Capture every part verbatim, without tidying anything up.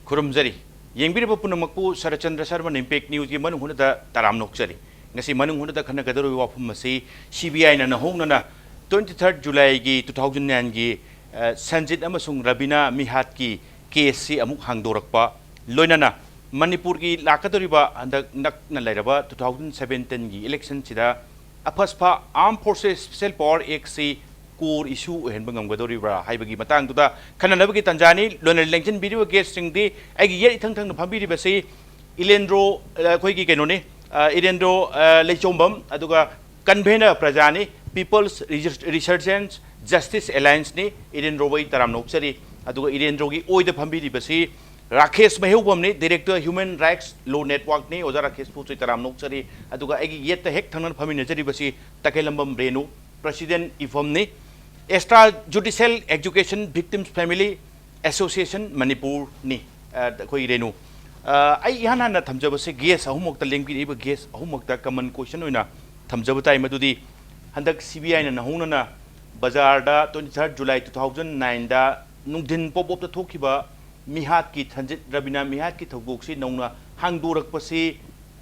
ꯈꯨꯔꯨꯝꯖꯔꯤ꯫ ꯌꯦꯡꯕꯤꯔꯤꯕ ꯄꯨꯝꯅꯃꯛꯄꯨ ꯁꯔꯠꯆꯟꯗ꯭ꯔ ꯁꯔꯃ ꯏꯝꯄꯦꯛ ꯅ꯭ꯌꯨꯁꯀꯤ ꯃꯅꯨꯡ ꯍꯨꯠꯅꯗ ꯇꯔꯥꯝꯅ ꯑꯣꯛꯆꯔꯤ꯫ ꯉꯁꯤ ꯃꯅꯨꯡ ꯍꯨꯠꯅꯗ ꯈꯟꯅꯒꯗꯧꯔꯤꯕ ꯋꯥꯐꯝ ꯑꯁꯤ ꯁꯤ ꯕꯤ ꯑꯥꯏꯅ ꯅꯧꯍꯧꯅꯅ twenty third Julyꯒꯤ two thousand nineꯒꯤ, ꯑ, ꯁꯟꯖꯤꯠ ꯑꯃꯁꯨꯡ ꯔꯕꯤꯅꯥ ꯃꯤꯍꯥꯠꯀꯤ ꯀꯦꯁꯁꯤ ꯑꯃꯨꯛ ꯍꯥꯡꯗꯣꯔꯛꯄ, ꯂꯣꯏꯅꯅ ꯃꯅꯤꯄꯨꯔꯒꯤ ꯂꯥꯛꯀꯗꯧꯔꯤꯕ ꯍꯟꯗꯛ ꯅꯛꯅ ꯂꯩꯔꯕ two thousand seventeenꯒꯤ ꯏꯂꯦꯛꯁꯟꯁꯤꯗ ꯑꯐꯁꯐꯥ Armed Forces Special Power Actꯁꯤ core issue ꯑꯣꯏꯍꯟꯕ ꯉꯝꯒꯗꯧꯔꯤꯕ꯭ꯔꯥ ꯍꯥꯏꯕꯒꯤ ꯃꯇꯥꯡꯗꯨꯗ ꯈꯟꯅꯅꯕꯒꯤ ꯇꯥꯟꯖꯥꯅꯤ꯫ ꯂꯣꯏꯅ ꯂꯦꯡꯁꯤꯟꯕꯤꯔꯤꯕ guestꯁꯤꯡꯗꯤ ꯑꯩꯒꯤ ꯌꯦꯠ ꯏꯊꯪ ꯊꯪꯅ ꯐꯝꯕꯤꯔꯤꯕꯁꯤ ꯏꯂꯦꯟꯗ꯭ꯔꯣ, ꯑ, ꯑꯩꯈꯣꯏꯒꯤ ꯀꯩꯅꯣꯅꯤ, ꯑ, ꯏꯂꯦꯟꯗ꯭ꯔꯣ, ꯑ, ꯂꯩꯆꯣꯝꯕꯝ, ꯑꯗꯨꯒ convener ꯄ꯭ꯔꯖꯥꯅꯤ, People's Resur-, Resurgence Justice Allianceꯅꯤ꯫ ꯏꯂꯦꯟꯗ꯭ꯔꯣꯕꯨ ꯑꯩ ꯇꯔꯥꯝꯅ ꯑꯣꯛꯆꯔꯤ꯫ ꯑꯗꯨꯒ ꯏꯂꯦꯟꯗ꯭ꯔꯣꯒꯤ ꯑꯣꯏꯗ ꯐꯝꯕꯤꯔꯤꯕꯁꯤ Rakesh ꯃꯩꯍꯧꯕꯝꯅꯤ, Director Human Rights Law Networkꯅꯤ꯫ ꯑꯣꯖꯥ ꯔꯥꯀꯦꯁꯄꯨꯁꯨ ꯑꯩ ꯇꯔꯥꯝꯅ ꯑꯣꯛꯆꯔꯤ꯫ ꯑꯗꯨꯒ ꯑꯩꯒꯤ ꯌꯦꯠꯇ ꯍꯦꯛ ꯊꯪꯅꯅ ꯐꯝꯃꯤꯟꯅꯖꯔꯤꯕꯁꯤ ꯇꯈꯦꯜꯂꯝꯕꯝ Renu, President ꯏꯐꯝꯅꯤ, Extra Judicial Execution Victims Family Association ꯃꯅꯤꯄꯨꯔꯅꯤ꯫ ꯑ, ꯑꯩꯈꯣꯏ ꯔꯦꯅꯨ, ꯑ, ꯑꯩ ꯏꯍꯥꯟ ꯍꯥꯟꯅ ꯊꯝꯖꯕꯁꯦ guest ꯑꯍꯨꯝꯃꯛꯇ, ꯂꯦꯡꯕꯤꯔꯛꯏꯕ guest ꯑꯍꯨꯝꯃꯛꯇ common question ꯑꯣꯏꯅ ꯊꯝꯖꯕ ꯇꯥꯏ, ꯃꯗꯨꯗꯤ ꯍꯟꯗꯛ ꯁꯤ ꯕꯤ ꯑꯥꯏꯅ ꯅꯧꯍꯧꯅꯅ ꯕꯖꯥꯔꯗ twenty third July two thousand nineꯗ ꯅꯨꯡꯊꯤꯟ ꯄꯣꯞ ꯄꯣꯞꯇ ꯊꯣꯛꯈꯤꯕ ꯃꯤꯍꯥꯠꯀꯤ, ꯁꯟꯖꯤꯠ ꯔꯕꯤꯅꯥ ꯃꯤꯍꯥꯠꯀꯤ ꯊꯧꯗꯣꯛꯁꯤ ꯅꯧꯅ ꯍꯥꯡꯗꯣꯔꯛꯄꯁꯤ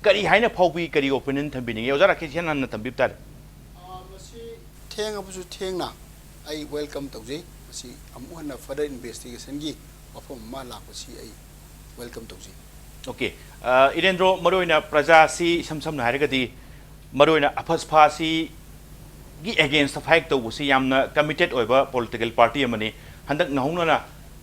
ꯀꯔꯤ ꯍꯥꯏꯅ ꯐꯥꯎꯕꯤ, ꯀꯔꯤ opinion ꯊꯝꯕꯤꯅꯤꯡꯉꯤ? ꯑꯣꯖꯥ ꯔꯥꯀꯦꯁ ꯏꯍꯥꯟ ꯍꯥꯟꯅ ꯊꯝꯕꯤꯕ ꯇꯥꯔꯦ꯫ ꯑ, ꯃꯁꯤ ꯊꯦꯡꯉꯕꯁꯨ ꯊꯦꯡꯅ ꯑꯩ welcome ꯇꯧꯖꯩ꯫ ꯃꯁꯤ ꯑꯃꯨꯛ ꯍꯟꯅ further investigationꯒꯤ ꯋꯥꯐꯝ ꯑꯃ ꯂꯥꯛꯄꯁꯤ ꯑꯩ welcome ꯇꯧꯖꯩ꯫ Okay, ꯑ, ꯏꯂꯦꯟꯗ꯭ꯔꯣ, ꯃꯔꯨꯑꯣꯏꯅ ꯄ꯭ꯔꯖꯥꯁꯤ ꯏꯁꯝ ꯁꯝꯅ ꯍꯥꯏꯔꯒꯗꯤ ꯃꯔꯨꯑꯣꯏꯅ ꯑꯐꯁꯐꯥꯁꯤꯒꯤ againstꯇ fight ꯇꯧꯕꯁꯤ ꯌꯥꯝꯅ committed ꯑꯣꯏꯕ political party ꯑꯃꯅꯤ꯫ ꯍꯟꯗꯛ ꯅꯧꯍꯧꯅꯅ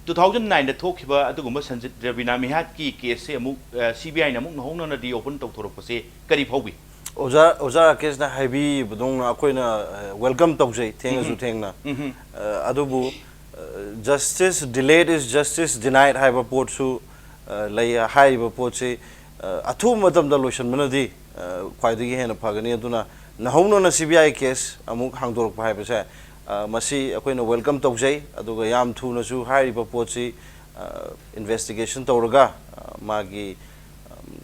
two thousand nineꯗ ꯊꯣꯛꯈꯤꯕ ꯑꯗꯨꯒꯨꯝꯕ ꯁꯟꯖꯤꯠ ꯔꯕꯤꯅꯥ ꯃꯤꯍꯥꯠꯀꯤ caseꯁꯤ ꯑꯃꯨꯛ, ꯑ, ꯁꯤ ꯕꯤ ꯑꯥꯏꯅ ꯑꯃꯨꯛ ꯅꯧꯍꯧꯅꯅ reopen ꯇꯧꯊꯣꯔꯛꯄꯁꯤ ꯀꯔꯤ ꯐꯥꯎꯕꯤ? ꯑꯣꯖꯥ, ꯑꯣꯖꯥ ꯔꯥꯀꯦꯁꯅ ꯍꯥꯏꯕꯤꯕꯗꯧꯅ ꯑꯩꯈꯣꯏꯅ, ꯑ, welcome ꯇꯧꯖꯩ, ꯊꯦꯡꯉꯁꯨ ꯎꯝꯍꯨꯝ꯫ ꯊꯦꯡꯅ꯫ ꯎꯝꯍꯨꯝ꯫ ꯑ, ꯑꯗꯨꯕꯨ, ꯑ, justice delayed is justice denied ꯍꯥꯏꯕ ꯄꯣꯠꯁꯨ, ꯑ, ꯂꯩ꯫ ꯍꯥꯏꯔꯤꯕ ꯄꯣꯠꯁꯤ, ꯑ, ꯑꯊꯨꯕ ꯃꯇꯝꯗ ꯂꯣꯏꯁꯤꯟꯕꯅꯗꯤ, ꯑ, ꯈ꯭ꯋꯥꯏꯗꯒꯤ ꯍꯦꯟꯅ ꯐꯒꯅꯤ꯫ ꯑꯗꯨꯅ ꯅꯧꯍꯧꯅꯅ ꯁꯤ ꯕꯤ ꯑꯥꯏ case ꯑꯃꯨꯛ ꯍꯥꯡꯗꯣꯔꯛꯄ ꯍꯥꯏꯕꯁꯦ, ꯑ, ꯃꯁꯤ ꯑꯩꯈꯣꯏꯅ welcome ꯇꯧꯖꯩ꯫ ꯑꯗꯨꯒ ꯌꯥꯝ ꯊꯨꯅꯁꯨ ꯍꯥꯏꯔꯤꯕ ꯄꯣꯠꯁꯤ, ꯑ, investigation ꯇꯧꯔꯒ, ꯑ, ꯃꯥꯒꯤ, ꯑꯝ,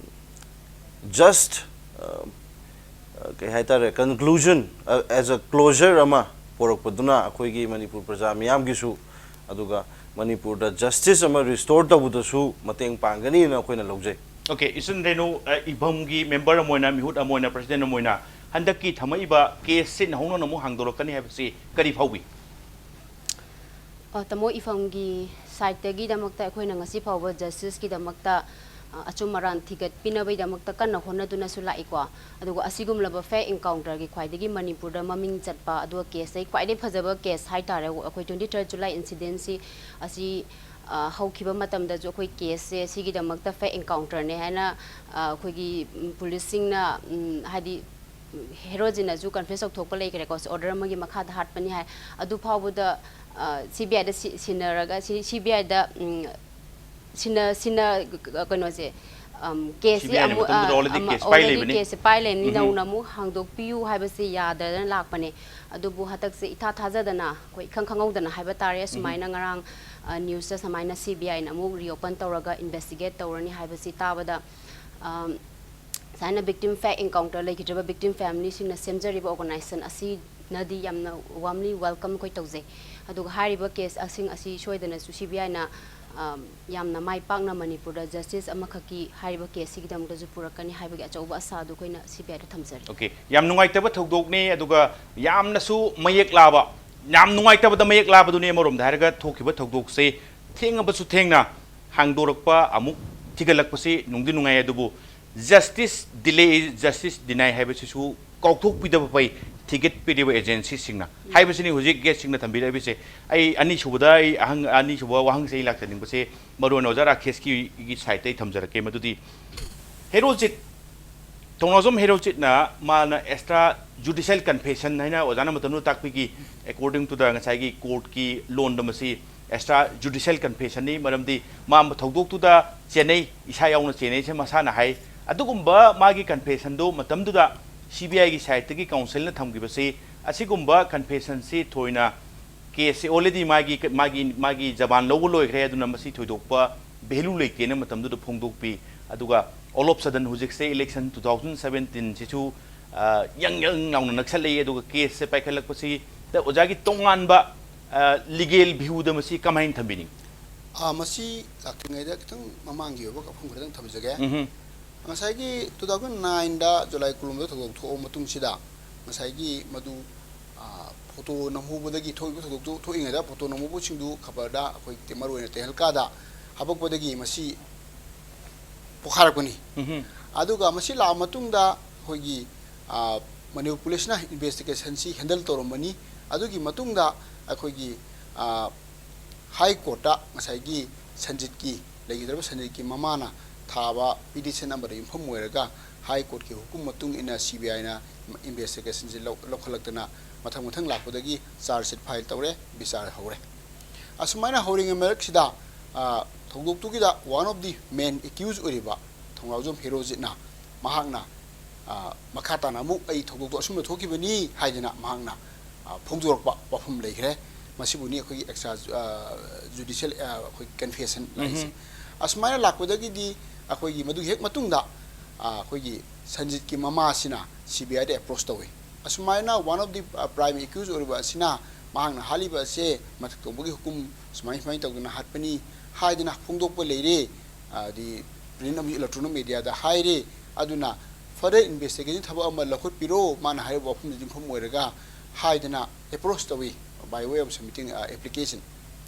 just, ꯑ, ꯑ, ꯀꯩ ꯍꯥꯏꯇꯥꯔꯦ, conclusion, ꯑ, as a closure ꯑꯃ ꯄꯣꯔꯛꯄꯗꯨꯅ ꯑꯩꯈꯣꯏꯒꯤ ꯃꯅꯤꯄꯨꯔ ꯄ꯭ꯔꯖꯥ ꯃꯤꯌꯥꯝꯒꯤꯁꯨ, ꯑꯗꯨꯒ ꯃꯅꯤꯄꯨꯔꯗ ꯖꯁꯇꯤꯁ ꯑꯃ ꯔꯤꯁꯇꯣꯔ ꯇꯧꯕꯗꯁꯨ ꯃꯇꯦꯡ ꯄꯥꯡꯒꯅꯤꯅ ꯑꯩꯈꯣꯏꯅ ꯂꯧꯖꯩ꯫ ꯑꯣꯀꯦ, ꯏꯆꯟ ꯔꯦꯅꯨ, ꯑ, ꯏꯐꯝꯒꯤ ꯃꯦꯝꯕꯔ ꯑꯃ ꯑꯣꯏꯅ, ꯃꯤꯍꯨꯠ ꯑꯃ ꯑꯣꯏꯅ, ꯄ꯭ꯔꯁꯤꯗꯦꯟ ꯑꯃ ꯑꯣꯏꯅ, ꯍꯟꯗꯛꯀꯤ ꯊꯝꯃꯛꯏꯕ ꯀꯦꯁꯁꯤ ꯅꯧꯍꯧꯅꯅ ꯑꯃꯨꯛ ꯍꯥꯡꯗꯣꯔꯛꯀꯅꯤ ꯍꯥꯏꯕꯁꯤ ꯀꯔꯤ ꯐꯥꯎꯏ? ꯑ, ꯇꯥꯃꯣ, ꯏꯐꯝꯒꯤ ꯁꯥꯏꯠꯇꯒꯤꯗꯃꯛꯇ ꯑꯩꯈꯣꯏꯅ ꯉꯁꯤ ꯐꯥꯎꯕ ꯖꯁꯇꯤꯁꯀꯤꯗꯃꯛꯇ, ꯑ, ꯑꯆꯨꯝ ꯑꯔꯥꯟ ꯊꯤꯒꯠꯄꯤꯅꯕꯒꯤꯗꯃꯛꯇ ꯀꯟꯅ ꯍꯣꯠꯅꯗꯨꯅꯁꯨ ꯂꯥꯛꯏꯀꯣ꯫ ꯑꯗꯨꯒ ꯑꯁꯤꯒꯨꯝꯂꯕ ꯐꯦꯛ ꯑꯦꯟꯀꯥꯎꯟꯇꯔꯒꯤ ꯈ꯭ꯋꯥꯏꯗꯒꯤ ꯃꯅꯤꯄꯨꯔꯗ ꯃꯃꯤꯡ ꯆꯠꯄ, ꯑꯗꯨꯒ ꯀꯦꯁꯇꯒꯤ ꯈ꯭ꯋꯥꯏꯗꯒꯤ ꯐꯖꯕ ꯀꯦꯁ ꯍꯥꯏꯇꯥꯔꯦ, ꯑꯩꯈꯣꯏ twenty third July incidentꯁꯤ ꯑꯁꯤ, ꯑ, ꯍꯧꯈꯤꯕ ꯃꯇꯝꯗꯁꯨ ꯑꯩꯈꯣꯏ ꯀꯦꯁꯁꯦ ꯁꯤꯒꯤꯗꯃꯛꯇ ꯐꯦꯛ ꯑꯦꯟꯀꯥꯎꯟꯇꯔꯅꯦ ꯍꯥꯏꯅ, ꯑ, ꯑꯩꯈꯣꯏꯒꯤ, ꯎꯝ, ꯄꯨꯂꯤꯁꯁꯤꯡꯅ, ꯎꯝ, ꯍꯥꯏꯗꯤ, ꯎꯝ, ꯍꯦꯔꯣꯖꯤꯠꯅꯁꯨ ꯀꯟꯐꯦꯁ ꯇꯧꯊꯣꯛꯄ ꯂꯩꯈ꯭ꯔꯦꯀꯣ, ꯑꯣꯔꯗꯔ ꯑꯃꯒꯤ ꯃꯈꯥꯗ ꯍꯥꯠꯄꯅꯤ ꯍꯥꯏ꯫ ꯑꯗꯨ ꯐꯥꯎꯕꯗ, ꯑ, CBIꯗ ꯁꯤ-, ꯁꯤꯟꯅꯔꯒ, ꯁꯤ-, CBIꯗ, ꯎꯝ, ꯁꯤꯟꯅ-, ꯁꯤꯟꯅ-, ꯀꯩꯅꯣꯁꯦ, ꯎꯝ, ꯀꯦꯁꯁꯦ CBIꯅ ꯑꯃꯨꯛ, ꯃꯇꯝꯗꯨꯗ ꯑ, already ꯑꯃ, ꯀꯦꯁ ꯄꯥꯏ already ꯂꯩꯕꯅꯤ꯫ ꯀꯦꯁꯁꯦ ꯄꯥꯏ ꯂꯩꯕꯅꯤ, ꯎꯝꯍꯨꯝ꯫ ꯅꯧꯅ ꯑꯃꯨꯛ ꯍꯥꯡꯗꯣꯛꯄꯤꯌꯨ ꯍꯥꯏꯕꯁꯦ ꯌꯥꯗꯗꯅ ꯂꯥꯛꯄꯅꯦ꯫ ꯑꯗꯨꯕꯨ ꯍꯟꯗꯛꯁꯦ ꯏꯊꯥ ꯊꯥꯖꯗꯅ, ꯑꯩꯈꯣꯏ ꯏꯈꯪ ꯈꯪꯍꯧꯗꯅ ꯍꯥꯏꯕ ꯇꯥꯔꯦ, ꯁꯨꯃꯥꯏꯅ ꯉꯔꯥꯡ, ꯑ, ꯅ꯭ꯌꯨꯁꯇ ꯁꯨꯃꯥꯏꯅ CBIꯅ ꯑꯃꯨꯛ reopen ꯇꯧꯔꯒ ꯏꯟꯚꯦꯁꯇꯤꯒꯦꯠ ꯇꯧꯔꯅꯤ ꯍꯥꯏꯕꯁꯤ ꯇꯥꯕꯗ, ꯑꯝ, ꯁꯨꯃꯥꯏꯅ ꯚꯤꯛꯇꯤꯝ ꯐꯦꯛ ꯑꯦꯟꯀꯥꯎꯟꯇꯔ ꯂꯩꯈꯤꯗ꯭ꯔꯕ ꯚꯤꯛꯇꯤꯝ ꯐꯦꯃꯤꯂꯤꯁꯤꯡꯅ ꯁꯦꯝꯖꯔꯤꯕ ꯑꯣꯔꯒꯅꯥꯏꯖꯦꯁꯟ ꯑꯁꯤꯅꯗꯤ ꯌꯥꯝꯅ ꯋꯥꯔꯝꯂꯤ ꯋꯦꯜꯀꯝ ꯑꯩꯈꯣꯏ ꯇꯧꯖꯩ꯫ ꯑꯗꯨꯒ ꯍꯥꯏꯔꯤꯕ ꯀꯦꯁ ꯑꯁꯤꯡ ꯑꯁꯤ ꯁꯣꯏꯗꯅꯁꯨ CBIꯅ, ꯑꯝ, ꯌꯥꯝꯅ ꯃꯥꯏ ꯄꯥꯛꯅ ꯃꯅꯤꯄꯨꯔꯗ ꯖꯁꯇꯤꯁ ꯑꯃꯈꯛꯀꯤ ꯍꯥꯏꯔꯤꯕ ꯀꯦꯁꯁꯤꯒꯤꯗꯃꯛꯇꯁꯨ ꯄꯨꯔꯛꯀꯅꯤ ꯍꯥꯏꯕꯒꯤ ꯑꯆꯧꯕ ꯑꯁꯥ ꯑꯗꯨ ꯑꯩꯈꯣꯏꯅ CBIꯗ ꯊꯝꯖꯔꯤ꯫ ꯑꯣꯀꯦ, ꯌꯥꯝ ꯅꯨꯡꯉꯥꯏꯇꯕ ꯊꯧꯗꯣꯛꯅꯤ, ꯑꯗꯨꯒ ꯌꯥꯝꯅꯁꯨ ꯃꯌꯦꯛ ꯂꯥꯕ, ꯌꯥꯝ ꯅꯨꯡꯉꯥꯏꯇꯕꯗ ꯃꯌꯦꯛ ꯂꯥꯕꯗꯨꯅꯤ꯫ ꯑꯃꯔꯣꯝꯗ ꯍꯥꯏꯔꯒ ꯊꯣꯛꯈꯤꯕ ꯊꯧꯗꯣꯛꯁꯦ ꯊꯦꯡꯉꯕꯁꯨ ꯊꯦꯡꯅ ꯍꯥꯡꯗꯣꯔꯛꯄ, ꯑꯃꯨꯛ ꯊꯤꯒꯠꯂꯛꯄꯁꯤ ꯅꯨꯡꯗꯤ ꯅꯨꯡꯉꯥꯏ, ꯑꯗꯨꯕꯨ justice delay is justice deny ꯍꯥꯏꯕꯁꯤꯁꯨ ꯀꯥꯎꯊꯣꯛꯄꯤꯗꯕ ꯐꯩ, ꯊꯤꯒꯠꯄꯤꯔꯤꯕ ꯑꯦꯖꯦꯟꯁꯤꯁꯤꯡꯅ ꯍꯥꯏꯕꯁꯤꯅꯤ ꯍꯧꯖꯤꯛ ꯒꯦꯁꯁꯤꯡꯅ ꯊꯝꯕꯤꯔꯛꯏꯕꯁꯦ꯫ ꯑꯩ ꯑꯅꯤꯁꯨꯕꯗ, ꯑꯩ ꯑꯍꯪ-, ꯑꯅꯤꯁꯨꯕ ꯋꯥꯍꯪꯁꯦ ꯑꯩ ꯂꯥꯛꯆꯅꯤꯡꯕꯁꯦ, ꯃꯔꯨꯑꯣꯏꯅ ꯑꯣꯖꯥ ꯔꯥꯀꯦꯁꯀꯤ ꯁꯥꯏꯠꯇ ꯑꯩ ꯊꯝꯖꯔꯛꯀꯦ꯫ ꯃꯗꯨꯗꯤ ꯍꯦꯔꯣꯖꯤꯠ, ꯊꯧꯅꯥꯖꯝ ꯍꯦꯔꯣꯖꯤꯠꯅ ꯃꯥꯅ extra judicial confession ꯍꯥꯏꯅ ꯑꯣꯖꯥꯅ ꯃꯇꯝꯗꯨꯗ ꯇꯥꯛꯄꯤꯈꯤ, according to the ꯉꯁꯥꯏꯒꯤ ꯀꯣꯔꯠꯀꯤ ꯂꯣꯟꯗ ꯃꯁꯤ extra judicial confessionꯅꯤ, ꯃꯔꯝꯗꯤ ꯃꯥ ꯊꯧꯗꯣꯛꯇꯨꯗ ꯆꯦꯟꯅꯩ, ꯏꯁꯥ ꯌꯥꯎꯅ ꯆꯦꯟꯅꯩꯁꯦ ꯃꯁꯥꯅ ꯍꯥꯏ꯫ ꯑꯗꯨꯒꯨꯝꯕ ꯃꯥꯒꯤ confessionꯗꯨ ꯃꯇꯝꯗꯨꯗ CBIꯒꯤ ꯁꯥꯏꯠꯇꯒꯤ ꯀꯥꯎꯟꯁꯤꯜꯅ ꯊꯝꯈꯤꯕꯁꯤ, ꯑꯁꯤꯒꯨꯝꯕ confessionꯁꯤ ꯊꯣꯏꯅ ꯀꯦꯁꯁꯤ already ꯃꯥꯒꯤ, ꯃꯥꯒꯤ, ꯃꯥꯒꯤ ꯖꯕꯥꯟ ꯂꯧꯕ ꯂꯣꯏꯈ꯭ꯔꯦ, ꯑꯗꯨꯅ ꯃꯁꯤ ꯊꯣꯏꯗꯣꯛꯄ value ꯂꯩꯇꯦꯅ ꯃꯇꯝꯗꯨꯗ ꯐꯣꯡꯗꯣꯛꯄꯤ꯫ ꯑꯗꯨꯒ all of sudden ꯍꯧꯖꯤꯛꯁꯦ election two thousand seventeenꯁꯤꯁꯨ, ꯑ, ꯌꯪ ꯌꯪ ꯂꯥꯎꯅ ꯅꯛꯁꯜꯂꯛꯏ, ꯑꯗꯨꯒ ꯀꯦꯁꯁꯦ ꯄꯥꯏꯈꯠꯂꯛꯄꯁꯤꯗ ꯑꯣꯖꯥꯒꯤ ꯇꯣꯉꯥꯟꯕ ꯂꯤꯒꯦꯜ ꯚ꯭ꯌꯨꯗ ꯃꯁꯤ ꯀꯃꯥꯏꯅ ꯊꯝꯕꯤꯅꯤꯡ? ꯑꯥ, ꯃꯁꯤ ꯂꯥꯛꯇ꯭ꯔꯤꯉꯩꯗ ꯈꯤꯇꯪ ꯃꯃꯥꯡꯒꯤ ꯑꯣꯏꯕ ꯋꯥꯐꯝ ꯈꯔꯗꯪ ꯊꯝꯖꯒꯦ꯫ ꯎꯝꯍꯨꯝ. ꯉꯁꯥꯏꯒꯤ two thousand nine ꯗ ꯖꯨꯂꯥꯏ ꯀꯨꯟꯂꯣꯝꯗ ꯊꯧꯗꯣꯛ ꯊꯣꯛꯑ ꯃꯇꯨꯡꯁꯤꯗ ꯉꯁꯥꯏꯒꯤ ꯃꯗꯨ, ꯑꯥ, ꯐꯣꯇꯣ ꯅꯝꯍꯧꯕꯗꯒꯤ, ꯊꯣꯛꯏꯕ ꯊꯧꯗꯣꯛꯇꯨ ꯊꯣꯛꯏꯉꯩꯗ ꯐꯣꯇꯣ ꯅꯝꯍꯧꯕꯁꯤꯡꯗꯨ ꯈꯕꯔꯗ ꯑꯩꯈꯣꯏ ꯃꯔꯨꯑꯣꯏꯅ ꯇꯦꯍꯜꯀꯥꯗ ꯍꯥꯄꯛꯄꯗꯒꯤ ꯃꯁꯤ ꯄꯣꯈꯥꯏꯔꯛꯄꯅꯤ꯫ ꯎꯝꯍꯨꯝ. ꯑꯗꯨꯒ ꯃꯁꯤ ꯂꯥꯛꯑ ꯃꯇꯨꯡꯗ ꯑꯩꯈꯣꯏꯒꯤ, ꯑꯥ, ꯃꯅꯤꯄꯨꯔ ꯄꯨꯂꯤꯁꯅ ꯏꯟꯚꯦꯁꯇꯤꯒꯦꯁꯟꯁꯤ ꯍꯦꯟꯗꯜ ꯇꯧꯔꯝꯕꯅꯤ꯫ ꯑꯗꯨꯒꯤ ꯃꯇꯨꯡꯗ ꯑꯩꯈꯣꯏꯒꯤ, ꯑꯥ, ꯍꯥꯏ ꯀꯣꯔꯠꯇ ꯉꯁꯥꯏꯒꯤ ꯁꯟꯖꯤꯠꯀꯤ, ꯂꯩꯈꯤꯗ꯭ꯔꯕ ꯁꯟꯖꯤꯠꯀꯤ ꯃꯃꯥꯅ ꯊꯥꯕ ꯄꯤꯇꯤꯁꯟ ꯑꯃꯗ ꯌꯨꯝꯐꯝ ꯑꯣꯏꯔꯒ ꯍꯥꯏ ꯀꯣꯔꯠꯀꯤ ꯍꯨꯀꯨꯝ ꯃꯇꯨꯡ ꯏꯟꯅ ꯁꯤ ꯕꯤ ꯑꯥꯏꯅ ꯏꯟꯚꯦꯁꯇꯤꯒꯦꯁꯟꯁꯤ ꯂꯧ-, ꯂꯧꯈꯠꯂꯛꯇꯅ ꯃꯊꯪ ꯃꯊꯪ ꯂꯥꯛꯄꯗꯒꯤ ꯆꯥꯔꯖ ꯁꯤꯠ ꯐꯥꯏꯜ ꯇꯧꯔꯦ, ꯕꯤꯆꯥꯔ ꯍꯧꯔꯦ꯫ ꯑꯁꯨꯃꯥꯏꯅ ꯍꯧꯔꯤꯉꯩ ꯃꯔꯛꯁꯤꯗ, ꯑꯥ, ꯊꯧꯗꯣꯛꯇꯨꯒꯤꯗ one of the main accused ꯑꯣꯏꯔꯤꯕ ꯊꯣꯡꯖꯥꯎꯖꯝ ꯍꯦꯔꯣꯖꯤꯠꯅ ꯃꯍꯥꯛꯅ, ꯑꯥ, ꯃꯈꯥ ꯇꯥꯅ ꯑꯃꯨꯛ ꯑꯩ ꯊꯧꯗꯣꯛꯇꯣ ꯑꯁꯨꯝꯅ ꯊꯣꯛꯈꯤꯕꯅꯤ ꯍꯥꯏꯗꯅ ꯃꯍꯥꯛꯅ, ꯑꯥ, ꯐꯣꯡꯗꯣꯔꯛꯄ ꯋꯥꯐꯝ ꯂꯩꯈ꯭ꯔꯦ꯫ ꯃꯁꯤꯕꯨꯅꯤ ꯑꯩꯈꯣꯏꯒꯤ ꯑꯦꯛꯁꯇ꯭ꯔꯥ, ꯑꯥ, ꯖꯨꯗꯤꯁꯤꯌꯦꯜ, ꯑꯥ, ꯑꯩꯈꯣꯏ ꯀꯟꯐꯦꯁꯟ ꯂꯥꯛꯏꯁꯦ꯫ ꯎꯝꯍꯨꯝ. ꯑꯁꯨꯃꯥꯏꯅ ꯂꯥꯛꯄꯗꯒꯤꯗꯤ ꯑꯩꯈꯣꯏꯒꯤ ꯃꯗꯨꯒꯤ ꯍꯦꯛ ꯃꯇꯨꯡꯗ, ꯑꯥ, ꯑꯩꯈꯣꯏꯒꯤ ꯁꯟꯖꯤꯠꯀꯤ ꯃꯃꯥꯁꯤꯅ ꯁꯤ ꯕꯤ ꯑꯥꯏꯗ ꯑꯦꯄ꯭ꯔꯣꯁ ꯇꯧꯏ꯫ ꯑꯁꯨꯃꯥꯏꯅ one of the, ah, prime accused ꯑꯣꯏꯔꯤꯕ ꯑꯁꯤꯅ ꯃꯍꯥꯛꯅ ꯍꯥꯠꯂꯤꯕ ꯑꯁꯦ ꯃꯊꯛ ꯊꯣꯡꯕꯒꯤ ꯍꯨꯀꯨꯝ ꯁꯨꯃꯥꯏ ꯁꯨꯃꯥꯏꯅ ꯇꯧꯗꯅ ꯍꯥꯠꯄꯅꯤ ꯍꯥꯏꯗꯅ ꯐꯣꯡꯗꯣꯛꯄ ꯂꯩꯔꯦ꯫ ꯑꯗꯤ ꯄ꯭ꯔꯤꯟꯠ ꯑꯃꯁꯨꯡ ꯏꯂꯦꯛꯇ꯭ꯔꯣꯅꯤꯛ ꯃꯦꯗꯤꯌꯥꯗ ꯍꯥꯏꯔꯦ꯫ ꯑꯗꯨꯅ further investigation ꯊꯕꯛ ꯑꯃ ꯂꯧꯈꯠꯄꯤꯔꯣ, ꯃꯥꯅ ꯍꯥꯏꯔꯤꯕ ꯋꯥꯐꯝꯗꯨꯗ ꯌꯨꯝꯐꯝ ꯑꯣꯏꯔꯒ ꯍꯥꯏꯗꯅ ꯑꯦꯄ꯭ꯔꯣꯁ ꯇꯧꯏ, by way of submitting, ꯑ, application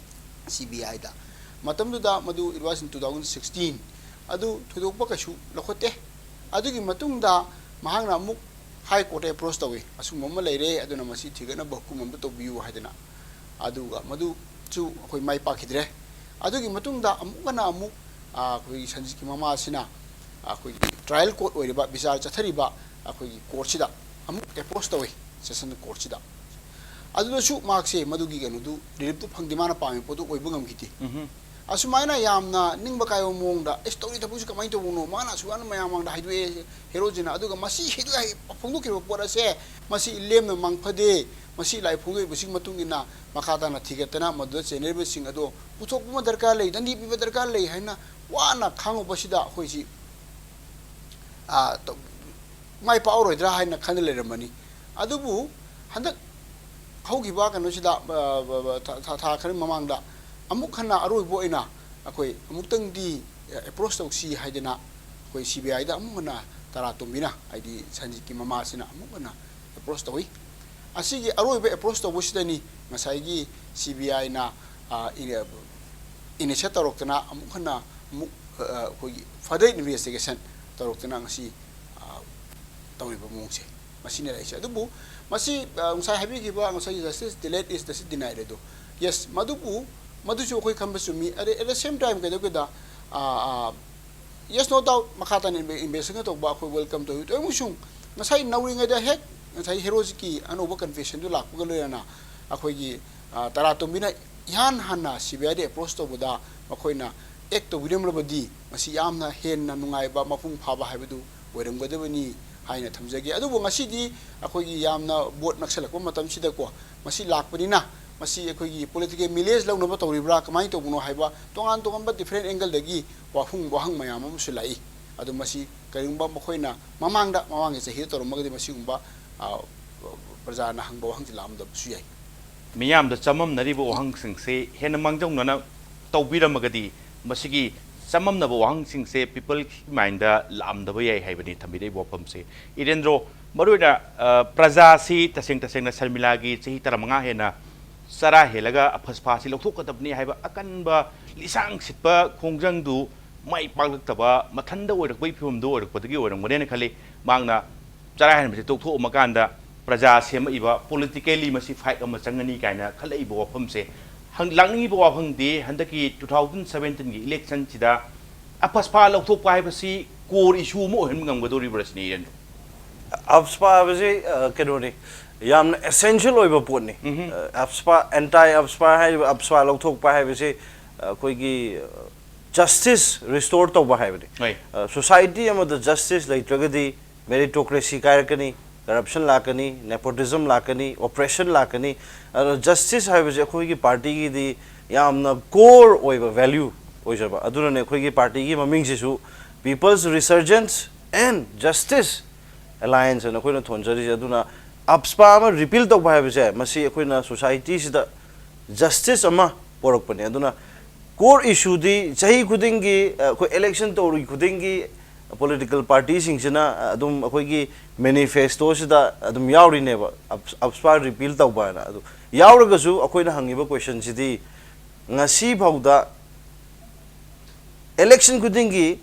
ꯁꯤ ꯕꯤ ꯑꯥꯏꯗ꯫ ꯃꯇꯝꯗꯨꯗ ꯃꯗꯨ it was in two thousand sixteen, ꯑꯗꯨ ꯊꯣꯏꯗꯣꯛꯄ ꯀꯩꯁꯨ ꯂꯧꯈꯠꯇꯦ꯫ ꯑꯗꯨꯒꯤ ꯃꯇꯨꯡꯗ ꯃꯍꯥꯛꯅ ꯑꯃꯨꯛ ꯍꯥꯏ ꯀꯣꯔꯠꯇ ꯑꯦꯄ꯭ꯔꯣꯁ ꯇꯧꯏ, ꯑꯁꯨꯝꯕ ꯑꯃ ꯂꯩꯔꯦ, ꯑꯗꯨꯅ ꯃꯁꯤ ꯊꯤꯒꯠꯅꯕ ꯍꯨꯀꯨꯝ ꯑꯝꯇ ꯇꯧꯕꯤꯌꯨ ꯍꯥꯏꯗꯅ꯫ ꯑꯗꯨꯒ ꯃꯗꯨꯁꯨ ꯑꯩꯈꯣꯏ ꯃꯥꯏ ꯄꯥꯛꯈꯤꯗ꯭ꯔꯦ꯫ ꯑꯗꯨꯒꯤ ꯃꯇꯨꯡꯗ ꯑꯃꯨꯛ ꯍꯟꯅ ꯑꯃꯨꯛ, ꯑ, ꯑꯩꯈꯣꯏꯒꯤ ꯁꯟꯖꯤꯠꯀꯤ ꯃꯃꯥꯁꯤꯅ ꯑꯩꯈꯣꯏꯒꯤ ꯇ꯭ꯔꯥꯏꯌꯦꯜ ꯀꯣꯔꯠ ꯑꯣꯏꯔꯤꯕ, ꯕꯤꯆꯥꯔ ꯆꯠꯊꯔꯤꯕ ꯑꯩꯈꯣꯏꯒꯤ ꯀꯣꯔꯠꯁꯤꯗ ꯑꯃꯨꯛ ꯑꯦꯄ꯭ꯔꯣꯁ ꯇꯧꯏ, ꯁꯦꯁꯟ ꯀꯣꯔꯠꯁꯤꯗ꯫ ꯑꯗꯨꯗꯁꯨ ꯃꯍꯥꯛꯁꯦ ꯃꯗꯨꯒꯤ ꯀꯩꯅꯣꯗꯨ, ꯔꯤꯂꯤꯐꯇꯨ ꯐꯪꯗꯦ, ꯃꯥꯅ ꯄꯥꯝꯃꯤ ꯄꯣꯠꯇꯨ ꯑꯣꯏꯕ ꯉꯝꯈꯤꯗꯦ꯫ ꯎꯝꯍꯨꯝ. ꯑꯁꯨꯃꯥꯏꯅ ꯌꯥꯝꯅ ꯅꯤꯡꯕ ꯀꯥꯏꯕ ꯃꯑꯣꯡꯗ, "ꯑꯦꯁ, ꯇꯧꯔꯤ ꯊꯕꯛꯁꯤ ꯀꯃꯥꯏꯅ ꯇꯧꯕꯅꯣ?" ꯃꯥꯅ ꯑꯁꯨꯛ ꯌꯥꯝꯅ ꯃꯌꯥꯝ ꯃꯥꯡꯗ ꯍꯥꯏꯗꯣꯛꯑꯦ ꯍꯦꯔꯣꯖꯤꯠꯅ, ꯑꯗꯨꯒ ꯃꯁꯤ ꯍꯦꯗꯣꯛ-, ꯐꯣꯡꯗꯣꯛꯈꯤꯕ ꯄꯣꯠ ꯑꯁꯦ ꯃꯁꯤ ꯂꯦꯝꯅ ꯃꯥꯡꯐꯗꯦ, ꯃꯁꯤ ꯂꯥꯏ ꯐꯣꯡꯗꯣꯛꯏꯕꯁꯤꯒꯤ ꯃꯇꯨꯡ ꯏꯟꯅ ꯃꯈꯥ ꯇꯥꯅ ꯊꯤꯒꯠꯇꯅ ꯃꯗꯨꯗ ꯆꯦꯟꯅꯔꯤꯕꯁꯤꯡ ꯑꯗꯣ ꯄꯨꯊꯣꯛꯄ ꯑꯃ ꯗꯔꯀꯥꯔ ꯂꯩ, ꯗꯟꯗꯤ ꯄꯤꯕ ꯗꯔꯀꯥꯔ ꯂꯩ ꯍꯥꯏꯅ ꯋꯥꯅ ꯈꯥꯡꯉꯨꯕꯁꯤꯗ ꯑꯩꯈꯣꯏꯁꯤ, ꯑꯥ, ꯇꯧ-, ꯃꯥꯏ ꯄꯥꯛꯑꯔꯣꯏꯗ꯭ꯔꯥ ꯍꯥꯏꯅ ꯈꯟꯗ ꯂꯩꯔꯝꯕꯅꯤ꯫ ꯑꯗꯨꯕꯨ ꯍꯟꯗꯛ ꯍꯧꯈꯤꯕ ꯀꯩꯅꯣꯁꯤꯗ, ꯑ, ꯊꯥ, ꯊꯥ, ꯊꯥ ꯈꯔ ꯃꯃꯥꯡꯗ ꯑꯃꯨꯛ ꯍꯟꯅ ꯑꯔꯣꯏꯕ ꯑꯣꯏꯅ ꯑꯩꯈꯣꯏ ꯑꯃꯨꯛꯇꯪꯗꯤ ꯑꯦꯄ꯭ꯔꯣꯁ ꯇꯧꯁꯤ ꯍꯥꯏꯗꯅ ꯑꯩꯈꯣꯏ ꯁꯤ ꯕꯤ ꯑꯥꯏꯗ ꯑꯃꯨꯛ ꯍꯟꯅ ꯇꯔꯥ ꯇꯣꯝꯕꯤꯅ, ꯍꯥꯏꯗꯤ ꯁꯟꯖꯤꯠꯀꯤ ꯃꯃꯥꯁꯤꯅ ꯑꯃꯨꯛ ꯍꯟꯅ ꯑꯦꯄ꯭ꯔꯣꯁ ꯇꯧꯏ꯫ ꯑꯁꯤꯒꯤ ꯑꯔꯣꯏꯕ ꯑꯦꯄ꯭ꯔꯣꯁ ꯇꯧꯕꯁꯤꯗꯅꯤ ꯉꯁꯥꯏꯒꯤ ꯁꯤ ꯕꯤ ꯑꯥꯏꯅ, ꯑ, ꯏꯅ-, ꯏꯅꯤꯁꯤꯌꯦꯠ ꯇꯧꯔꯛꯇꯅ ꯑꯃꯨꯛ ꯍꯟꯅ ꯑꯃꯨꯛ, ꯑ, ꯑꯩꯈꯣꯏꯒꯤ further investigation ꯇꯧꯔꯛꯇꯅ ꯉꯁꯤ, ꯑ, ꯇꯧꯔꯤꯕ ꯃꯑꯣꯡꯁꯦ ꯃꯁꯤꯅ ꯂꯩꯔꯤꯁꯦ꯫ ꯑꯗꯨꯕꯨ ꯃꯁꯤ, ꯑ, ꯉꯁꯥꯏ ꯍꯥꯏꯕꯤꯈꯤꯕ ꯉꯁꯥꯏꯒꯤ "Justice delayed is justice denied" ꯑꯗꯣ, ꯌꯦꯁ, ꯃꯗꯨꯕꯨ, ꯃꯗꯨꯁꯨ ꯑꯩꯈꯣꯏ ꯈꯟꯕ ꯆꯨꯝꯃꯤ꯫ ꯑꯗꯩ at the same time ꯀꯩꯗꯧꯒꯦꯗ, ꯑ, ꯑ, ꯌꯦꯁ, ꯅꯣ ꯗꯥꯎꯠ, ꯃꯈꯥ ꯇꯥꯅ ꯏꯟꯚꯦ-, ꯏꯟꯚꯦꯁꯇꯤꯒꯦꯁꯟ ꯇꯧꯕ ꯑꯩꯈꯣꯏ ꯋꯦꯜꯀꯝ ꯇꯧꯏ꯫ ꯑꯗꯨ ꯑꯃꯁꯨꯡ ꯉꯁꯥꯏ ꯅꯧꯔꯤꯉꯩꯗ ꯍꯦꯛ ꯉꯁꯥꯏ ꯍꯦꯔꯣꯖꯤꯠꯀꯤ ꯑꯅꯧꯕ ꯀꯟꯐꯦꯁꯟꯗꯨ ꯂꯥꯛꯄꯒ ꯂꯣꯏꯅꯅ ꯑꯩꯈꯣꯏꯒꯤ, ꯑ, ꯇꯔꯥ ꯇꯣꯝꯕꯤꯅ ꯏꯍꯥꯟ ꯍꯥꯟꯅ ꯁꯤ ꯕꯤ ꯑꯥꯏꯗ ꯑꯦꯄ꯭ꯔꯣꯁ ꯇꯧꯕꯗ ꯃꯈꯣꯏꯅ ꯑꯦꯛ ꯇꯧꯕꯤꯔꯝꯂꯕꯗꯤ ꯃꯁꯤ ꯌꯥꯝꯅ ꯍꯦꯟꯅ ꯅꯨꯡꯉꯥꯏꯕ, ꯃꯄꯨꯡ ꯐꯥꯕ ꯍꯥꯏꯕꯗꯨ ꯑꯣꯏꯔꯝꯒꯗꯕꯅꯤ ꯍꯥꯏꯅ ꯊꯝꯖꯒꯦ꯫ ꯑꯗꯨꯕꯨ ꯉꯁꯤꯗꯤ ꯑꯩꯈꯣꯏꯒꯤ ꯌꯥꯝꯅ ꯚꯣꯠ ꯅꯛꯁꯜꯂꯛꯄ ꯃꯇꯝꯁꯤꯗꯀꯣ, ꯃꯁꯤ ꯂꯥꯛꯄꯅꯤꯅ ꯃꯁꯤ ꯑꯩꯈꯣꯏꯒꯤ ꯄꯣꯂꯤꯇꯤꯀꯦꯜ ꯃꯤꯂꯦꯖ ꯂꯧꯅꯕ ꯇꯧꯔꯤꯕ꯭ꯔꯥ, ꯀꯃꯥꯏꯅ ꯇꯧꯕꯅꯣ ꯍꯥꯏꯕ ꯇꯣꯉꯥꯟ ꯇꯣꯉꯥꯟꯕ ꯗꯤꯐꯔꯦꯟ ꯑꯦꯡꯒꯜꯗꯒꯤ ꯋꯥꯐꯨꯡ ꯋꯥꯍꯪ ꯃꯌꯥꯝ ꯑꯃꯁꯨ ꯂꯥꯛꯏ꯫ ꯑꯗꯨ ꯃꯁꯤ ꯀꯔꯤꯒꯨꯝꯕ ꯃꯈꯣꯏꯅ ꯃꯃꯥꯡꯗ, ꯃꯃꯥꯡꯒꯤ ꯆꯍꯤꯗ ꯇꯧꯔꯝꯃꯒꯗꯤ ꯃꯁꯤꯒꯨꯝꯕ, ꯑ, ꯄ꯭ꯔꯖꯥꯅ ꯍꯪꯕ ꯋꯥꯍꯪꯁꯤ ꯂꯥꯛꯑꯝꯗꯕꯁꯨ ꯌꯥꯏ꯫ ꯃꯤꯌꯥꯝꯗ ꯆꯃꯝꯅꯔꯤꯕ ꯋꯥꯍꯪꯁꯤꯡꯁꯦ ꯍꯦꯟꯅ ꯃꯥꯡꯖꯧꯅꯅ ꯇꯧꯕꯤꯔꯝꯃꯒꯗꯤ ꯃꯁꯤꯒꯤ ꯆꯃꯝꯅꯕ ꯋꯥꯍꯪꯁꯤꯡꯁꯦ ꯄꯤꯄꯜꯒꯤ ꯃꯥꯏꯟꯗ ꯂꯥꯛꯑꯝꯗꯕ ꯌꯥꯏ ꯍꯥꯏꯕꯅꯤ ꯊꯝꯕꯤꯔꯛꯏꯕ ꯋꯥꯐꯝꯁꯦ꯫ ꯏꯔꯦꯟꯗ꯭ꯔꯣ, ꯃꯔꯨꯑꯣꯏꯅ, ꯑ, ꯄ꯭ꯔꯖꯥꯁꯤ ꯇꯁꯦꯡ ꯇꯁꯦꯡꯅ ꯁꯔꯃꯤꯂꯥꯒꯤ ꯆꯍꯤ ꯇꯔꯥꯃꯉꯥ ꯍꯦꯟꯅ ꯆꯔꯥ ꯍꯦꯜꯂꯒ ꯑꯐꯁꯐꯥꯁꯤ ꯂꯧꯊꯣꯛꯀꯗꯕꯅꯤ ꯍꯥꯏꯕ ꯑꯀꯟꯕ ꯂꯤꯁꯥꯡ ꯁꯤꯠꯄ ꯈꯣꯡꯖꯪꯗꯨ ꯃꯥꯏ ꯄꯥꯛꯂꯛꯇꯕ, ꯃꯊꯟꯗ ꯑꯣꯏꯔꯛꯄꯒꯤ ꯐꯤꯕꯝꯗꯨ ꯑꯣꯏꯔꯛꯄꯗꯒꯤ ꯑꯣꯏꯔꯝꯒꯅꯦꯅ ꯈꯜꯂꯤ꯫ ꯃꯍꯥꯛꯅ ꯆꯔꯥ ꯍꯦꯟꯕꯁꯦ ꯇꯣꯛꯊꯣꯛꯑꯝꯃꯀꯥꯟꯗ ꯄ꯭ꯔꯖꯥ ꯁꯦꯝꯃꯛꯏꯕ ꯄꯣꯂꯤꯇꯤꯀꯦꯜꯂꯤ ꯃꯁꯤ ꯐꯥꯏꯠ ꯑꯃ ꯆꯪꯒꯅꯤ ꯀꯥꯏꯅ ꯈꯜꯂꯛꯏꯕ ꯋꯥꯐꯝꯁꯦ, ꯍꯪ-, ꯂꯥꯛꯅꯤꯡꯉꯤꯕ ꯋꯥꯐꯝꯗꯤ ꯍꯟꯗꯛꯀꯤ two thousand seventeenꯒꯤ ꯏꯂꯦꯛꯁꯟꯁꯤꯗ ꯑꯐꯁꯐꯥ ꯂꯧꯊꯣꯛꯄ ꯍꯥꯏꯕꯁꯤ ꯀꯣꯔ ꯏꯁꯨ ꯑꯃ ꯑꯣꯏꯍꯟꯕ ꯉꯝꯒꯗꯧꯔꯤꯕ꯭ꯔꯥ ꯁꯤꯅꯤ, ꯏꯔꯦꯟꯗ꯭ꯔꯣ? ꯑꯐꯁꯐꯥ ꯍꯥꯏꯕꯁꯤ, ꯑ, ꯀꯩꯅꯣꯅꯤ, ꯌꯥꯝꯅ ꯑꯦꯁꯦꯟꯁꯤꯌꯦꯜ ꯑꯣꯏꯕ ꯄꯣꯠꯅꯤ꯫ ꯎꯝꯍꯨꯝ꯫ ꯑ, ꯑꯐꯁꯐꯥ, ꯑꯦꯟꯇꯥꯏ ꯑꯐꯁꯐꯥ ꯍꯥꯏꯔꯤꯕ ꯑꯐꯁꯐꯥ ꯂꯧꯊꯣꯛꯄ ꯍꯥꯏꯕꯁꯤ, ꯑ, ꯑꯩꯈꯣꯏꯒꯤ, ꯑ, ꯖꯁꯇꯤꯁ ꯔꯤꯁꯇꯣꯔ ꯇꯧꯕ ꯍꯥꯏꯕꯅꯤ꯫ ꯍꯣꯏ꯫ ꯑ, ꯁꯣꯁꯥꯏꯇꯤ ꯑꯃꯗ ꯖꯁꯇꯤꯁ ꯂꯩꯇ꯭ꯔꯒꯗꯤ ꯃꯦꯔꯤꯇꯣꯀ꯭ꯔꯦꯁꯤ ꯀꯥꯏꯔꯛꯀꯅꯤ, ꯀꯔꯞꯁꯟ ꯂꯥꯛꯀꯅꯤ, ꯅꯦꯄꯣꯇꯤꯖꯝ ꯂꯥꯛꯀꯅꯤ, ꯑꯣꯄ꯭ꯔꯦꯁꯟ ꯂꯥꯛꯀꯅꯤ꯫ ꯑꯗꯣ ꯖꯁꯇꯤꯁ ꯍꯥꯏꯕꯁꯤ ꯑꯩꯈꯣꯏꯒꯤ ꯄꯥꯔꯇꯤꯒꯤꯗꯤ ꯌꯥꯝꯅ ꯀꯣꯔ ꯑꯣꯏꯕ ꯚꯦꯂ꯭ꯌꯨ ꯑꯣꯏꯖꯕ꯫ ꯑꯗꯨꯅꯅꯦ ꯑꯩꯈꯣꯏꯒꯤ ꯄꯥꯔꯇꯤꯒꯤ ꯃꯃꯤꯡꯁꯤꯁꯨ People's Resurgence and Justice Alliance ꯍꯥꯏꯅ ꯑꯩꯈꯣꯏꯅ ꯊꯣꯟꯖꯔꯤꯁꯦ꯫ ꯑꯗꯨꯅ ꯑꯞꯁꯄꯥ ꯑꯃ ꯔꯤꯄꯤꯜ ꯇꯧꯕ ꯍꯥꯏꯕꯁꯦ, ꯃꯁꯤ ꯑꯩꯈꯣꯏꯅ ꯁꯣꯁꯥꯏꯇꯤꯁꯤꯗ ꯖꯁꯇꯤꯁ ꯑꯃ ꯄꯣꯔꯛꯄꯅꯦ꯫ ꯑꯗꯨꯅ ꯀꯣꯔ ꯏꯁꯨꯗꯤ ꯆꯍꯤ ꯈꯨꯗꯤꯡꯒꯤ, ꯑ, ꯑꯩꯈꯣꯏ ꯏꯂꯦꯛꯁꯟ ꯇꯧꯔꯤ ꯈꯨꯗꯤꯡꯒꯤ ꯄꯣꯂꯤꯇꯤꯀꯦꯜ ꯄꯥꯔꯇꯤꯁꯤꯡꯁꯤꯅ, ꯑ, ꯑꯗꯨꯝ ꯑꯩꯈꯣꯏꯒꯤ ꯃꯦꯅꯤꯐꯦꯁꯇꯣꯁꯤꯗ ꯑꯗꯨꯝ ꯌꯥꯎꯔꯤꯅꯦꯕ, ꯑꯞ-, ꯑꯞꯁꯄꯥ ꯔꯤꯄꯤꯜ ꯇꯧꯕ ꯍꯥꯏꯅ꯫ ꯑꯗꯨ ꯌꯥꯎꯔꯒꯁꯨ ꯑꯩꯈꯣꯏꯅ ꯍꯪꯉꯤꯕ ꯀꯣꯏꯁꯟꯁꯤꯗꯤ, ꯉꯁꯤ ꯐꯥꯎꯗ ꯏꯂꯦꯛꯁꯟ ꯈꯨꯗꯤꯡꯒꯤ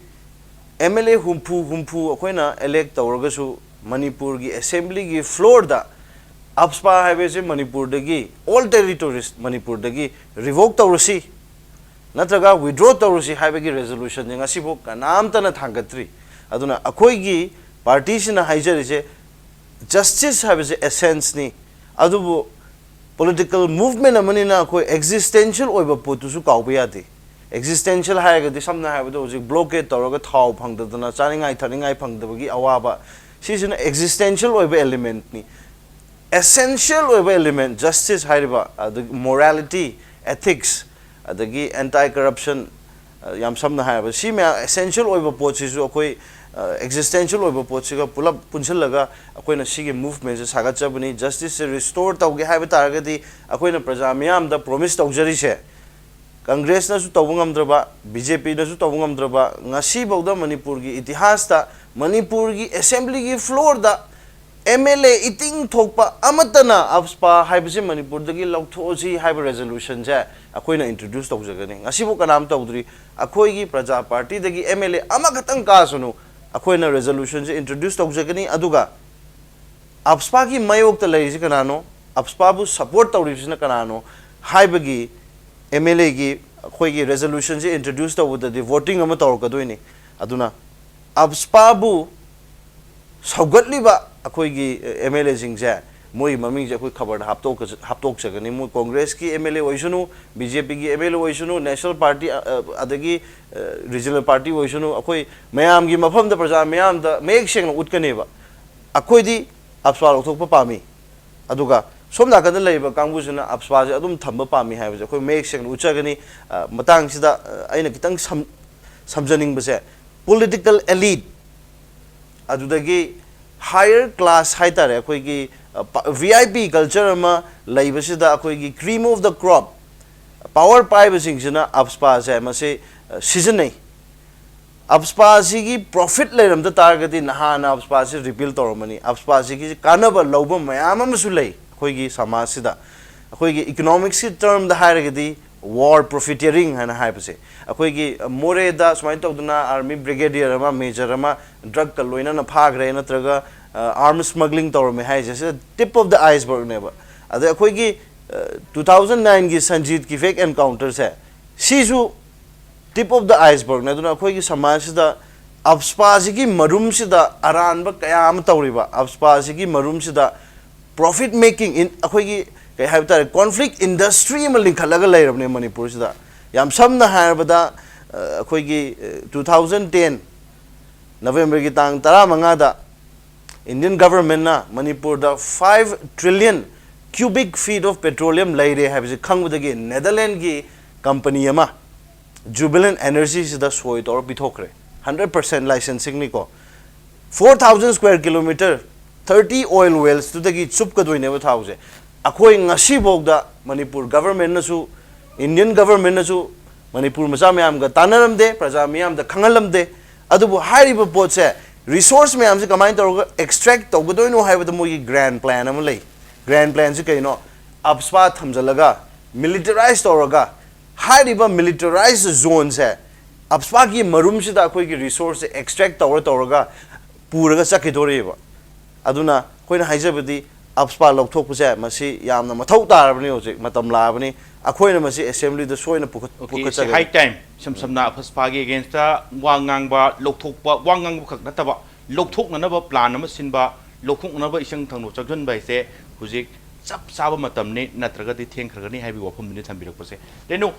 ꯑꯦꯝ ꯑꯦꯜ ꯑꯦ ꯍꯨꯝꯐꯨ ꯍꯨꯝꯐꯨ ꯑꯩꯈꯣꯏꯅ ꯏꯂꯦꯛ ꯇꯧꯔꯒꯁꯨ, ꯃꯅꯤꯄꯨꯔꯒꯤ ꯑꯦꯁꯦꯝꯕ꯭ꯂꯤꯒꯤ ꯐ꯭ꯂꯣꯔꯗ ꯑꯞꯁꯄꯥ ꯍꯥꯏꯕꯁꯦ ꯃꯅꯤꯄꯨꯔꯗꯒꯤ, ꯑꯣꯜ ꯇꯦꯔꯤꯇꯣꯔꯤꯁ ꯃꯅꯤꯄꯨꯔꯗꯒꯤ ꯔꯤꯚꯣꯛ ꯇꯧꯔꯁꯤ, ꯅꯠꯇ꯭ꯔꯒ ꯋꯤꯗ꯭ꯔꯣ ꯇꯧꯔꯁꯤ ꯍꯥꯏꯕꯒꯤ ꯔꯦꯖꯣꯂꯨꯁꯟꯁꯦ ꯉꯁꯤꯐꯥꯎ ꯀꯅꯥꯝꯇꯅ ꯊꯥꯡꯒꯠꯇ꯭ꯔꯤ꯫ ꯑꯗꯨꯅ ꯑꯩꯈꯣꯏꯒꯤ ꯄꯥꯔꯇꯤꯁꯤꯅ ꯍꯥꯏꯖꯔꯤꯁꯦ, ꯖꯁꯇꯤꯁ ꯍꯥꯏꯕꯁꯦ ꯑꯦꯁꯦꯟꯁꯅꯤ꯫ ꯑꯗꯨꯕꯨ ꯄꯣꯂꯤꯇꯤꯀꯦꯜ ꯃꯨꯚꯃꯦꯟ ꯑꯃꯅꯤꯅ ꯑꯩꯈꯣꯏ ꯑꯦꯛꯖꯤꯁꯇꯦꯟꯁꯤꯌꯦꯜ ꯑꯣꯏꯕ ꯄꯣꯠꯇꯨꯁꯨ ꯀꯥꯎꯕ ꯌꯥꯗꯦ꯫ ꯑꯦꯛꯖꯤꯁꯇꯦꯟꯁꯤꯌꯦꯜ ꯍꯥꯏꯔꯒꯗꯤ, ꯁꯝꯅ ꯍꯥꯏꯔꯕꯗ, ꯍꯧꯖꯤꯛ ꯕ꯭ꯂꯣꯀꯦꯠ ꯇꯧꯔꯒ ꯊꯥꯎ ꯐꯪꯗꯗꯅ, ꯆꯥꯅꯤꯡꯉꯥꯏ ꯊꯛꯅꯤꯡꯉꯥꯏ ꯐꯪꯗꯕꯒꯤ ꯑꯋꯥꯕ, ꯁꯤꯁꯤꯅ ꯑꯦꯛꯖꯤꯁꯇꯦꯟꯁꯤꯌꯦꯜ ꯑꯣꯏꯕ ꯑꯦꯂꯤꯃꯦꯟꯠꯅꯤ꯫ ꯑꯦꯁꯦꯟꯁꯤꯌꯦꯜ ꯑꯣꯏꯕ ꯑꯦꯂꯤꯃꯦꯟꯠ, ꯖꯁꯇꯤꯁ ꯍꯥꯏꯔꯤꯕ, ꯑꯗꯒꯤ ꯃꯣꯔꯥꯂꯤꯇꯤ, ꯑꯦꯊꯤꯛꯁ, ꯑꯗꯒꯤ ꯑꯦꯟꯇꯥꯏ ꯀꯔꯞꯁꯟ, ꯑ, ꯌꯥꯝ ꯁꯝꯅ ꯍꯥꯏꯔꯕꯗ, ꯁꯤ ꯃꯌꯥꯝ ꯑꯦꯁꯦꯟꯁꯤꯌꯦꯜ ꯑꯣꯏꯕ ꯄꯣꯠꯁꯤꯁꯨ ꯑꯩꯈꯣꯏ, ꯑ, ꯑꯦꯛꯖꯤꯁꯇꯦꯟꯁꯤꯌꯦꯜ ꯑꯣꯏꯕ ꯄꯣꯠꯁꯤꯒ ꯄꯨꯂꯞ ꯄꯨꯟꯁꯤꯜꯂꯒ ꯑꯩꯈꯣꯏꯅ ꯁꯤꯒꯤ ꯃꯨꯚꯃꯦꯟꯁꯦ ꯁꯥꯒꯠꯆꯕꯅꯤ꯫ ꯖꯁꯇꯤꯁꯁꯦ ꯔꯤꯁꯇꯣꯔ ꯇꯧꯒꯦ ꯍꯥꯏꯕ ꯇꯥꯔꯒꯗꯤ, ꯑꯩꯈꯣꯏꯅ ꯄ꯭ꯔꯖꯥ ꯃꯤꯌꯥꯝꯗ ꯄ꯭ꯔꯣꯃꯤꯁ ꯇꯧꯖꯔꯤꯁꯦ, ꯀꯪꯒ꯭ꯔꯦꯁꯅꯁꯨ ꯇꯧꯕ ꯉꯝꯗ꯭ꯔꯕ, ꯕꯤ ꯖꯦ ꯄꯤꯅꯁꯨ ꯇꯧꯕ ꯉꯝꯗ꯭ꯔꯕ, ꯉꯁꯤꯐꯥꯎꯗ ꯃꯅꯤꯄꯨꯔꯒꯤ ꯏꯇꯤꯍꯥꯁꯇ, ꯃꯅꯤꯄꯨꯔꯒꯤ ꯑꯦꯁꯦꯝꯕ꯭ꯂꯤꯒꯤ ꯐ꯭ꯂꯣꯔꯗ ꯑꯦꯝ ꯑꯦꯜ ꯑꯦ ꯏꯇꯤꯡ ꯊꯣꯛꯄ ꯑꯃꯠꯇꯅ ꯑꯞꯁꯄꯥ ꯍꯥꯏꯕꯁꯤ ꯃꯅꯤꯄꯨꯔꯗꯒꯤ ꯂꯧꯊꯣꯛꯑꯁꯤ ꯍꯥꯏꯕ ꯔꯦꯖꯣꯂꯨꯁꯟꯁꯦ ꯑꯩꯈꯣꯏꯅ ꯏꯟꯇ꯭ꯔꯣꯗ꯭ꯌꯨꯁ ꯇꯧꯖꯒꯅꯤ꯫ ꯉꯁꯤꯐꯥꯎ ꯀꯅꯥꯝ ꯇꯧꯗ꯭ꯔꯤ꯫ ꯑꯩꯈꯣꯏꯒꯤ ꯄ꯭ꯔꯖꯥ ꯄꯥꯔꯇꯤꯗꯒꯤ ꯑꯦꯝ ꯑꯦꯜ ꯑꯦ ꯑꯃꯈꯛꯇꯪ ꯀꯥꯁꯅꯨ, ꯑꯩꯈꯣꯏꯅ ꯔꯦꯖꯣꯂꯨꯁꯟꯁꯦ ꯏꯟꯇ꯭ꯔꯣꯗ꯭ꯌꯨꯁ ꯇꯧꯖꯒꯅꯤ꯫ ꯑꯗꯨꯒ ꯑꯞꯁꯄꯥꯒꯤ ꯃꯥꯌꯣꯛꯇ ꯂꯩꯔꯤꯁꯤ ꯀꯅꯥꯅꯣ, ꯑꯞꯁꯄꯥꯕꯨ ꯁꯄꯣꯔꯠ ꯇꯧꯔꯤꯕꯁꯤꯅ ꯀꯅꯥꯅꯣ ꯍꯥꯏꯕꯒꯤ ꯑꯦꯝ ꯑꯦꯜ ꯑꯦꯒꯤ ꯑꯩꯈꯣꯏꯒꯤ ꯔꯦꯖꯣꯂꯨꯁꯟꯁꯦ ꯏꯟꯇ꯭ꯔꯣꯗ꯭ꯌꯨꯁ ꯇꯧꯕꯗꯗꯤ ꯚꯣꯇꯤꯡ ꯑꯃ ꯇꯧꯔꯛꯀꯗꯣꯏꯅꯤ꯫ ꯑꯗꯨꯅ ꯑꯞꯁꯄꯥꯕꯨ ꯁꯧꯒꯠꯂꯤꯕ ꯑꯩꯈꯣꯏꯒꯤ ꯑꯦꯝ ꯑꯦꯜ ꯑꯦꯁꯤꯡꯁꯦ, ꯃꯣꯏꯒꯤ ꯃꯃꯤꯡꯁꯦ ꯑꯩꯈꯣꯏ ꯈꯕꯔꯗ ꯍꯥꯞꯇꯣꯛꯀ-, ꯍꯥꯞꯇꯣꯛꯆꯒꯅꯤ꯫ ꯃꯣꯏ ꯀꯣꯡꯒ꯭ꯔꯦꯁꯀꯤ ꯑꯦꯝ ꯑꯦꯜ ꯑꯦ ꯑꯣꯏꯁꯅꯨ, ꯕꯤ ꯖꯦ ꯄꯤꯒꯤ ꯑꯦꯝ ꯑꯦꯜ ꯑꯦ ꯑꯣꯏꯁꯅꯨ, ꯅꯦꯁꯅꯦꯜ ꯄꯥꯔꯇꯤ, ꯑ, ꯑ, ꯑꯗꯒꯤ, ꯑ, ꯔꯤꯖꯅꯦꯜ ꯄꯥꯔꯇꯤ ꯑꯣꯏꯁꯅꯨ, ꯑꯩꯈꯣꯏ ꯃꯌꯥꯝꯒꯤ ꯃꯐꯝꯗ, ꯄ꯭ꯔꯖꯥ ꯃꯌꯥꯝꯗ ꯃꯌꯦꯛ ꯁꯦꯡꯅ ꯎꯠꯀꯅꯦꯕ꯫ ꯑꯩꯈꯣꯏꯗꯤ ꯑꯞꯁꯄꯥ ꯂꯧꯊꯣꯛꯄ ꯄꯥꯝꯃꯤ, ꯑꯗꯨꯒ ꯁꯣꯝ ꯅꯥꯀꯟꯗ ꯂꯩꯔꯤꯕ ꯀꯥꯡꯕꯨꯁꯤꯅ ꯑꯞꯁꯄꯥꯁꯦ ꯑꯗꯨꯝ ꯊꯝꯕ ꯄꯥꯝꯃꯤ ꯍꯥꯏꯕꯁꯦ ꯑꯩꯈꯣꯏ ꯃꯌꯦꯛ ꯁꯦꯡꯅ ꯎꯠꯆꯒꯅꯤ꯫ ꯑ, ꯃꯇꯥꯡꯁꯤꯗ, ꯑ, ꯑꯩꯅ ꯈꯤꯇꯪ ꯁꯝ-, ꯁꯝꯖꯅꯤꯡꯕꯁꯦ, ꯄꯣꯂꯤꯇꯤꯀꯦꯜ ꯑꯦꯂꯤꯠ, ꯑꯗꯨꯗꯒꯤ ꯍꯥꯌꯔ ꯀ꯭ꯂꯥꯁ ꯍꯥꯏꯇꯥꯔꯦ, ꯑꯩꯈꯣꯏꯒꯤ, ꯚꯤ ꯑꯥꯏ ꯄꯤ ꯀꯜꯆꯔ ꯑꯃ ꯂꯩꯕꯁꯤꯗ ꯑꯩꯈꯣꯏꯒꯤ cream of the crop, power ꯄꯥꯏꯕꯁꯤꯡꯁꯤꯅ ꯑꯞꯁꯄꯥꯁꯦ ꯃꯁꯤ ꯑ, ꯁꯤꯖꯤꯟꯅꯩ꯫ ꯑꯞꯁꯄꯥꯁꯤꯒꯤ ꯄ꯭ꯔꯣꯐꯤꯠ ꯂꯩꯔꯝꯗ ꯇꯥꯔꯒꯗꯤ ꯅꯍꯥꯟꯅ ꯑꯞꯁꯄꯥꯁꯤ ꯔꯤꯄꯤꯜ ꯇꯧꯔꯝꯃꯅꯤ꯫ ꯑꯞꯁꯄꯥꯁꯤꯒꯤ ꯀꯥꯟꯅꯕ ꯂꯧꯕ ꯃꯌꯥꯝ ꯑꯃꯁꯨ ꯂꯩ ꯑꯩꯈꯣꯏꯒꯤ ꯁꯃꯥꯖꯁꯤꯗ꯫ ꯑꯩꯈꯣꯏꯒꯤ ꯏꯀꯣꯅꯣꯃꯤꯛꯁꯀꯤ ꯇꯔꯝꯗ ꯍꯥꯏꯔꯒꯗꯤ ꯋꯥꯔ ꯄ꯭ꯔꯣꯐꯤꯇꯤꯌꯔꯤꯡ ꯍꯥꯏꯅ ꯍꯥꯏꯕꯁꯦ, ꯑꯩꯈꯣꯏꯒꯤ ꯃꯣꯔꯦꯗ ꯁꯨꯃꯥꯏꯅ ꯇꯧꯗꯅ ꯑꯥꯔꯃꯤ ꯕ꯭ꯔꯤꯒꯦꯗꯤꯌꯔ ꯑꯃ, ꯃꯦꯖꯔ ꯑꯃ ꯗ꯭ꯔꯒꯀ ꯂꯣꯏꯅꯅ ꯐꯥꯈ꯭ꯔꯦ ꯅꯠꯇ꯭ꯔꯒ ꯑꯥꯔꯝꯁ ꯁ꯭ꯃꯒ꯭ꯂꯤꯡ ꯇꯧꯔꯝꯃꯦ ꯍꯥꯏꯁꯦ, ꯁꯤꯗ ꯇꯤꯞ ꯑꯣꯐ ꯗ ꯑꯥꯏꯁꯕꯔꯒꯅꯦꯕ꯫ ꯑꯗ ꯑꯩꯈꯣꯏꯒꯤ ꯇꯨ ꯊꯥꯎꯖꯟ ꯅꯥꯏꯟꯒꯤ ꯁꯟꯖꯤꯠ ꯀꯤꯐꯦꯛ ꯑꯦꯟꯀꯥꯎꯟꯇꯔꯁꯦ, ꯁꯤꯁꯨ ꯇꯤꯞ ꯑꯣꯐ ꯗ ꯑꯥꯏꯁꯕꯔꯒꯅꯦ꯫ ꯑꯗꯨꯅ ꯑꯩꯈꯣꯏꯒꯤ ꯁꯃꯥꯖꯁꯤꯗ ꯑꯞꯁꯄꯥꯁꯤꯒꯤ ꯃꯔꯨꯝꯁꯤꯗ ꯑꯔꯥꯟꯕ ꯀꯌꯥ ꯑꯃ ꯇꯧꯔꯤꯕ, ꯑꯞꯁꯄꯥꯁꯤꯒꯤ ꯃꯔꯨꯝꯁꯤꯗ ꯄ꯭ꯔꯣꯐꯤꯠ ꯃꯦꯀꯤꯡ, ꯑꯩꯈꯣꯏꯒꯤ ꯀꯩ ꯍꯥꯏꯕ ꯇꯥꯔꯦ, ꯀꯣꯟꯐ꯭ꯂꯤꯛ ꯏꯟꯗꯁꯇ꯭ꯔꯤ ꯑꯃ ꯂꯤꯡꯈꯠꯂꯒ ꯂꯩꯔꯕꯅꯦ ꯃꯅꯤꯄꯨꯔꯁꯤꯗ꯫ ꯌꯥꯝ ꯁꯝꯅ ꯍꯥꯏꯔꯕꯗ, ꯑ, ꯑꯩꯈꯣꯏꯒꯤ ꯇꯨ ꯊꯥꯎꯖꯟ ꯇꯦꯟ ꯅꯕꯦꯝꯕꯔꯒꯤ ꯇꯥꯡ ꯇꯔꯥꯃꯉꯥꯗ ꯏꯟꯗꯤꯌꯟ ꯒꯚꯔꯟꯃꯦꯟꯠꯅ ꯃꯅꯤꯄꯨꯔꯗ five trillion cubic feet of petroleum ꯂꯩꯔꯦ ꯍꯥꯏꯕꯁꯤ ꯈꯪꯕꯗꯒꯤ ꯅꯦꯗꯔꯂꯦꯟꯒꯤ ꯀꯝꯄꯅꯤ ꯑꯃ ꯖꯨꯕꯤꯂꯦꯟ ꯑꯦꯅꯔꯖꯤꯁꯤꯗ ꯁꯣꯏ ꯇꯧꯔ ꯄꯤꯊꯣꯛꯈ꯭ꯔꯦ꯫ ꯍꯟꯗ꯭ꯔꯦꯠ ꯄꯥꯔꯁꯦꯟ ꯂꯥꯏꯁꯦꯟꯁꯤꯡꯅꯤꯀꯣ꯫ Four thousand square kilometer, thirty oil wellsꯇꯨꯗꯒꯤ ꯆꯨꯞꯀꯗꯣꯏꯅꯦꯕ ꯊꯥꯎꯁꯦ꯫ ꯑꯩꯈꯣꯏ ꯉꯁꯤꯐꯥꯎꯗ ꯃꯅꯤꯄꯨꯔ ꯒꯚꯔꯟꯃꯦꯟꯠꯅꯁꯨ, ꯏꯟꯗꯤꯌꯟ ꯒꯚꯔꯟꯃꯦꯟꯠꯅꯁꯨ ꯃꯅꯤꯄꯨꯔ ꯃꯆꯥ ꯃꯌꯥꯝꯒ ꯇꯥꯟꯅꯔꯝꯗꯦ, ꯄ꯭ꯔꯖꯥ ꯃꯤꯌꯥꯝꯗ ꯈꯪꯍꯜꯂꯝꯗꯦ꯫ ꯑꯗꯨꯕꯨ ꯍꯥꯏꯔꯤꯕ ꯄꯣꯠꯁꯦ, ꯔꯤꯁꯣꯔꯁ ꯃꯌꯥꯝꯁꯦ ꯀꯃꯥꯏꯅ ꯇꯧꯔꯒ ꯑꯦꯛꯁꯇ꯭ꯔꯦꯛ ꯇꯧꯒꯗꯣꯏꯅꯣ ꯍꯥꯏꯕꯗ ꯃꯣꯏꯒꯤ ꯒ꯭ꯔꯥꯟ ꯄ꯭ꯂꯥꯟ ꯑꯃ ꯂꯩ꯫ ꯒ꯭ꯔꯥꯟ ꯄ꯭ꯂꯥꯟꯁꯤ ꯀꯩꯅꯣ? ꯑꯞꯁꯄꯥ ꯊꯝꯖꯤꯜꯂꯒ, ꯃꯤꯂꯤꯇꯔꯥꯏꯁ ꯇꯧꯔꯒ, ꯍꯥꯏꯔꯤꯕ ꯃꯤꯂꯤꯇꯔꯥꯏꯁ ꯖꯣꯟꯁꯦ, ꯑꯞꯁꯄꯥꯒꯤ ꯃꯔꯨꯝꯁꯤꯗ ꯑꯩꯈꯣꯏꯒꯤ ꯔꯤꯁꯣꯔꯁꯁꯦ ꯑꯦꯛꯁꯇ꯭ꯔꯦꯛ ꯇꯧꯔ ꯇꯧꯔꯒ ꯄꯨꯔꯒ ꯆꯠꯈꯤꯗꯣꯔꯤꯕ꯫ ꯑꯗꯨꯅ ꯑꯩꯈꯣꯏꯅ ꯍꯥꯏꯖꯕꯗꯤ, ꯑꯞꯁꯄꯥ ꯂꯧꯊꯣꯛꯄꯁꯦ ꯃꯁꯤ ꯌꯥꯝꯅ ꯃꯊꯧ ꯇꯥꯔꯕꯅꯤ, ꯍꯧꯖꯤꯛ ꯃꯇꯝ ꯂꯥꯛꯑꯕꯅꯤ꯫ ꯑꯩꯈꯣꯏꯅ ꯃꯁꯤ ꯑꯦꯁꯦꯝꯕ꯭ꯂꯤꯗ ꯁꯣꯏꯅ ꯄꯨꯈꯠ-, okay, it's a ꯄꯨꯈꯠꯆꯒꯅꯤ꯫ High time. ꯏꯁꯝ ꯁꯝꯅ ꯑꯞꯁꯄꯥꯒꯤ ꯑꯦꯒꯦꯟꯁꯇ ꯋꯥ ꯉꯥꯡꯕ, ꯂꯧꯊꯣꯛꯄ, ꯋꯥ ꯉꯥꯡꯕ ꯈꯛ ꯅꯠꯇꯕ, ꯂꯧꯊꯣꯛꯅꯅꯕ ꯄ꯭ꯂꯥꯟ ꯑꯃ ꯁꯤꯟꯕ, ꯂꯧꯊꯣꯛꯅꯅꯕ ꯏꯁꯪ ꯊꯪꯅ ꯆꯪꯁꯤꯟꯕ ꯍꯥꯏꯁꯦ ꯍꯧꯖꯤꯛ ꯆꯞ ꯆꯥꯕ ꯃꯇꯝꯅꯤ, ꯅꯠꯇ꯭ꯔꯒꯗꯤ ꯊꯦꯡꯈ꯭ꯔꯒꯅꯤ ꯍꯥꯏꯕꯒꯤ ꯋꯥꯐꯝꯗꯨꯅꯤ ꯊꯝꯕꯤꯔꯛꯄꯁꯦ꯫ ꯇꯦꯅꯨ,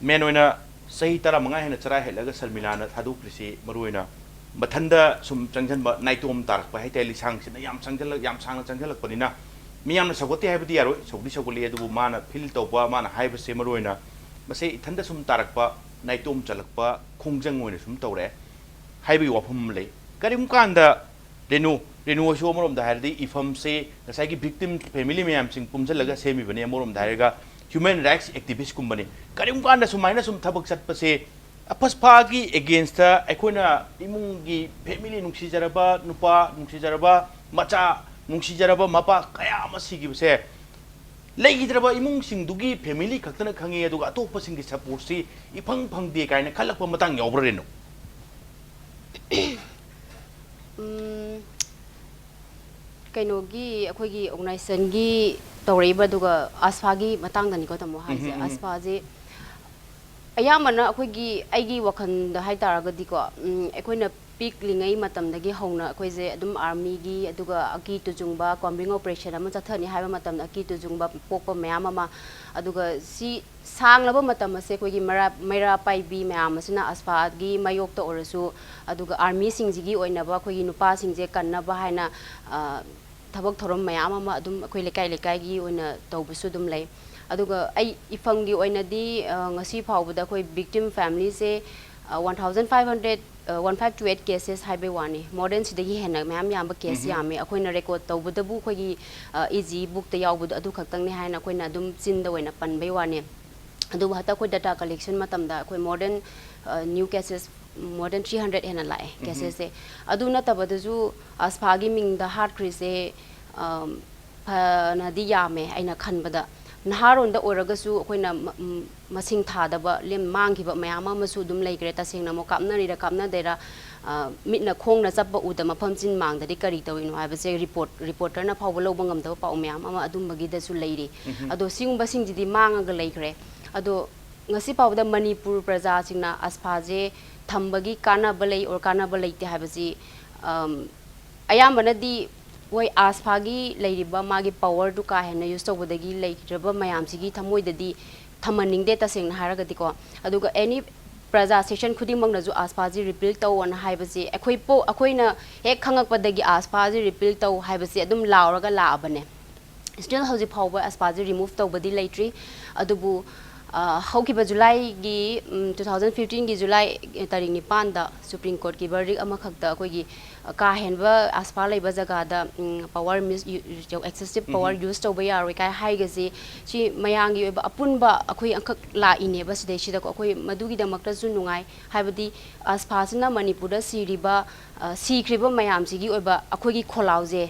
ꯃꯦꯟ ꯑꯣꯏꯅ ꯆꯍꯤ ꯇꯔꯥꯃꯉꯥ ꯍꯦꯟꯅ ꯆꯔꯥ ꯍꯦꯜꯂꯒ ꯁꯔꯃꯤꯂꯥꯅ ꯊꯥꯗꯣꯛꯈ꯭ꯔꯤꯁꯤ ꯃꯔꯨꯑꯣꯏꯅ ꯃꯊꯟꯗ ꯁꯨꯝ ꯆꯪꯁꯤꯟꯕ, ꯅꯥꯏꯇꯣꯝ ꯇꯥꯔꯛꯄ ꯍꯥꯏꯇꯥꯔꯦ, ꯂꯤꯁꯥꯡꯁꯤꯠꯅ ꯌꯥꯝ ꯆꯪꯁꯤꯜꯂ-, ꯌꯥꯝ ꯁꯥꯡꯅ ꯆꯪꯁꯤꯜꯂꯛꯄꯅꯤꯅ꯫ ꯃꯤꯌꯥꯝꯅ ꯁꯧꯒꯠꯇꯦ ꯍꯥꯏꯕꯗꯤ ꯌꯥꯔꯣꯏ, ꯁꯧꯗꯤ ꯁꯧꯒꯠꯂꯤ, ꯑꯗꯨꯕꯨ ꯃꯥꯅ ꯐꯤꯜ ꯇꯧꯕ, ꯃꯥꯅ ꯍꯥꯏꯕꯁꯦ ꯃꯔꯨꯑꯣꯏꯅ ꯃꯁꯤ ꯏꯊꯟꯗ ꯁꯨꯝ ꯇꯥꯔꯛꯄ, ꯅꯥꯏꯇꯣꯝ ꯆꯜꯂꯛꯄ ꯈꯣꯡꯖꯪ ꯑꯣꯏꯅ ꯁꯨꯝ ꯇꯧꯔꯛꯑꯦ ꯍꯥꯏꯕꯒꯤ ꯋꯥꯐꯝ ꯑꯃ ꯂꯩ꯫ ꯀꯔꯤꯒꯨꯝꯕ ꯀꯥꯟꯗ ꯔꯦꯅꯨ, ꯔꯦꯅꯨ ꯍꯣꯏꯁꯨ ꯑꯃꯔꯣꯝꯗ ꯍꯥꯏꯔꯗꯤ ꯏꯐꯝꯁꯦ ꯉꯁꯥꯏꯒꯤ victim family ꯃꯌꯥꯝꯁꯤꯡ ꯄꯨꯟꯁꯤꯜꯂꯒ ꯁꯦꯝꯃꯤꯕꯅꯤ, ꯑꯃꯔꯣꯝꯗ ꯍꯥꯏꯔꯒ human rights activist ꯀꯨꯝꯕꯅꯤ꯫ ꯀꯔꯤꯒꯨꯝꯕ ꯀꯥꯟꯗ ꯁꯨꯃꯥꯏꯅ ꯁꯨꯝ ꯊꯕꯛ ꯆꯠꯄꯁꯦ ꯑꯐꯁꯐꯥꯒꯤ against ꯑꯩꯈꯣꯏꯅ ꯏꯃꯨꯡꯒꯤ family ꯅꯨꯡꯁꯤꯖꯔꯕ ꯅꯨꯄꯥ, ꯅꯨꯡꯁꯤꯖꯔꯕ ꯃꯆꯥ, ꯅꯨꯡꯁꯤꯖꯔꯕ ꯃꯄꯥ ꯀꯌꯥ ꯑꯃ ꯁꯤꯈꯤꯕꯁꯦ ꯂꯩꯈꯤꯗ꯭ꯔꯕ ꯏꯃꯨꯡꯁꯤꯡꯗꯨꯒꯤ family ꯈꯛꯇꯅ ꯈꯪꯉꯤ, ꯑꯗꯨꯒ ꯑꯇꯣꯞꯄꯁꯤꯡꯒꯤ supportꯁꯤ ꯏꯐꯪ ꯐꯪꯗꯦ ꯀꯥꯏꯅ ꯈꯜꯂꯛꯄ ꯃꯇꯥꯡ ꯌꯥꯎꯕ꯭ꯔꯥ ꯔꯦꯅꯨ? ꯎꯝ, ꯀꯩꯅꯣꯒꯤ ꯑꯩꯈꯣꯏꯒꯤ organisationꯒꯤ ꯇꯧꯔꯛꯏꯕ, ꯑꯗꯨꯒ ꯑꯁꯐꯥꯒꯤ ꯃꯇꯥꯡꯗꯅꯤꯀꯣ ꯇꯥꯃꯣ ꯍꯥꯏꯁꯦ꯫ ꯎꯝ, ꯎꯝ, ꯎꯝ꯫ ꯑꯁꯐꯥꯁꯦ ꯑꯌꯥꯝꯕꯅ ꯑꯩꯈꯣꯏꯒꯤ, ꯑꯩꯒꯤ ꯋꯥꯈꯜꯗ ꯍꯥꯏꯇꯥꯔꯒꯗꯤꯀꯣ, ꯎꯝ, ꯑꯩꯈꯣꯏꯅ ꯄꯤꯛꯂꯤꯉꯩ ꯃꯇꯝꯗꯒꯤ ꯍꯧꯅ ꯑꯩꯈꯣꯏꯁꯦ ꯑꯗꯨꯝ armyꯒꯤ, ꯑꯗꯨꯒ ꯑꯀꯤ ꯇꯨꯖꯨꯡꯕ combing operation ꯑꯃ ꯆꯠꯊꯅꯤ ꯍꯥꯏꯕ ꯃꯇꯝꯗ ꯑꯀꯤ ꯇꯨꯖꯨꯡꯕ ꯄꯣꯛꯄ ꯃꯌꯥꯝ ꯑꯃ, ꯑꯗꯨꯒ ꯁꯤ ꯁꯥꯡꯂꯕ ꯃꯇꯝ ꯑꯁꯦ ꯑꯩꯈꯣꯏꯒꯤ ꯃꯩꯔꯥ, ꯃꯩꯔꯥ ꯄꯥꯏꯕꯤ ꯃꯌꯥꯝ ꯑꯁꯤꯅ ꯑꯁꯐꯥꯒꯤ ꯃꯥꯌꯣꯛꯇ ꯑꯣꯏꯔꯁꯨ, ꯑꯗꯨꯒ armyꯁꯤꯡꯁꯤꯒꯤ ꯑꯣꯏꯅꯕ ꯑꯩꯈꯣꯏꯒꯤ ꯅꯨꯄꯥꯁꯤꯡꯁꯦ ꯀꯟꯅꯕ ꯍꯥꯏꯅ, ꯑ, ꯊꯕꯛ ꯊꯧꯔꯝ ꯃꯌꯥꯝ ꯑꯃ ꯑꯗꯨꯝ ꯑꯩꯈꯣꯏ ꯂꯩꯀꯥꯏ ꯂꯩꯀꯥꯏꯒꯤ ꯑꯣꯏꯅ ꯇꯧꯕꯁꯨ ꯑꯗꯨꯝ ꯂꯩ꯫ ꯑꯗꯨꯒ ꯑꯩ ꯏꯐꯝꯒꯤ ꯑꯣꯏꯅꯗꯤ, ꯑ, ꯉꯁꯤ ꯐꯥꯎꯕꯗ ꯑꯩꯈꯣꯏ victim familyꯁꯦ, ꯑ, one thousand five hundred, ꯑ, one five two eight cases ꯍꯥꯏꯕꯩ ꯋꯥꯅꯤ꯫ More than ꯁꯤꯗꯒꯤ ꯍꯦꯟꯅ ꯃꯌꯥꯝ ꯌꯥꯝꯕ case ꯎꯝꯍꯨꯝ꯫ ꯌꯥꯝꯃꯦ꯫ ꯑꯩꯈꯣꯏꯅ record ꯇꯧꯕꯗꯕꯨ ꯑꯩꯈꯣꯏꯒꯤ, ꯑ, EG bookꯇ ꯌꯥꯎꯕꯗꯣ ꯑꯗꯨ ꯈꯛꯇꯪꯅꯤ ꯍꯥꯏꯅ ꯑꯩꯈꯣꯏꯅ ꯑꯗꯨꯝ ꯆꯤꯟꯗ ꯑꯣꯏꯅ ꯄꯟꯕꯩ ꯋꯥꯅꯤ꯫ ꯑꯗꯨꯕꯨ ꯍꯟꯗꯛ ꯑꯩꯈꯣꯏ data collection ꯃꯇꯝꯗ ꯑꯩꯈꯣꯏ more than, ꯑ, new cases more than three hundred ꯍꯦꯟꯅ ꯂꯥꯛꯑꯦ ꯎꯝꯍꯨꯝ꯫ Casesꯁꯦ꯫ ꯑꯗꯨ ꯅꯠꯇꯕꯗꯁꯨ ꯑꯁꯐꯥꯒꯤ ꯃꯤꯡꯗ ꯍꯥꯠꯈ꯭ꯔꯤꯁꯦ, ꯑꯝ, ꯐꯅꯗꯤ ꯌꯥꯝꯃꯦ ꯑꯩꯅ ꯈꯟꯕꯗ꯫ ꯅꯍꯥꯔꯣꯟꯗ ꯑꯣꯏꯔꯒꯁꯨ ꯑꯩꯈꯣꯏꯅ ꯃ-, ꯝ-, ꯃꯁꯤꯡ ꯊꯥꯗꯕ ꯂꯦꯝ ꯃꯥꯡꯈꯤꯕ ꯃꯌꯥꯝ ꯑꯃꯁꯨ ꯑꯗꯨꯝ ꯂꯩꯈ꯭ꯔꯦ꯫ ꯇꯁꯦꯡꯅ ꯑꯃꯨꯛ ꯀꯥꯞꯅꯔꯤꯔ ꯀꯥꯞꯅꯗꯦꯔ, ꯑ, ꯃꯤꯠꯅ ꯈꯣꯡꯅ ꯆꯠꯄ ꯎꯗ ꯃꯐꯝ ꯆꯤꯟ ꯃꯥꯡꯗꯗꯤ ꯀꯔꯤ ꯇꯧꯔꯤꯅꯣ ꯍꯥꯏꯕꯁꯦ report, reporterꯅ ꯐꯥꯎꯕ ꯂꯧꯕ ꯉꯝꯗꯕ ꯄꯥꯎ ꯃꯌꯥꯝ ꯑꯃ ꯑꯗꯨꯝꯕꯒꯤꯗꯁꯨ ꯂꯩꯔꯤ꯫ ꯎꯝꯍꯨꯝ꯫ ꯑꯗꯣ ꯁꯤꯒꯨꯝꯕꯁꯤꯡꯁꯤꯗꯤ ꯃꯥꯡꯉꯒ ꯂꯩꯈ꯭ꯔꯦ꯫ ꯑꯗꯣ ꯉꯁꯤ ꯐꯥꯎꯕꯗ ꯃꯅꯤꯄꯨꯔ ꯄ꯭ꯔꯖꯥꯁꯤꯡꯅ ꯑꯁꯐꯥꯁꯦ ꯊꯝꯕꯒꯤ ꯀꯥꯟꯅꯕ ꯂꯩ or ꯀꯥꯟꯅꯕ ꯂꯩꯇꯦ ꯍꯥꯏꯕꯁꯤ, ꯑꯝ, ꯑꯌꯥꯝꯕꯅꯗꯤ ꯍꯣꯏ, ꯑꯁꯐꯥꯒꯤ ꯂꯩꯔꯤꯕ ꯃꯥꯒꯤ powerꯗꯨ ꯀꯥ ꯍꯦꯟꯅ use ꯇꯧꯕꯗꯒꯤ ꯂꯩꯈꯤꯗ꯭ꯔꯕ ꯃꯌꯥꯝꯁꯤꯒꯤ ꯊꯃꯣꯏꯗꯗꯤ ꯊꯝꯍꯟꯅꯤꯡꯗꯦ ꯇꯁꯦꯡꯅ ꯍꯥꯏꯔꯒꯗꯤꯀꯣ꯫ ꯑꯗꯨꯒ any ꯄ꯭ꯔꯖꯥ section ꯈꯨꯗꯤꯡꯃꯛꯅꯁꯨ ꯑꯁꯐꯥꯁꯤ repeal ꯇꯧꯑꯣꯅ ꯍꯥꯏꯕꯁꯤ ꯑꯩꯈꯣꯏ ꯄꯣ-, ꯑꯩꯈꯣꯏꯅ ꯍꯦꯛ ꯈꯪꯉꯛꯄꯗꯒꯤ ꯑꯁꯐꯥꯁꯤ repeal ꯇꯧ ꯍꯥꯏꯕꯁꯤ ꯑꯗꯨꯝ ꯂꯥꯎꯔꯒ ꯂꯥꯛꯑꯕꯅꯦ꯫ Still ꯍꯧꯖꯤꯛ ꯐꯥꯎꯕ ꯑꯁꯐꯥꯁꯤ remove ꯇꯧꯕꯗꯤ ꯂꯩꯇ꯭ꯔꯤ꯫ ꯑꯗꯨꯕꯨ, ꯑ, ꯍꯧꯈꯤꯕ ꯖꯨꯂꯥꯏꯒꯤ, ꯎꯝ, two thousand fifteen ꯒꯤ ꯖꯨꯂꯥꯏ, ꯑ, ꯇꯥꯔꯤꯛ ꯅꯤꯄꯥꯟꯗ Supreme Court ꯀꯤ verdict ꯑꯃꯈꯛꯇ ꯑꯩꯈꯣꯏꯒꯤ, ꯑ, ꯀꯥ ꯍꯦꯟꯕ ꯑꯁꯐꯥ ꯂꯩꯕ ꯖꯒꯥꯗ, ꯎꯝ, power mis-, ꯌꯨ-, ꯌꯨ-, excessive power ꯎꯝꯍꯨꯝ꯫ Use ꯇꯧꯕ ꯌꯥꯔꯣꯏ ꯀꯥꯏ ꯍꯥꯏꯒꯁꯤ, ꯁꯤ ꯃꯌꯥꯝꯒꯤ ꯑꯣꯏꯕ ꯑꯄꯨꯟꯕ ꯑꯩꯈꯣꯏ ꯑꯃꯈꯛ ꯂꯥꯛꯏꯅꯦꯕ ꯁꯤꯗꯩꯁꯤꯗꯀꯣ꯫ ꯑꯩꯈꯣꯏ ꯃꯗꯨꯒꯤꯗꯃꯛꯇꯁꯨ ꯅꯨꯡꯉꯥꯏ, ꯍꯥꯏꯕꯗꯤ ꯑꯁꯐꯥꯁꯤꯅ ꯃꯅꯤꯄꯨꯔꯗ ꯁꯤꯔꯤꯕ, ꯑ, ꯁꯤꯈ꯭ꯔꯤꯕ ꯃꯌꯥꯝꯁꯤꯒꯤ ꯑꯣꯏꯕ ꯑꯩꯈꯣꯏꯒꯤ ꯈꯣꯜꯂꯥꯎꯁꯦ,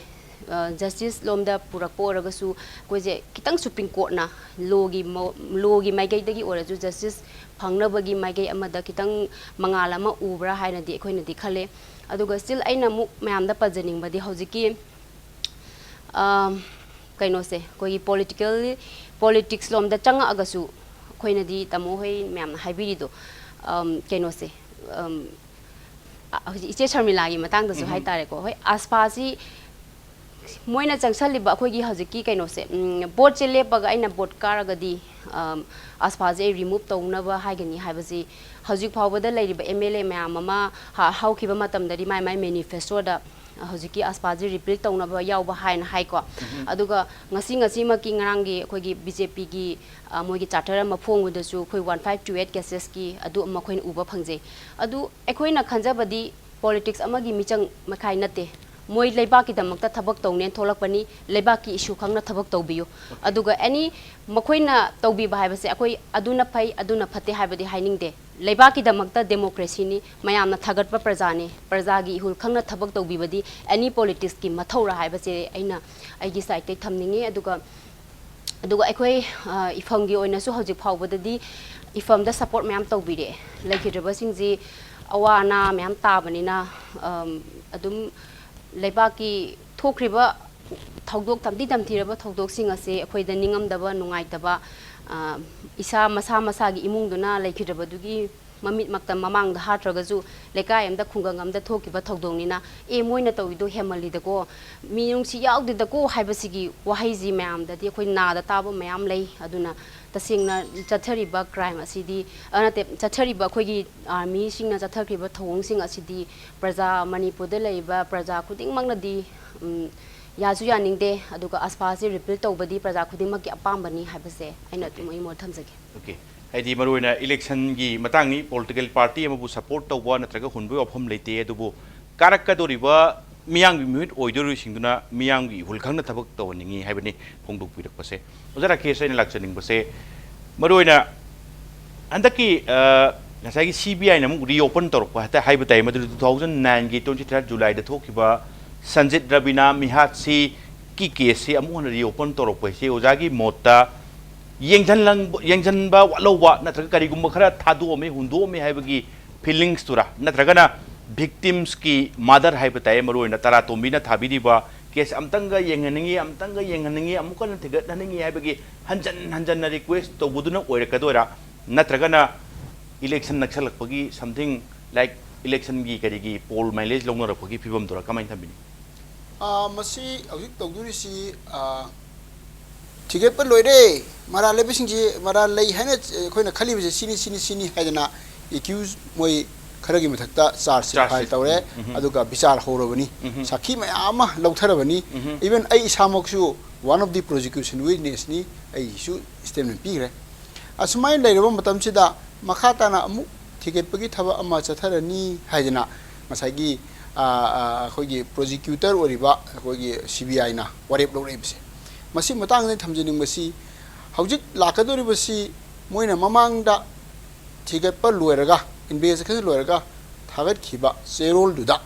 ꯑ, justice ꯂꯣꯝꯗ ꯄꯨꯔꯛꯄ ꯑꯣꯏꯔꯒꯁꯨ, ꯑꯩꯈꯣꯏꯁꯦ ꯈꯤꯇꯪ Supreme Court ꯅ law ꯒꯤ ꯃꯑꯣ-, law ꯒꯤ ꯃꯥꯏꯀꯩꯗꯒꯤ ꯑꯣꯏꯔꯁꯨ justice ꯐꯪꯅꯕꯒꯤ ꯃꯥꯏꯀꯩ ꯑꯃꯗ ꯈꯤꯇꯪ ꯃꯉꯥꯜ ꯑꯃ ꯎꯕ꯭ꯔꯥ ꯍꯥꯏꯅꯗꯤ ꯑꯩꯈꯣꯏꯅꯗꯤ ꯈꯜꯂꯦ꯫ ꯑꯗꯨꯒ still ꯑꯩꯅ ꯑꯃꯨꯛ ꯃꯌꯥꯝꯗ ꯄꯟꯖꯅꯤꯡꯕꯗꯤ ꯍꯧꯖꯤꯛꯀꯤ, ꯑ, ꯀꯩꯅꯣꯁꯦ, ꯑꯩꯈꯣꯏꯒꯤ political, politics ꯂꯣꯝꯗ ꯆꯪꯉꯛꯑꯒꯁꯨ ꯑꯩꯈꯣꯏꯅꯗꯤ ꯇꯥꯃꯣ ꯍꯣꯏ ꯃꯌꯥꯝꯅ ꯍꯥꯏꯕꯤꯔꯤꯗꯣ, ꯑꯝ, ꯀꯩꯅꯣꯁꯦ, ꯑꯝ, ꯑ, ꯍꯧꯖꯤꯛ ꯏꯆꯦ ꯁꯔꯃꯤꯂꯥꯒꯤ ꯃꯇꯥꯡꯗꯁꯨ ꯎꯝꯍꯨꯝ꯫ ꯍꯥꯏꯇꯥꯔꯦꯀꯣ꯫ ꯍꯣꯏ, ꯑꯁꯐꯥꯁꯤ ꯃꯣꯏꯅ ꯆꯪꯁꯜꯂꯤꯕ ꯑꯩꯈꯣꯏꯒꯤ ꯍꯧꯖꯤꯛꯀꯤ ꯀꯩꯅꯣꯁꯦ, ꯎꯝ, vote ꯁꯦ ꯂꯦꯞꯄꯒ ꯑꯩꯅ vote ꯀꯥꯔꯒꯗꯤ, ꯑꯝ, ꯑꯁꯐꯥꯁꯦ ꯑꯩ remove ꯇꯧꯅꯕ ꯍꯥꯏꯒꯅꯤ ꯍꯥꯏꯕꯁꯤ ꯍꯧꯖꯤꯛ ꯐꯥꯎꯕꯗ ꯂꯩꯔꯤꯕ M L A ꯃꯌꯥꯝ ꯑꯃ ꯍ-, ꯍꯧꯈꯤꯕ ꯃꯇꯝꯗꯗꯤ ꯃꯥꯏ ꯃꯥꯏ manifesto ꯗ ꯍꯧꯖꯤꯛꯀꯤ ꯑꯁꯐꯥꯁꯦ repeal ꯇꯧꯅꯕ ꯌꯥꯎꯕ ꯍꯥꯏꯅ ꯍꯥꯏꯀꯣ꯫ ꯎꯝꯍꯨꯝ꯫ ꯑꯗꯨꯒ ꯉꯁꯤ ꯉꯁꯤꯃꯛꯀꯤ ꯉꯔꯥꯡꯒꯤ ꯑꯩꯈꯣꯏꯒꯤ B J P ꯒꯤ, ꯑ, ꯃꯣꯏꯒꯤ charter ꯑꯃ ꯐꯣꯡꯕꯗꯁꯨ ꯑꯩꯈꯣꯏ one five two eight cases ꯀꯤ ꯑꯗꯨ ꯑꯃ ꯑꯩꯈꯣꯏꯅ ꯎꯕ ꯐꯪꯖꯩ꯫ ꯑꯗꯨ ꯑꯩꯈꯣꯏꯅ ꯈꯟꯖꯕꯗꯤ politics ꯑꯃꯒꯤ ꯃꯤꯆꯪ ꯃꯈꯥꯏ ꯅꯠꯇꯦ꯫ ꯃꯣꯏ ꯂꯩꯕꯥꯛꯀꯤꯗꯃꯛꯇ ꯊꯕꯛ ꯇꯧꯅꯦꯅ ꯊꯣꯛꯂꯛꯄꯅꯤ, ꯂꯩꯕꯥꯛꯀꯤ issue ꯈꯪꯅ ꯊꯕꯛ ꯇꯧꯕꯤꯌꯨ꯫ ꯑꯗꯨꯒ any ꯃꯈꯣꯏꯅ ꯇꯧꯕꯤꯕ ꯍꯥꯏꯕꯁꯦ ꯑꯩꯈꯣꯏ ꯑꯗꯨꯅ ꯐꯩ, ꯑꯗꯨꯅ ꯐꯠꯇꯦ ꯍꯥꯏꯕꯗꯤ ꯍꯥꯏꯅꯤꯡꯗꯦ꯫ ꯂꯩꯕꯥꯛꯀꯤꯗꯃꯛꯇ democracy ꯅꯤ, ꯃꯌꯥꯝꯅ ꯊꯥꯒꯠꯄ ꯄ꯭ꯔꯖꯥꯅꯤ, ꯄ꯭ꯔꯖꯥꯒꯤ ꯏꯍꯨꯜ ꯈꯪꯅ ꯊꯕꯛ ꯇꯧꯕꯤꯕꯗꯤ any politics ꯀꯤ ꯃꯊꯧꯔꯥ ꯍꯥꯏꯕꯁꯦ ꯑꯩꯅ ꯑꯩꯒꯤ side ꯇꯩ ꯊꯝꯅꯤꯡꯉꯤ꯫ ꯑꯗꯨꯒ ꯑꯗꯨꯒ ꯑꯩꯈꯣꯏ, ꯑ, ꯏꯐꯝꯒꯤ ꯑꯣꯏꯅꯁꯨ ꯍꯧꯖꯤꯛ ꯐꯥꯎꯕꯗꯗꯤ ꯏꯐꯝꯗ support ꯃꯌꯥꯝ ꯇꯧꯕꯤꯔꯛꯑꯦ꯫ ꯂꯩꯈꯤꯗ꯭ꯔꯕꯁꯤꯡꯁꯤ ꯑꯋꯥ ꯑꯅꯥ ꯃꯌꯥꯝ ꯇꯥꯕꯅꯤꯅ, ꯑꯝ, ꯑꯗꯨꯝ ꯂꯩꯕꯥꯛꯀꯤ ꯊꯣꯛꯈ꯭ꯔꯤꯕ ꯊꯧꯗꯣꯛ, ꯇꯝꯊꯤ ꯇꯝꯊꯤꯔꯕ ꯊꯧꯗꯣꯛꯁꯤꯡ ꯑꯁꯤ ꯑꯩꯈꯣꯏꯗ ꯅꯤꯡꯉꯝꯗꯕ, ꯅꯨꯡꯉꯥꯏꯇꯕ, ꯑ, ꯏꯁꯥ ꯃꯁꯥ ꯃꯁꯥꯒꯤ ꯏꯃꯨꯡꯗꯨꯅ ꯂꯩꯈꯤꯗ꯭ꯔꯕꯗꯨꯒꯤ ꯃꯃꯤꯠꯃꯛꯇ ꯃꯃꯥꯡꯗ ꯍꯥꯠꯇ꯭ꯔꯒꯁꯨ ꯂꯩꯀꯥꯏ ꯑꯃꯗ, ꯈꯨꯡꯒꯪ ꯑꯃꯗ ꯊꯣꯛꯈꯤꯕ ꯊꯧꯗꯣꯛꯅꯤꯅ, "ꯑꯦ, ꯃꯣꯏꯅ ꯇꯧꯔꯤꯗꯣ ꯍꯦꯟꯃꯜꯂꯤꯗꯀꯣ, ꯃꯤꯅꯨꯡꯁꯤ ꯌꯥꯎꯗꯦꯗꯀꯣ" ꯍꯥꯏꯕꯁꯤꯒꯤ ꯋꯥꯍꯩꯁꯤ ꯃꯌꯥꯝꯗꯗꯤ ꯑꯩꯈꯣꯏ ꯅꯥꯗ ꯇꯥꯕ ꯃꯌꯥꯝ ꯂꯩ꯫ ꯑꯗꯨꯅ ꯇꯁꯦꯡꯅ ꯆꯠꯊꯔꯤꯕ crime ꯑꯁꯤꯗꯤ, ꯑ, ꯅꯠꯇꯦ, ꯆꯠꯊꯔꯤꯕ ꯑꯩꯈꯣꯏꯒꯤ army ꯁꯤꯡꯅ ꯆꯠꯊꯈ꯭ꯔꯤꯕ ꯊꯧꯑꯣꯡꯁꯤꯡ ꯑꯁꯤꯗꯤ ꯄ꯭ꯔꯖꯥ, ꯃꯅꯤꯄꯨꯔꯗ ꯂꯩꯔꯤꯕ ꯄ꯭ꯔꯖꯥ ꯈꯨꯗꯤꯡꯃꯛꯅꯗꯤ, ꯎꯝ, ꯌꯥꯁꯨ ꯌꯥꯅꯤꯡꯗꯦ, ꯑꯗꯨꯒ ꯑꯁꯐꯥꯁꯤ ꯔꯤꯄꯤꯜ ꯇꯧꯕꯗꯤ ꯄ꯭ꯔꯖꯥ ꯈꯨꯗꯤꯡꯃꯛꯀꯤ ꯑꯄꯥꯝꯕꯅꯤ ꯍꯥꯏꯕꯁꯦ ꯑꯩꯅ ꯑꯗꯨꯝ ꯑꯩ ꯃꯣꯠ ꯊꯝꯖꯒꯦ꯫ Okay, ꯍꯥꯏꯗꯤ ꯃꯔꯨꯑꯣꯏꯅ ꯏꯂꯦꯛꯁꯟꯒꯤ ꯃꯇꯥꯡꯅꯤ, ꯄꯣꯂꯤꯇꯤꯀꯦꯜ ꯄꯥꯔꯇꯤ ꯑꯃꯕꯨ ꯁꯄꯣꯔꯠ ꯇꯧꯕ ꯅꯠꯇ꯭ꯔꯒ ꯍꯨꯟꯕꯒꯤ ꯋꯥꯐꯝ ꯂꯩꯇꯦ, ꯑꯗꯨꯕꯨ ꯀꯥꯔꯛꯀꯗꯧꯔꯤꯕ ꯃꯤꯌꯥꯝꯒꯤ ꯃꯤꯍꯨꯠ ꯑꯣꯏꯗꯣꯔꯤꯁꯤꯡꯗꯨꯅ ꯃꯤꯌꯥꯝꯒꯤ ꯏꯍꯨꯜ ꯈꯪꯅ ꯊꯕꯛ ꯇꯧꯍꯟꯅꯤꯡꯉꯤ ꯍꯥꯏꯕꯅꯤ ꯐꯣꯡꯗꯣꯛꯄꯤꯔꯛꯄꯁꯦ꯫ ꯑꯣꯖꯥ ꯔꯥꯀꯦꯁ, ꯑꯩꯅ ꯂꯥꯛꯆꯅꯤꯡꯕꯁꯦ ꯃꯔꯨꯑꯣꯏꯅ ꯍꯟꯗꯛꯀꯤ ꯉꯁꯥꯏꯒꯤ ꯁꯤ ꯕꯤ ꯑꯥꯏꯅ ꯑꯃꯨꯛ ꯔꯤꯑꯣꯄꯟ ꯇꯧꯔꯛꯄ ꯍꯥꯏꯇꯥꯔꯦ, ꯍꯥꯏꯕ ꯇꯥꯏ, ꯃꯗꯨꯗꯤ ꯇꯨ ꯊꯥꯎꯖꯟ ꯅꯥꯏꯟꯒꯤ ꯇ꯭ꯋꯦꯟꯇꯤ ꯊ꯭ꯔꯤ ꯖꯨꯂꯥꯏꯗ ꯊꯣꯛꯈꯤꯕ ꯁꯟꯖꯤꯠ ꯔꯕꯤꯅꯥ ꯃꯤꯍꯥꯠꯁꯤꯒꯤ ꯀꯦꯁꯁꯤ ꯑꯃꯨꯛ ꯍꯟꯅ ꯔꯤꯑꯣꯄꯟ ꯇꯧꯔꯛꯄ ꯍꯥꯏꯁꯤ ꯑꯣꯖꯥꯒꯤ ꯃꯣꯠꯇ ꯌꯦꯡꯁꯤꯟꯂꯪ-, ꯌꯦꯡꯁꯤꯟꯕ ꯋꯥꯠꯍꯧꯕ ꯅꯠꯇ꯭ꯔꯒ ꯀꯔꯤꯒꯨꯝꯕ ꯈꯔ ꯊꯥꯗꯣꯛꯑꯝꯃꯤ, ꯍꯨꯟꯗꯣꯛꯑꯝꯃꯤ ꯍꯥꯏꯕꯒꯤ ꯐꯤꯂꯤꯡꯁꯇꯨꯔꯥ, ꯅꯠꯇ꯭ꯔꯒꯅ ꯚꯤꯛꯇꯤꯝꯁꯀꯤ ꯃꯥꯗꯔ ꯍꯥꯏꯕ ꯇꯥꯏ, ꯃꯔꯨꯑꯣꯏꯅ ꯇꯔꯥꯇꯣꯝꯕꯤꯅ ꯊꯥꯕꯤꯔꯤꯕ ꯀꯦꯁ ꯑꯝꯇꯪꯒ ꯌꯦꯡꯍꯟꯅꯤꯡꯉꯤ, ꯑꯝꯇꯪꯒ ꯌꯦꯡꯍꯟꯅꯤꯡꯉꯤ, ꯑꯃꯨꯛꯀ ꯍꯟꯅ ꯊꯤꯒꯠꯍꯟꯅꯤꯡꯉꯤ ꯍꯥꯏꯕꯒꯤ ꯍꯟꯖꯟ ꯍꯟꯖꯟꯅ ꯔꯤꯀ꯭ꯋꯦꯁ ꯇꯧꯕꯗꯨꯅ ꯑꯣꯏꯔꯛꯀꯗꯣꯏꯔꯥ, ꯅꯠꯇ꯭ꯔꯒꯅ ꯏꯂꯦꯛꯁꯟ ꯅꯛꯁꯜꯂꯛꯄꯒꯤ something like ꯏꯂꯦꯛꯁꯟꯒꯤ ꯀꯔꯤꯒꯤ ꯄꯣꯜ ꯃꯥꯏꯂꯦꯖ ꯂꯧꯅꯔꯛꯄꯒꯤ ꯐꯤꯕꯝꯗꯨꯔꯥ, ꯀꯃꯥꯏꯅ ꯊꯝꯕꯤꯅꯤ? ꯑꯥ, ꯃꯁꯤ ꯍꯧꯖꯤꯛ ꯇꯧꯗꯣꯔꯤꯁꯤ, ꯑꯥ, ꯊꯤꯒꯠꯄ ꯂꯣꯏꯔꯦ, ꯃꯔꯥꯜ ꯂꯩꯕꯁꯤꯡꯁꯤ, ꯃꯔꯥꯜ ꯂꯩ ꯍꯥꯏꯅ ꯑꯩꯈꯣꯏꯅ ꯈꯜꯂꯤꯕꯁꯦ ꯁꯤꯅꯤ, ꯁꯤꯅꯤ, ꯁꯤꯅꯤ ꯍꯥꯏꯗꯅ ꯑꯦꯀ꯭ꯌꯨꯁ ꯃꯣꯏ ꯈꯔꯒꯤ ꯃꯊꯛꯇ ꯆꯥꯔꯖꯁꯤꯠ ꯆꯥꯔꯖꯁꯤꯠ꯫ ꯐꯥꯏꯜ ꯇꯧꯔꯦ꯫ ꯎꯝ, ꯎꯝ꯫ ꯑꯗꯨꯒ ꯕꯤꯆꯥꯔ ꯍꯧꯔꯕꯅꯤ꯫ ꯎꯝ, ꯎꯝ꯫ ꯁꯥꯈꯤ ꯃꯌꯥꯝ ꯑꯃ ꯂꯧꯊꯔꯕꯅꯤ꯫ ꯎꯝ, ꯎꯝ꯫ ꯏꯚꯟ ꯑꯩ ꯏꯁꯥꯃꯛꯁꯨ one of the prosecution witnessꯅꯤ, ꯑꯩꯒꯤꯁꯨ statement ꯄꯤꯈ꯭ꯔꯦ꯫ ꯑꯁꯨꯃꯥꯏꯅ ꯂꯩꯔꯕ ꯃꯇꯝꯁꯤꯗ ꯃꯈꯥ ꯇꯥꯅ ꯑꯃꯨꯛ ꯊꯤꯒꯠꯄꯒꯤ ꯊꯕꯛ ꯑꯃ ꯆꯠꯊꯔꯅꯤ ꯍꯥꯏꯗꯅ ꯉꯁꯥꯏꯒꯤ, ꯑ, ꯑ, ꯑꯩꯈꯣꯏꯒꯤ ꯄ꯭ꯔꯣꯁꯤꯀ꯭ꯌꯨꯇꯔ ꯑꯣꯏꯔꯤꯕ ꯑꯩꯈꯣꯏꯒꯤ ꯁꯤ ꯕꯤ ꯑꯥꯏꯅ ꯋꯥꯔꯦꯞ ꯂꯧꯔꯛꯏꯕꯁꯦ꯫ ꯃꯁꯤ ꯃꯇꯥꯡꯗ ꯊꯝꯖꯅꯤꯡꯕꯁꯤ, ꯍꯧꯖꯤꯛ ꯂꯥꯛꯀꯗꯧꯔꯤꯕꯁꯤ ꯃꯣꯏꯅ ꯃꯃꯥꯡꯗ ꯊꯤꯒꯠꯄ ꯂꯣꯏꯔꯒ, ꯏꯟꯚꯦꯁꯇꯤꯒꯦꯁꯟ ꯂꯣꯏꯔꯒ ꯊꯥꯒꯠꯈꯤꯕ ꯆꯦꯔꯣꯜꯗꯨꯗ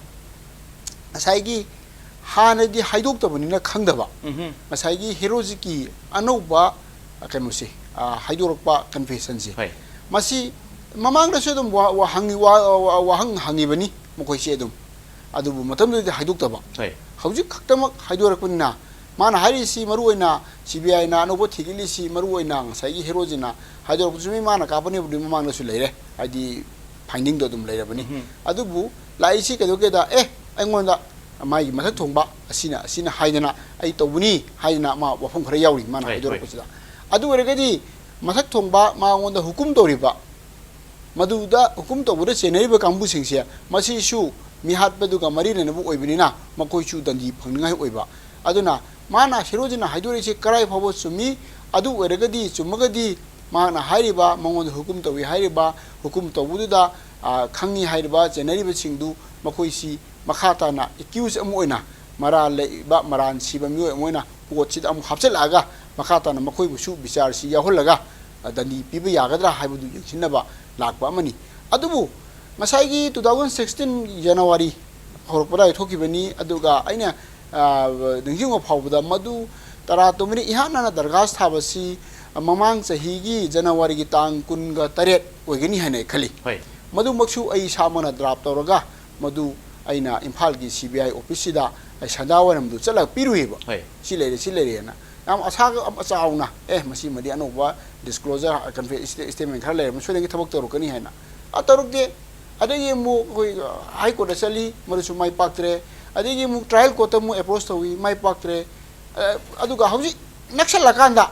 ꯉꯁꯥꯏꯒꯤ ꯍꯥꯟꯅꯗꯤ ꯍꯥꯏꯗꯣꯛꯇꯕꯅꯤꯅ ꯈꯪꯗꯕ, ꯎꯝꯍꯨꯝ꯫ ꯉꯁꯥꯏꯒꯤ ꯍꯦꯔꯣꯖꯤꯠꯀꯤ ꯑꯅꯧꯕ ꯀꯩꯅꯣꯁꯦ, ꯑ, ꯍꯥꯏꯗꯣꯔꯛꯄ ꯀꯟꯐꯦꯁꯟꯁꯦ, ꯍꯣꯏ꯫ ꯃꯁꯤ ꯃꯃꯥꯡꯗꯁꯨ ꯑꯗꯨꯝ ꯋꯥ-, ꯋꯥ-, ꯍꯪꯉꯤ-, ꯋꯥ-, ꯋꯥ-, ꯋꯥꯍꯪ ꯍꯪꯉꯤꯕꯅꯤ ꯃꯈꯣꯏꯁꯦ ꯑꯗꯨꯝ, ꯑꯗꯨꯕꯨ ꯃꯇꯝꯗꯨꯗꯗꯤ ꯍꯥꯏꯗꯣꯛꯇꯕ꯫ ꯍꯣꯏ꯫ ꯍꯧꯖꯤꯛ ꯈꯛꯇꯃꯛ ꯍꯥꯏꯗꯣꯔꯛꯄꯅꯤꯅ, ꯃꯥꯅ ꯍꯥꯏꯔꯤꯁꯤ ꯃꯔꯨꯑꯣꯏꯅ ꯁꯤ ꯕꯤ ꯑꯥꯏꯅ ꯑꯅꯧꯕ ꯊꯤꯒꯠꯂꯤꯁꯤ ꯃꯔꯨꯑꯣꯏꯅ ꯉꯁꯥꯏꯒꯤ ꯍꯦꯔꯣꯖꯤꯠꯅ ꯍꯥꯏꯗꯣꯔꯛꯄ ꯆꯨꯝꯃꯤ, ꯃꯥꯅ ꯀꯥꯞꯄꯅꯦꯕꯨꯗꯤ ꯃꯃꯥꯡꯗꯁꯨ ꯂꯩꯔꯦ, ꯍꯥꯏꯗꯤ ꯐꯥꯏꯟꯗꯤꯡꯗꯣ ꯑꯗꯨꯝ ꯂꯩꯔꯕꯅꯤ꯫ ꯎꯝꯍꯨꯝ꯫ ꯑꯗꯨꯕꯨ ꯂꯥꯛꯏꯁꯤ ꯀꯩꯗꯧꯒꯦꯗ, ꯑꯦ, ꯑꯩꯉꯣꯟꯗ ꯃꯥꯒꯤ ꯃꯊꯛ ꯊꯣꯡꯕ ꯑꯁꯤꯅ, ꯑꯁꯤꯅ ꯍꯥꯏꯗꯅ ꯑꯩ ꯇꯧꯕꯅꯤ ꯍꯥꯏꯗꯅ ꯃꯥ ꯋꯥꯐꯝ ꯈꯔ ꯌꯥꯎꯔꯤ ꯃꯥꯅ ꯍꯣꯏ, ꯍꯣꯏ꯫ ꯍꯥꯏꯗꯣꯔꯛꯄꯁꯤꯗ꯫ ꯑꯗꯨ ꯑꯣꯏꯔꯒꯗꯤ ꯃꯊꯛ ꯊꯣꯡꯕ ꯃꯉꯣꯟꯗ ꯍꯨꯀꯨꯝ ꯇꯧꯔꯤꯕ, ꯃꯗꯨꯗ ꯍꯨꯀꯨꯝ ꯇꯧꯕꯗ ꯆꯦꯟꯅꯔꯤꯕ ꯀꯥꯡꯕꯨꯁꯤꯡꯁꯦ ꯃꯁꯤꯁꯨ ꯃꯤꯍꯥꯠꯄꯗꯨꯒ ꯃꯔꯤ ꯂꯩꯅꯕ ꯑꯣꯏꯕꯅꯤꯅ ꯃꯈꯣꯏꯁꯨ ꯗꯟꯗꯤ ꯐꯪꯅꯤꯡꯉꯥꯏ ꯑꯣꯏꯕ꯫ ꯑꯗꯨꯅ ꯃꯥꯅ, ꯍꯦꯔꯣꯖꯤꯅ ꯍꯥꯏꯗꯣꯔꯛꯏꯁꯦ ꯀꯔꯥꯏ ꯐꯥꯎꯕ ꯆꯨꯝꯃꯤ? ꯑꯗꯨ ꯑꯣꯏꯔꯒꯗꯤ, ꯆꯨꯝꯃꯒꯗꯤ, ꯃꯍꯥꯛꯅ ꯍꯥꯏꯔꯤꯕ, ꯃꯉꯣꯟꯗ ꯍꯨꯀꯨꯝ ꯇꯧꯏ ꯍꯥꯏꯔꯤꯕ, ꯍꯨꯀꯨꯝ ꯇꯧꯕꯗꯨꯗ, ꯑ, ꯈꯪꯉꯤ ꯍꯥꯏꯔꯤꯕ ꯆꯦꯟꯅꯔꯤꯕꯁꯤꯡꯗꯨ, ꯃꯈꯣꯏꯁꯤ ꯃꯈꯥ ꯇꯥꯅ accused ꯑꯃ ꯑꯣꯏꯅ, ꯃꯔꯥꯜ ꯂꯩꯕ, ꯃꯔꯥꯜ ꯁꯤꯕ ꯃꯤꯑꯣꯏ ꯑꯃ ꯑꯣꯏꯅ courtꯁꯤꯗ ꯑꯃꯨꯛ ꯍꯥꯞꯆꯤꯜꯂꯛꯑꯒ, ꯃꯈꯥ ꯇꯥꯅ ꯃꯈꯣꯏꯕꯨꯁꯨ ꯕꯤꯆꯥꯔꯁꯤ ꯌꯥꯎꯍꯜꯂꯒ, ꯑ, ꯗꯟꯗꯤ ꯄꯤꯕ ꯌꯥꯒꯗ꯭ꯔꯥ ꯍꯥꯏꯕꯗꯨ ꯌꯦꯡꯁꯤꯟꯅꯕ ꯂꯥꯛꯄ ꯑꯃꯅꯤ꯫ ꯑꯗꯨꯕꯨ ꯉꯁꯥꯏꯒꯤ two thousand sixteen January ꯍꯧꯔꯛꯄꯗ ꯊꯣꯛꯈꯤꯕꯅꯤ꯫ ꯑꯗꯨꯒ ꯑꯩꯅ, ꯑ, ꯅꯤꯡꯁꯤꯡꯕ ꯐꯥꯎꯕꯗ, ꯃꯗꯨ ꯇꯔꯥ ꯇꯨꯝꯕꯅꯤ ꯏꯍꯥꯟ ꯍꯥꯟꯅ ꯗꯔꯈꯥꯁ ꯊꯥꯕꯁꯤ, ꯑ, ꯃꯃꯥꯡ ꯆꯍꯤꯒꯤ Januaryꯒꯤ ꯇꯥꯡ ꯀꯨꯟꯒ ꯇꯔꯦꯠ ꯑꯣꯏꯒꯅꯤ ꯍꯥꯏꯅ ꯑꯩ ꯈꯜꯂꯤ꯫ ꯍꯣꯏ꯫ ꯃꯗꯨꯃꯛꯁꯨ ꯑꯩ ꯏꯁꯥꯃꯛꯅ draft ꯇꯧꯔꯒ, ꯃꯗꯨ ꯑꯩꯅ ꯏꯝꯐꯥꯜꯒꯤ CBI officeꯁꯤꯗ ꯑꯩ ꯁꯟꯗꯥ ꯋꯥꯏꯔꯝꯗꯨ ꯆꯠꯂꯒ ꯄꯤꯔꯨꯏꯕ꯫ ꯍꯣꯏ꯫ ꯁꯤ ꯂꯩꯔꯦ, ꯁꯤ ꯂꯩꯔꯦꯅ꯫ ꯌꯥꯝ ꯑꯁꯥꯒ ꯌꯥꯝ ꯆꯥꯎꯅ, "ꯑꯦ, ꯃꯁꯤꯃꯗꯤ ꯑꯅꯧꯕ disclosure, confidential statement ꯈꯔ ꯂꯩꯔꯝꯃꯤ, ꯁꯣꯏꯗꯅꯒꯤ ꯊꯕꯛ ꯇꯧꯔꯛꯀꯅꯤ" ꯍꯥꯏꯅ꯫ ꯑ, ꯇꯧꯔꯛꯇꯦ꯫ ꯑꯗꯒꯤ ꯑꯃꯨꯛ ꯑꯩꯈꯣꯏ High Courtꯇ ꯆꯠꯂꯤ, ꯃꯗꯨꯁꯨ ꯃꯥꯏ ꯄꯥꯛꯇ꯭ꯔꯦ꯫ ꯑꯗꯒꯤ ꯑꯃꯨꯛ trial courtꯇ ꯑꯃꯨꯛ approach ꯇꯧꯏ, ꯃꯥꯏ ꯄꯥꯛꯇ꯭ꯔꯦ꯫ ꯑ, ꯑꯗꯨꯒ ꯍꯧꯖꯤꯛ ꯅꯛꯁꯜꯂꯀꯥꯟꯗ,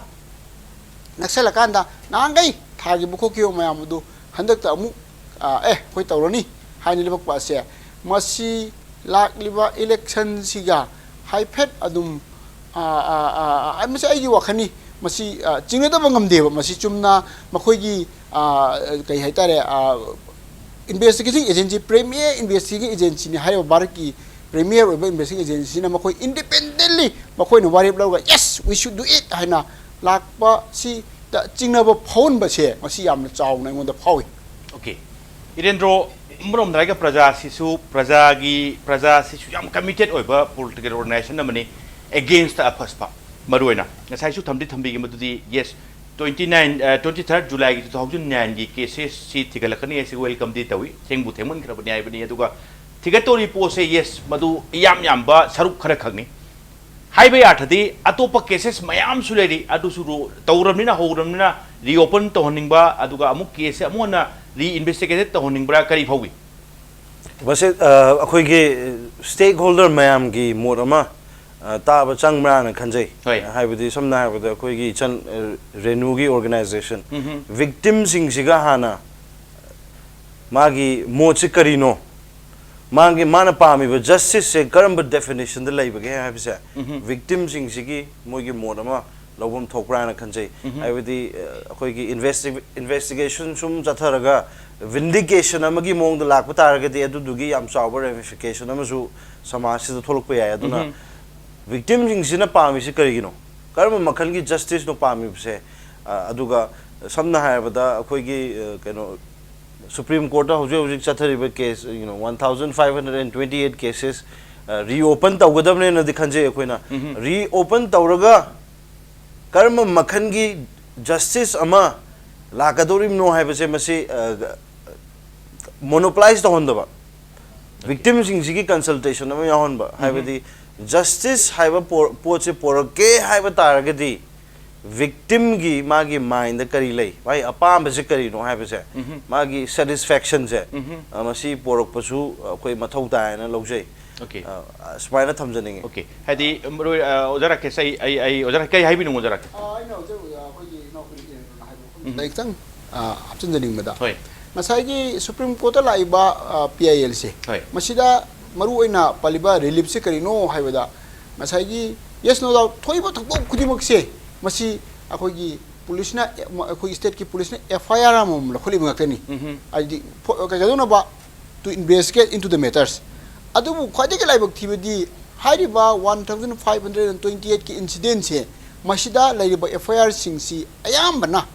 ꯅꯛꯁꯜꯂꯀꯥꯟꯗ ꯅꯍꯥꯟꯈꯩ ꯊꯥꯈꯤꯕ ꯈꯣꯠꯈꯤꯕ ꯃꯌꯥꯝ ꯑꯗꯨ ꯍꯟꯗꯛꯇ ꯑꯃꯨꯛ, ꯑ, "ꯑꯦ, ꯑꯩꯈꯣꯏ ꯇꯧꯔꯅꯤ" ꯍꯥꯏꯅ ꯂꯦꯞꯄꯛꯄ ꯑꯁꯦ, ꯃꯁꯤ ꯂꯥꯛꯂꯤꯕ electionꯁꯤꯒ ꯍꯥꯏꯐꯦꯠ ꯑꯗꯨꯝ, ꯑ, ꯑ, ꯑ, ꯑ, ꯃꯁꯤ ꯑꯩꯒꯤ ꯋꯥꯈꯜꯅꯤ, ꯃꯁꯤ, ꯑ, ꯆꯤꯡꯅꯗꯕ ꯉꯝꯗꯦꯕ꯫ ꯃꯁꯤ ꯆꯨꯝꯅ ꯃꯈꯣꯏꯒꯤ, ꯑ, ꯀꯩ ꯍꯥꯏꯇꯥꯔꯦ, ꯑ, investigating agency, premier investigating agencyꯅꯤ ꯍꯥꯏꯔꯤꯕ ꯚꯥꯔꯠꯀꯤ premier ꯑꯣꯏꯕ investigating agencyꯅ ꯃꯈꯣꯏ independently ꯃꯈꯣꯏꯅ ꯋꯥꯔꯦꯞ ꯂꯧꯔꯒ, "Yes, we should do it" ꯍꯥꯏꯅ ꯂꯥꯛꯄꯁꯤꯗ ꯆꯤꯡꯅꯕ ꯐꯥꯎꯍꯟꯕꯁꯦ, ꯃꯁꯤ ꯌꯥꯝꯅ ꯆꯥꯎꯅ ꯑꯩꯉꯣꯟꯗ ꯐꯥꯎꯏ꯫ Okay. ꯏꯔꯦꯟꯗ꯭ꯔꯣ, ꯑꯃꯔꯣꯝꯗ ꯍꯥꯏꯔꯒ ꯄ꯭ꯔꯖꯥꯁꯤꯁꯨ, ꯄ꯭ꯔꯖꯥꯒꯤ, ꯄ꯭ꯔꯖꯥꯁꯤꯁꯨ ꯌꯥꯝ committed ꯑꯣꯏꯕ political organization ꯑꯃꯅꯤ, against the ꯑꯐꯁꯄ꯫ ꯃꯔꯨꯑꯣꯏꯅ ꯉꯁꯥꯏꯁꯨ ꯊꯝꯗꯤ ꯊꯝꯕꯤꯒꯦ ꯃꯗꯨꯗꯤ, yes, twenty nine, ꯑ, twenty third Julyꯒꯤ two thousand nineꯒꯤ cases ꯁꯤ ꯊꯤꯒꯠꯂꯛꯀꯅꯤ ꯍꯥꯏꯁꯤ welcomeꯗꯤ ꯇꯧꯏ, ꯊꯦꯡꯕꯨ ꯊꯦꯡꯃꯟꯈ꯭ꯔꯕꯅꯤ ꯍꯥꯏꯕꯅꯤ꯫ ꯑꯗꯨꯒ ꯊꯤꯒꯠꯇꯧꯔꯤ ꯄꯣꯠꯁꯦ, yes, ꯃꯗꯨ ꯏꯌꯥꯝ ꯌꯥꯝꯕ ꯁꯔꯨꯛ ꯈꯔ ꯈꯛꯅꯤ꯫ ꯍꯥꯏꯕ ꯌꯥꯔꯗꯤ ꯑꯇꯣꯞꯄ cases ꯃꯌꯥꯝꯁꯨ ꯂꯩꯔꯤ, ꯑꯗꯨꯁꯨ ꯔꯣ-, ꯇꯧꯔꯕꯅꯤꯅ, ꯍꯧꯔꯕꯅꯤꯅ reopen ꯇꯧꯍꯟꯅꯤꯡꯕ, ꯑꯗꯨꯒ ꯑꯃꯨꯛ case ꯑꯃꯨꯛ ꯍꯟꯅ reinvestigated ꯇꯧꯍꯟꯅꯤꯡꯕ꯭ꯔꯥ, ꯀꯔꯤ ꯐꯥꯎꯏ? ꯃꯁꯤ, ꯑ, ꯑꯩꯈꯣꯏꯒꯤ stakeholder ꯃꯌꯥꯝꯒꯤ ꯃꯣꯠ ꯑꯃ, ꯑ, ꯇꯥꯕ ꯆꯪꯕ꯭ꯔꯥꯅ ꯈꯟꯖꯩ꯫ ꯍꯣꯏ꯫ ꯍꯥꯏꯕꯗꯤ ꯁꯝꯅ ꯍꯥꯏꯔꯕꯗ ꯑꯩꯈꯣꯏꯒꯤ ꯏꯆꯟ, ꯑ, ꯔꯦꯅꯨꯒꯤ organization, ꯎꯝꯍꯨꯝ꯫ Victimꯁꯤꯡꯁꯤꯒ ꯍꯥꯟꯅ ꯃꯥꯒꯤ ꯃꯣꯠꯁꯤ ꯀꯔꯤꯅꯣ? ꯃꯥꯒꯤ, ꯃꯥꯅ ꯄꯥꯝꯃꯤꯕ ꯖꯁꯇꯤꯁꯁꯦ ꯀꯔꯝꯕ ꯗꯦꯐꯤꯅꯦꯁꯟꯗ ꯂꯩꯕꯒꯦ ꯍꯥꯏꯕꯁꯦ ꯚꯤꯛꯇꯤꯝꯁꯤꯡꯁꯤꯒꯤ ꯃꯣꯏꯒꯤ ꯃꯣꯠ ꯑꯃ ꯂꯧꯐꯝ ꯊꯣꯛꯄ꯭ꯔꯥꯅ ꯈꯟꯖꯩ꯫ ꯍꯥꯏꯕꯗꯤ, ꯑ, ꯑꯩꯈꯣꯏꯒꯤ ꯏꯟꯚꯦꯁꯇꯤꯒꯦꯁꯟ ꯁꯨꯝ ꯆꯠꯊꯔꯒ ꯚꯤꯟꯗꯤꯀꯦꯁꯟ ꯑꯃꯒꯤ ꯃꯑꯣꯡꯗ ꯂꯥꯛꯄ ꯇꯥꯔꯒꯗꯤ, ꯑꯗꯨꯗꯨꯒꯤ ꯌꯥꯝ ꯆꯥꯎꯕ ꯔꯦꯃꯤꯐꯤꯀꯦꯁꯟ ꯑꯃꯁꯨ ꯁꯃꯥꯖꯁꯤꯗ ꯊꯣꯛꯂꯛꯄ ꯌꯥꯏ꯫ ꯑꯗꯨꯅ ꯚꯤꯛꯇꯤꯝꯁꯤꯡꯁꯤꯅ ꯄꯥꯝꯃꯤꯁꯤ ꯀꯔꯤꯒꯤꯅꯣ? ꯀꯔꯝꯕ ꯃꯈꯜꯒꯤ ꯖꯁꯇꯤꯁꯅꯣ ꯄꯥꯝꯃꯤꯕꯁꯦ? ꯑ, ꯑꯗꯨꯒ ꯁꯝꯅ ꯍꯥꯏꯔꯕꯗ, ꯑꯩꯈꯣꯏꯒꯤ, ꯑ, ꯀꯩꯅꯣ, ꯁꯨꯄ꯭ꯔꯤꯝ ꯀꯣꯔꯠꯇ ꯍꯧꯖꯤꯛ ꯍꯧꯖꯤꯛ ꯆꯠꯊꯔꯤꯕ case, you know, one thousand five hundred and twenty eight cases, ꯑ, reopen ꯇꯧꯒꯗꯕꯅꯦꯅꯗꯤ ꯈꯟꯖꯩ ꯑꯩꯈꯣꯏꯅ꯫ Reopen ꯇꯧꯔꯒ ꯀꯔꯝꯕ ꯃꯈꯜꯒꯤ ꯖꯁꯇꯤꯁ ꯑꯃ ꯂꯥꯛꯀꯗꯧꯔꯤꯕꯅꯣ ꯍꯥꯏꯕꯁꯦ, ꯃꯁꯤ, ꯑ, ꯃꯣꯅꯣꯄꯣꯂꯥꯏꯖ ꯇꯧꯍꯟꯗꯕ, ꯚꯤꯛꯇꯤꯝꯁꯤꯡꯁꯤꯒꯤ ꯀꯟꯁꯜꯇꯦꯁꯟ ꯑꯃ ꯌꯥꯎꯍꯟꯕ, ꯍꯥꯏꯕꯗꯤ ꯖꯁꯇꯤꯁ ꯍꯥꯏꯕ ꯄꯣ-, ꯄꯣꯠꯁꯦ ꯄꯣꯔꯛꯀꯦ ꯍꯥꯏꯕ ꯇꯥꯔꯒꯗꯤ, ꯚꯤꯛꯇꯤꯝꯒꯤ ꯃꯥꯒꯤ ꯃꯥꯏꯟꯗ ꯀꯔꯤ ꯂꯩ, ꯃꯥꯒꯤ ꯑꯄꯥꯝꯕꯁꯦ ꯀꯔꯤꯅꯣ ꯍꯥꯏꯕꯁꯦ, ꯃꯥꯒꯤ ꯁꯦꯇꯤꯁꯐꯦꯛꯁꯟꯁꯦ, ꯑ, ꯃꯁꯤ ꯄꯣꯔꯛꯄꯁꯨ ꯑꯩꯈꯣꯏ ꯃꯊꯧ ꯇꯥꯏ ꯍꯥꯏꯅ ꯂꯧꯖꯩ꯫ Okay. ꯑ, ꯁꯨꯃꯥꯏꯅ ꯊꯝꯖꯅꯤꯡꯉꯤ꯫ Okay. ꯍꯥꯏꯗꯤ, ꯃꯔꯨ ꯑꯣꯏ-, ꯑ, ꯑꯣꯖꯥ ꯔꯥꯀꯦꯁ, ꯑꯩ, ꯑꯩ, ꯑꯩ, ꯑꯣꯖꯥ ꯔꯥꯀꯦꯁ, ꯀꯩ ꯍꯥꯏꯕꯤꯅꯤꯡꯉꯣ, ꯑꯣꯖꯥ ꯔꯥꯀꯦꯁ? ꯑꯩꯅ ꯍꯧꯖꯤꯛ ꯑꯩꯈꯣꯏꯒꯤ ꯏꯅꯥꯎꯄꯤꯅ ꯍꯥꯏꯕ ꯃꯐꯝꯗ ꯈꯤꯇꯪ, ꯑ, ꯍꯥꯞꯆꯤꯟꯖꯅꯤꯡꯕꯗ, ꯍꯣꯏ꯫ ꯉꯁꯥꯏꯒꯤ ꯁꯨꯄ꯭ꯔꯤꯝ ꯀꯣꯔꯠꯇ ꯂꯥꯛꯏꯕ, ꯑ, ꯄꯤ ꯑꯥꯏ ꯑꯦꯜꯁꯦ, ꯍꯣꯏ꯫ ꯃꯁꯤꯗ ꯃꯔꯨꯑꯣꯏꯅ ꯄꯜꯂꯤꯕ ꯔꯤꯂꯤꯐꯁꯦ ꯀꯔꯤꯅꯣ ꯍꯥꯏꯕꯗ, ꯉꯁꯥꯏꯒꯤ, yes, no doubt, ꯊꯣꯛꯏꯕ ꯊꯧꯗꯣꯛ ꯈꯨꯗꯤꯡꯃꯛꯁꯦ, ꯃꯁꯤ ꯑꯩꯈꯣꯏꯒꯤ ꯄꯨꯂꯤꯁꯅ, ꯑꯩꯈꯣꯏꯒꯤ ꯁ꯭ꯇꯦꯠꯀꯤ ꯄꯨꯂꯤꯁꯅ ꯑꯦꯐ ꯑꯥꯏ ꯑꯥꯔ ꯑꯃꯃꯝ ꯂꯧꯈꯠꯂꯤꯕ ꯉꯥꯛꯇꯅꯤ꯫ ꯍꯥꯏꯗꯤ, ꯐꯣ-, ꯀꯩꯗꯧꯅꯕ, to investigate into the matters꯫ ꯑꯗꯨꯕꯨ ꯈ꯭ꯋꯥꯏꯗꯒꯤ ꯂꯥꯏꯕꯛ ꯊꯤꯕꯗꯤ, ꯍꯥꯏꯔꯤꯕ one thousand five hundred and twenty eight ꯀꯤ incident ꯁꯦ, ꯃꯁꯤꯗ ꯂꯩꯔꯤꯕ ꯑꯦꯐ ꯑꯥꯏ ꯑꯥꯔ ꯁꯤꯡꯁꯤ ꯑꯌꯥꯝꯕꯅ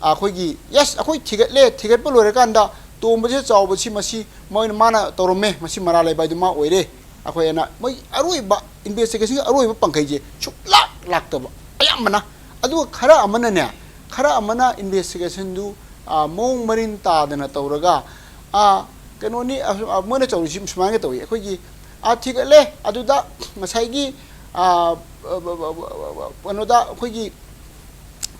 ꯑꯩꯈꯣꯏꯒꯤ, yes, ꯑꯩꯈꯣꯏ ꯊꯤꯒꯠꯂꯦ, ꯊꯤꯒꯠꯄ ꯂꯣꯏꯔꯀꯥꯟꯗ ꯇꯣꯝꯕꯁꯦ ꯆꯥꯎꯕꯁꯤ ꯃꯁꯤ ꯃꯣꯏꯅ, ꯃꯥꯅ ꯇꯧꯔꯝꯃꯦ, ꯃꯁꯤ ꯃꯔꯥꯜ ꯂꯩꯕ ꯍꯥꯏꯗꯨ ꯃꯥ ꯑꯣꯏꯔꯦ, ꯑꯩꯈꯣꯏ ꯑꯅ ꯃꯣꯏ ꯑꯔꯣꯏꯕ, ꯏꯟꯚꯦꯁꯇꯤꯒꯦꯁꯟꯒꯤ ꯑꯔꯣꯏꯕ ꯄꯥꯡꯈꯩꯁꯦ ꯁꯨꯛꯂꯥꯛ ꯂꯥꯛꯇꯕ ꯑꯌꯥꯝꯕꯅ꯫ ꯑꯗꯨꯒ ꯈꯔ ꯑꯃꯅꯅꯦ, ꯈꯔ ꯑꯃꯅ ꯏꯟꯚꯦꯁꯇꯤꯒꯦꯁꯟꯗꯨ, ꯑ, ꯃꯑꯣꯡ ꯃꯔꯤꯟ ꯇꯥꯗꯅ ꯇꯧꯔꯒ, ꯑ, ꯀꯩꯅꯣꯅꯤ, ꯑ, ꯑ, ꯃꯣꯏꯅ ꯇꯧꯔꯤꯁꯤ ꯁꯨꯃꯥꯏꯅ ꯇꯧꯏ꯫ ꯑꯩꯈꯣꯏꯒꯤ, ꯑ, ꯊꯤꯒꯠꯂꯦ, ꯑꯗꯨꯗ ꯉꯁꯥꯏꯒꯤ, ꯑ, ꯑ, ꯀꯩꯅꯣꯗ ꯑꯩꯈꯣꯏꯒꯤ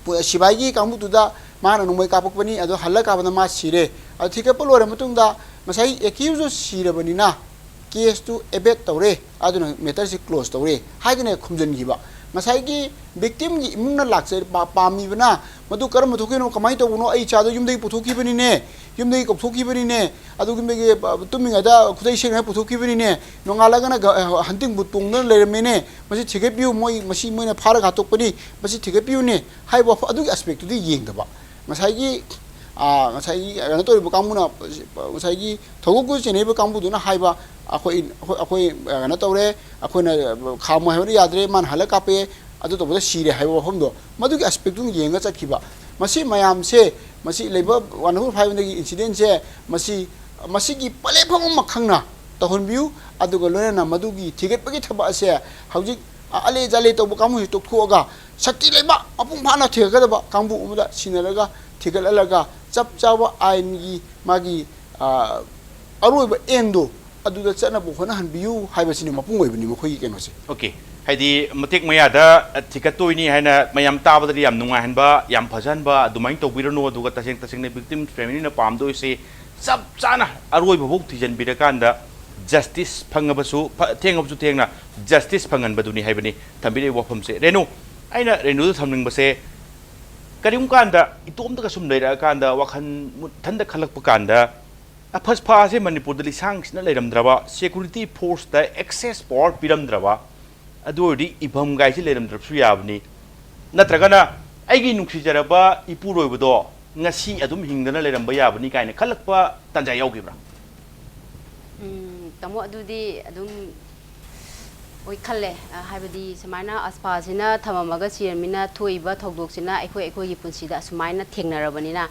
ꯄꯨ-, ꯁꯤꯕꯥꯏꯒꯤ ꯀꯥꯡꯕꯨꯗꯨꯗ ꯃꯥꯅ ꯅꯣꯡꯃꯩ ꯀꯥꯞꯄꯛꯄꯅꯤ, ꯑꯗꯣ ꯍꯜꯂ ꯀꯥꯞꯄꯗ ꯃꯥ ꯁꯤꯔꯦ꯫ ꯑꯗꯨ ꯊꯤꯒꯠꯄ ꯂꯣꯏꯔ ꯃꯇꯨꯡꯗ ꯉꯁꯥꯏꯒꯤ ꯑꯦꯀ꯭ꯌꯨꯁꯇꯨ ꯁꯤꯔꯕꯅꯤꯅ ꯀꯦꯁꯇꯨ ꯑꯦꯕꯦꯠ ꯇꯧꯔꯦ, ꯑꯗꯨꯅ ꯃꯦꯇꯔꯁꯤ ꯀ꯭ꯂꯣꯖ ꯇꯧꯔꯦ ꯍꯥꯏꯗꯅ ꯈꯨꯝꯖꯤꯟꯈꯤꯕ꯫ ꯉꯁꯥꯏꯒꯤ victimꯒꯤ ꯏꯃꯨꯡꯅ ꯂꯥꯛꯆ-, ꯄꯥ-, ꯄꯥꯝꯃꯤꯕꯅ ꯃꯗꯨ ꯀꯔꯝꯕ ꯊꯣꯛꯈꯤꯕꯅꯣ, ꯀꯃꯥꯏꯅ ꯇꯧꯕꯅꯣ, ꯑꯩ ꯏꯆꯥꯗꯣ ꯌꯨꯝꯗꯒꯤ ꯄꯨꯊꯣꯛꯈꯤꯕꯅꯤꯅꯦ, ꯌꯨꯝꯗꯒꯤ ꯀꯧꯊꯣꯛꯈꯤꯕꯅꯤꯅꯦ, ꯑꯗꯨ ꯌꯨꯝꯗꯒꯤ, ꯑ, ꯇꯨꯝꯃꯤꯉꯩꯗ ꯈꯨꯗꯩ ꯁꯦꯠꯂꯤꯉꯩꯗ ꯄꯨꯊꯣꯛꯈꯤꯕꯅꯤꯅꯦ, ꯅꯣꯡꯉꯥꯜꯂꯒꯅ ꯒ-, ꯑ, huntingꯕꯨ ꯇꯣꯡꯗꯨꯅ ꯂꯩꯔꯝꯃꯦꯅꯦ, ꯃꯁꯤ ꯊꯤꯒꯠꯄꯤꯌꯨ, ꯃꯣꯏ, ꯃꯁꯤ ꯃꯣꯏꯅ ꯐꯥꯔꯒ ꯍꯥꯠꯇꯣꯛꯄꯅꯤ, ꯃꯁꯤ ꯊꯤꯒꯠꯄꯤꯌꯨꯅꯦ ꯍꯥꯏꯕ ꯋꯥꯐꯝ ꯑꯗꯨꯒꯤ aspectꯇꯨꯗꯤ ꯌꯦꯡꯗꯕ꯫ ꯉꯁꯥꯏꯒꯤ, ꯑ, ꯉꯁꯥꯏꯒꯤ ꯀꯩꯅꯣ ꯇꯧꯔꯤꯕ ꯀꯥꯡꯕꯨꯅ, ꯉꯁꯥꯏꯒꯤ ꯊꯧꯗꯣꯛꯇꯨ ꯆꯦꯟꯅꯔꯤꯕ ꯀꯥꯡꯕꯨꯗꯨꯅ ꯍꯥꯏꯕ, "ꯑꯩꯈꯣꯏ, ꯑꯩꯈꯣꯏ, ꯑꯩꯈꯣꯏ, ꯑ, ꯀꯩꯅꯣ ꯇꯧꯔꯦ, ꯑꯩꯈꯣꯏꯅ ꯈꯥꯝꯃꯣ ꯍꯥꯏꯕꯗ ꯌꯥꯗ꯭ꯔꯦ, ꯃꯥꯅ ꯍꯜꯂ ꯀꯥꯞꯄꯛꯑꯦ, ꯑꯗꯨ ꯇꯧꯕꯗ ꯁꯤꯔꯦ" ꯍꯥꯏꯕ ꯋꯥꯐꯝꯗꯣ, ꯃꯗꯨꯒꯤ aspectꯇꯨ ꯌꯦꯡꯉ ꯆꯠꯈꯤꯕ꯫ ꯃꯁꯤ ꯃꯌꯥꯝꯁꯦ, ꯃꯁꯤ ꯂꯩꯕ one hundred five incidentꯁꯦ, ꯃꯁꯤ, ꯃꯁꯤꯒꯤ ꯄ꯭ꯂꯦꯠꯐꯣꯝ ꯑꯃ ꯈꯪꯅ ꯇꯧꯍꯟꯕꯤꯌꯨ꯫ ꯑꯗꯨꯒ ꯂꯣꯏꯅꯅ ꯃꯗꯨꯒꯤ ꯊꯤꯒꯠꯄꯒꯤ ꯊꯕꯛ ꯑꯁꯦ ꯍꯧꯖꯤꯛ, ꯑ, ꯑꯂꯦ ꯖꯥꯂꯦ ꯇꯧꯕ ꯀꯥꯡꯕꯨꯁꯤ ꯇꯣꯛꯊꯣꯛꯑꯒ, ꯁꯛꯇꯤ ꯂꯩꯕ, ꯃꯄꯨꯡ ꯐꯥꯅ ꯊꯤꯒꯠꯀꯗꯕ ꯀꯥꯡꯕꯨ ꯑꯃꯗ ꯁꯤꯟꯅꯔꯒ, ꯊꯤꯒꯠꯍꯜꯂꯒ, ꯆꯞ ꯆꯥꯕ ꯑꯥꯏꯟꯒꯤ ꯃꯥꯒꯤ, ꯑ, ꯑꯔꯣꯏꯕ ꯑꯦꯟꯗꯣ ꯑꯗꯨꯗ ꯆꯠꯅꯕ ꯍꯣꯠꯅꯍꯟꯕꯤꯌꯨ ꯍꯥꯏꯕꯁꯤꯅꯤ ꯃꯄꯨꯡ ꯑꯣꯏꯕꯅꯤ ꯃꯈꯣꯏꯒꯤ ꯀꯩꯅꯣꯁꯦ꯫ Okay, ꯍꯥꯏꯗꯤ ꯃꯇꯦꯛ ꯃꯌꯥꯗ ꯊꯤꯒꯠꯇꯣꯏꯅꯤ ꯍꯥꯏꯅ ꯃꯌꯥꯝ ꯇꯥꯕꯗꯗꯤ ꯌꯥꯝ ꯅꯨꯡꯉꯥꯏꯍꯟꯕ, ꯌꯥꯝ ꯐꯖꯍꯟꯕ ꯑꯗꯨꯃꯥꯏꯅ ꯇꯧꯕꯤꯔꯅꯨ꯫ ꯑꯗꯨꯒ ꯇꯁꯦꯡ ꯇꯁꯦꯡꯅ victim familyꯅ ꯄꯥꯝꯗꯣꯏꯁꯦ ꯆꯞ ꯆꯥꯅ ꯑꯔꯣꯏꯕꯐꯥꯎ ꯊꯤꯖꯤꯟꯕꯤꯔꯀꯥꯟꯗ justice ꯐꯪꯉꯕꯁꯨ, ꯐ-, ꯊꯦꯡꯉꯕꯁꯨ ꯊꯦꯡꯅ justice ꯐꯪꯍꯟꯕꯗꯨꯅꯤ ꯍꯥꯏꯕꯅꯤ ꯊꯝꯕꯤꯔꯤꯕ ꯋꯥꯐꯝꯁꯦ꯫ ꯔꯦꯅꯨ, ꯑꯩꯅ ꯔꯦꯅꯨꯗ ꯊꯝꯅꯤꯡꯕꯁꯦ, ꯀꯔꯤꯒꯨꯝꯕ ꯀꯥꯟꯗ ꯏꯇꯣꯝꯇꯒ ꯁꯨꯝ ꯂꯩꯔꯛꯑꯀꯥꯟꯗ ꯋꯥꯈꯜ ꯃꯨꯠ-, ꯏꯊꯟꯗ ꯈꯜꯂꯛꯄ ꯀꯥꯟꯗ, ꯑꯐꯁꯐꯥꯁꯦ ꯃꯅꯤꯄꯨꯔꯗ ꯂꯤꯁꯥꯡꯁꯤꯟꯅ ꯂꯩꯔꯝꯗ꯭ꯔꯕ, security forceꯇ access power ꯄꯤꯔꯝꯗ꯭ꯔꯕ, ꯑꯗꯨ ꯑꯣꯏꯔꯗꯤ ꯏꯐꯝ ꯀꯥꯏꯁꯦ ꯂꯩꯔꯝꯗ꯭ꯔꯕꯁꯨ ꯌꯥꯕꯅꯤ꯫ ꯅꯠꯇ꯭ꯔꯒꯅ ꯑꯩꯒꯤ ꯅꯨꯡꯁꯤꯖꯔꯕ ꯏꯄꯨꯔꯣꯏꯕꯗꯣ ꯉꯁꯤ ꯑꯗꯨꯝ ꯍꯤꯡꯗꯅ ꯂꯩꯔꯝꯕ ꯌꯥꯕꯅꯤ ꯀꯥꯏꯅ ꯈꯜꯂꯛꯄ ꯇꯥꯟꯖꯥ ꯌꯥꯎꯈꯤꯕ꯭ꯔꯥ? ꯎꯝ, ꯇꯥꯃꯣ, ꯑꯗꯨꯗꯤ ꯑꯗꯨꯝ ꯍꯣꯏ ꯈꯜꯂꯦ꯫ ꯑ, ꯍꯥꯏꯕꯗꯤ ꯁꯨꯃꯥꯏꯅ ꯑꯐꯁꯐꯥꯁꯤꯅ ꯊꯝꯃꯝꯃꯒ ꯁꯤꯔꯃꯤꯅ ꯊꯣꯛꯏꯕ ꯊꯧꯗꯣꯛꯁꯤꯅ ꯑꯩꯈꯣꯏ, ꯑꯩꯈꯣꯏꯒꯤ ꯄꯨꯟꯁꯤꯗ ꯑꯁꯨꯃꯥꯏꯅ ꯊꯦꯡꯅꯔꯕꯅꯤꯅ,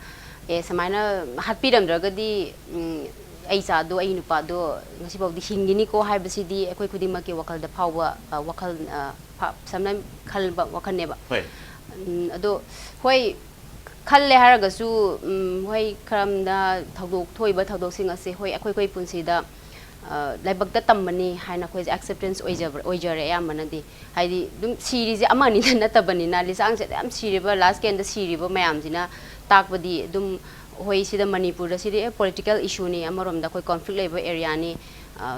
ꯑꯦ, ꯁꯨꯃꯥꯏꯅ ꯍꯥꯠꯄꯤꯔꯝꯗ꯭ꯔꯒꯗꯤ, ꯎꯝ, ꯑꯩ ꯏꯆꯥꯗꯣ, ꯑꯩ ꯅꯨꯄꯥꯗꯣ ꯉꯁꯤꯐꯥꯎꯗꯤ ꯍꯤꯡꯈꯤꯅꯤꯀꯣ ꯍꯥꯏꯕꯁꯤꯗꯤ ꯑꯩꯈꯣꯏ ꯈꯨꯗꯤꯡꯃꯛꯀꯤ ꯋꯥꯈꯜꯗ ꯐꯥꯎꯕ, ꯑ, ꯋꯥꯈꯜ, ꯑ, ꯐ-, ꯁꯝꯅ ꯈꯟꯕ ꯋꯥꯈꯜꯅꯦꯕ꯫ ꯍꯣꯏ꯫ ꯎꯝ, ꯑꯗꯣ ꯍꯣꯏ, ꯈꯜꯂꯦ ꯍꯥꯏꯔꯒꯁꯨ, ꯎꯝ, ꯍꯣꯏ, ꯀꯔꯝꯅ ꯊꯧꯗꯣꯛ, ꯊꯣꯛꯏꯕ ꯊꯧꯗꯣꯛꯁꯤꯡ ꯑꯁꯦ, ꯍꯣꯏ, ꯑꯩꯈꯣꯏ, ꯑꯩꯈꯣꯏ ꯄꯨꯟꯁꯤꯗ, ꯑ, ꯂꯥꯏꯕꯛꯇ ꯇꯝꯕꯅꯤ ꯍꯥꯏꯅ ꯑꯩꯈꯣꯏꯁꯦ acceptance ꯑꯣꯏꯖꯕ-, ꯑꯣꯏꯖꯔꯦ ꯑꯌꯥꯝꯕꯅꯗꯤ꯫ ꯍꯥꯏꯗꯤ, ꯑꯗꯨꯝ ꯁꯤꯔꯤꯁꯦ ꯑꯃ ꯑꯅꯤꯗ ꯅꯠꯇꯕꯅꯤꯅ, ꯂꯤꯁꯥꯡꯁꯦ ꯌꯥꯝ ꯁꯤꯔꯤꯕ, last ꯀꯦꯟꯗ ꯁꯤꯔꯤꯕ ꯃꯌꯥꯝꯁꯤꯅ ꯇꯥꯛꯄꯗꯤ ꯑꯗꯨꯝ, ꯍꯣꯏ, ꯁꯤꯗ ꯃꯅꯤꯄꯨꯔꯗ ꯁꯤꯗꯤ, ꯑꯦ, political issueꯅꯤ, ꯑꯃꯔꯣꯝꯗ ꯑꯩꯈꯣꯏ conflict ꯂꯩꯕ areaꯅꯤ,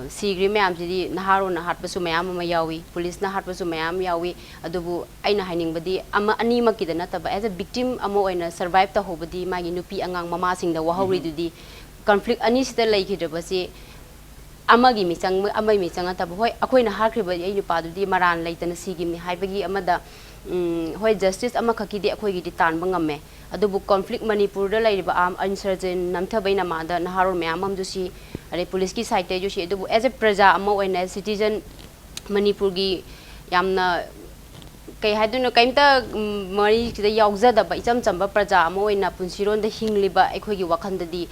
ꯁꯤꯈ꯭ꯔꯤ ꯃꯌꯥꯝꯁꯤꯗꯤ ꯅꯍꯥꯔꯣꯟꯅ ꯍꯥꯠꯄꯁꯨ ꯃꯌꯥꯝ ꯑꯃ ꯌꯥꯎꯏ, ꯄꯨꯂꯤꯁꯅ ꯍꯥꯠꯄꯁꯨ ꯃꯌꯥꯝ ꯌꯥꯎꯏ꯫ ꯑꯗꯨꯕꯨ ꯑꯩꯅ ꯍꯥꯏꯅꯤꯡꯕꯗꯤ ꯑꯃ ꯑꯅꯤꯃꯛꯀꯤꯗ ꯅꯠꯇꯕ, as a victim ꯑꯃ ꯑꯣꯏꯅ survive ꯇꯧꯍꯧꯕꯗꯤ ꯃꯥꯒꯤ ꯅꯨꯄꯤ ꯑꯉꯥꯡ ꯃꯃꯥꯁꯤꯡꯗ ꯋꯥꯍꯧꯔꯤꯗꯨꯗꯤ꯫ Conflict ꯑꯅꯤꯁꯤꯗ ꯂꯩꯈꯤꯗ꯭ꯔꯕꯁꯤ ꯑꯃꯒꯤ ꯃꯤꯆꯪ ꯑꯃꯒꯤ ꯃꯤꯆꯪ ꯅꯠꯇꯕ, ꯍꯣꯏ, ꯑꯩꯈꯣꯏꯅ ꯍꯥꯠꯈ꯭ꯔꯤꯕ ꯑꯩ ꯅꯨꯄꯥꯗꯨꯗꯤ ꯃꯔꯥꯟ ꯂꯩꯇꯅ ꯁꯤꯈꯤꯕꯅꯤ ꯍꯥꯏꯕꯒꯤ ꯑꯃꯗ, ꯎꯝ, ꯍꯣꯏ, justice ꯑꯃꯈꯛꯀꯤꯗꯤ ꯑꯩꯈꯣꯏꯒꯤꯗꯤ ꯇꯥꯟꯕ ꯉꯝꯃꯦ꯫ ꯑꯗꯨꯕꯨ conflict ꯃꯅꯤꯄꯨꯔꯗ ꯂꯩꯔꯤꯕ arm insurgent ꯅꯝꯊꯕꯩ ꯅꯃꯥꯗ ꯅꯍꯥꯔꯣꯜ ꯃꯌꯥꯝ ꯑꯃꯁꯨ ꯁꯤ, ꯑꯗꯩ ꯄꯨꯂꯤꯁꯀꯤ sideꯇꯩꯁꯨ ꯁꯤ, ꯑꯗꯨꯕꯨ as a ꯄ꯭ꯔꯖꯥ ꯑꯃ ꯑꯣꯏꯅ, citizen, ꯃꯅꯤꯄꯨꯔꯒꯤ ꯌꯥꯝꯅ, ꯀꯩ ꯍꯥꯏꯗꯣꯏꯅꯣ, ꯀꯩꯝꯇ, ꯎꯝ, ꯃꯔꯤꯁꯤꯗ ꯌꯥꯎꯖꯗꯕ ꯏꯆꯝ ꯆꯝꯕ ꯄ꯭ꯔꯖꯥ ꯑꯃ ꯑꯣꯏꯅ ꯄꯨꯟꯁꯤꯔꯣꯟꯗ ꯍꯤꯡꯂꯤꯕ ꯑꯩꯈꯣꯏꯒꯤ ꯋꯥꯈꯜꯗꯗꯤ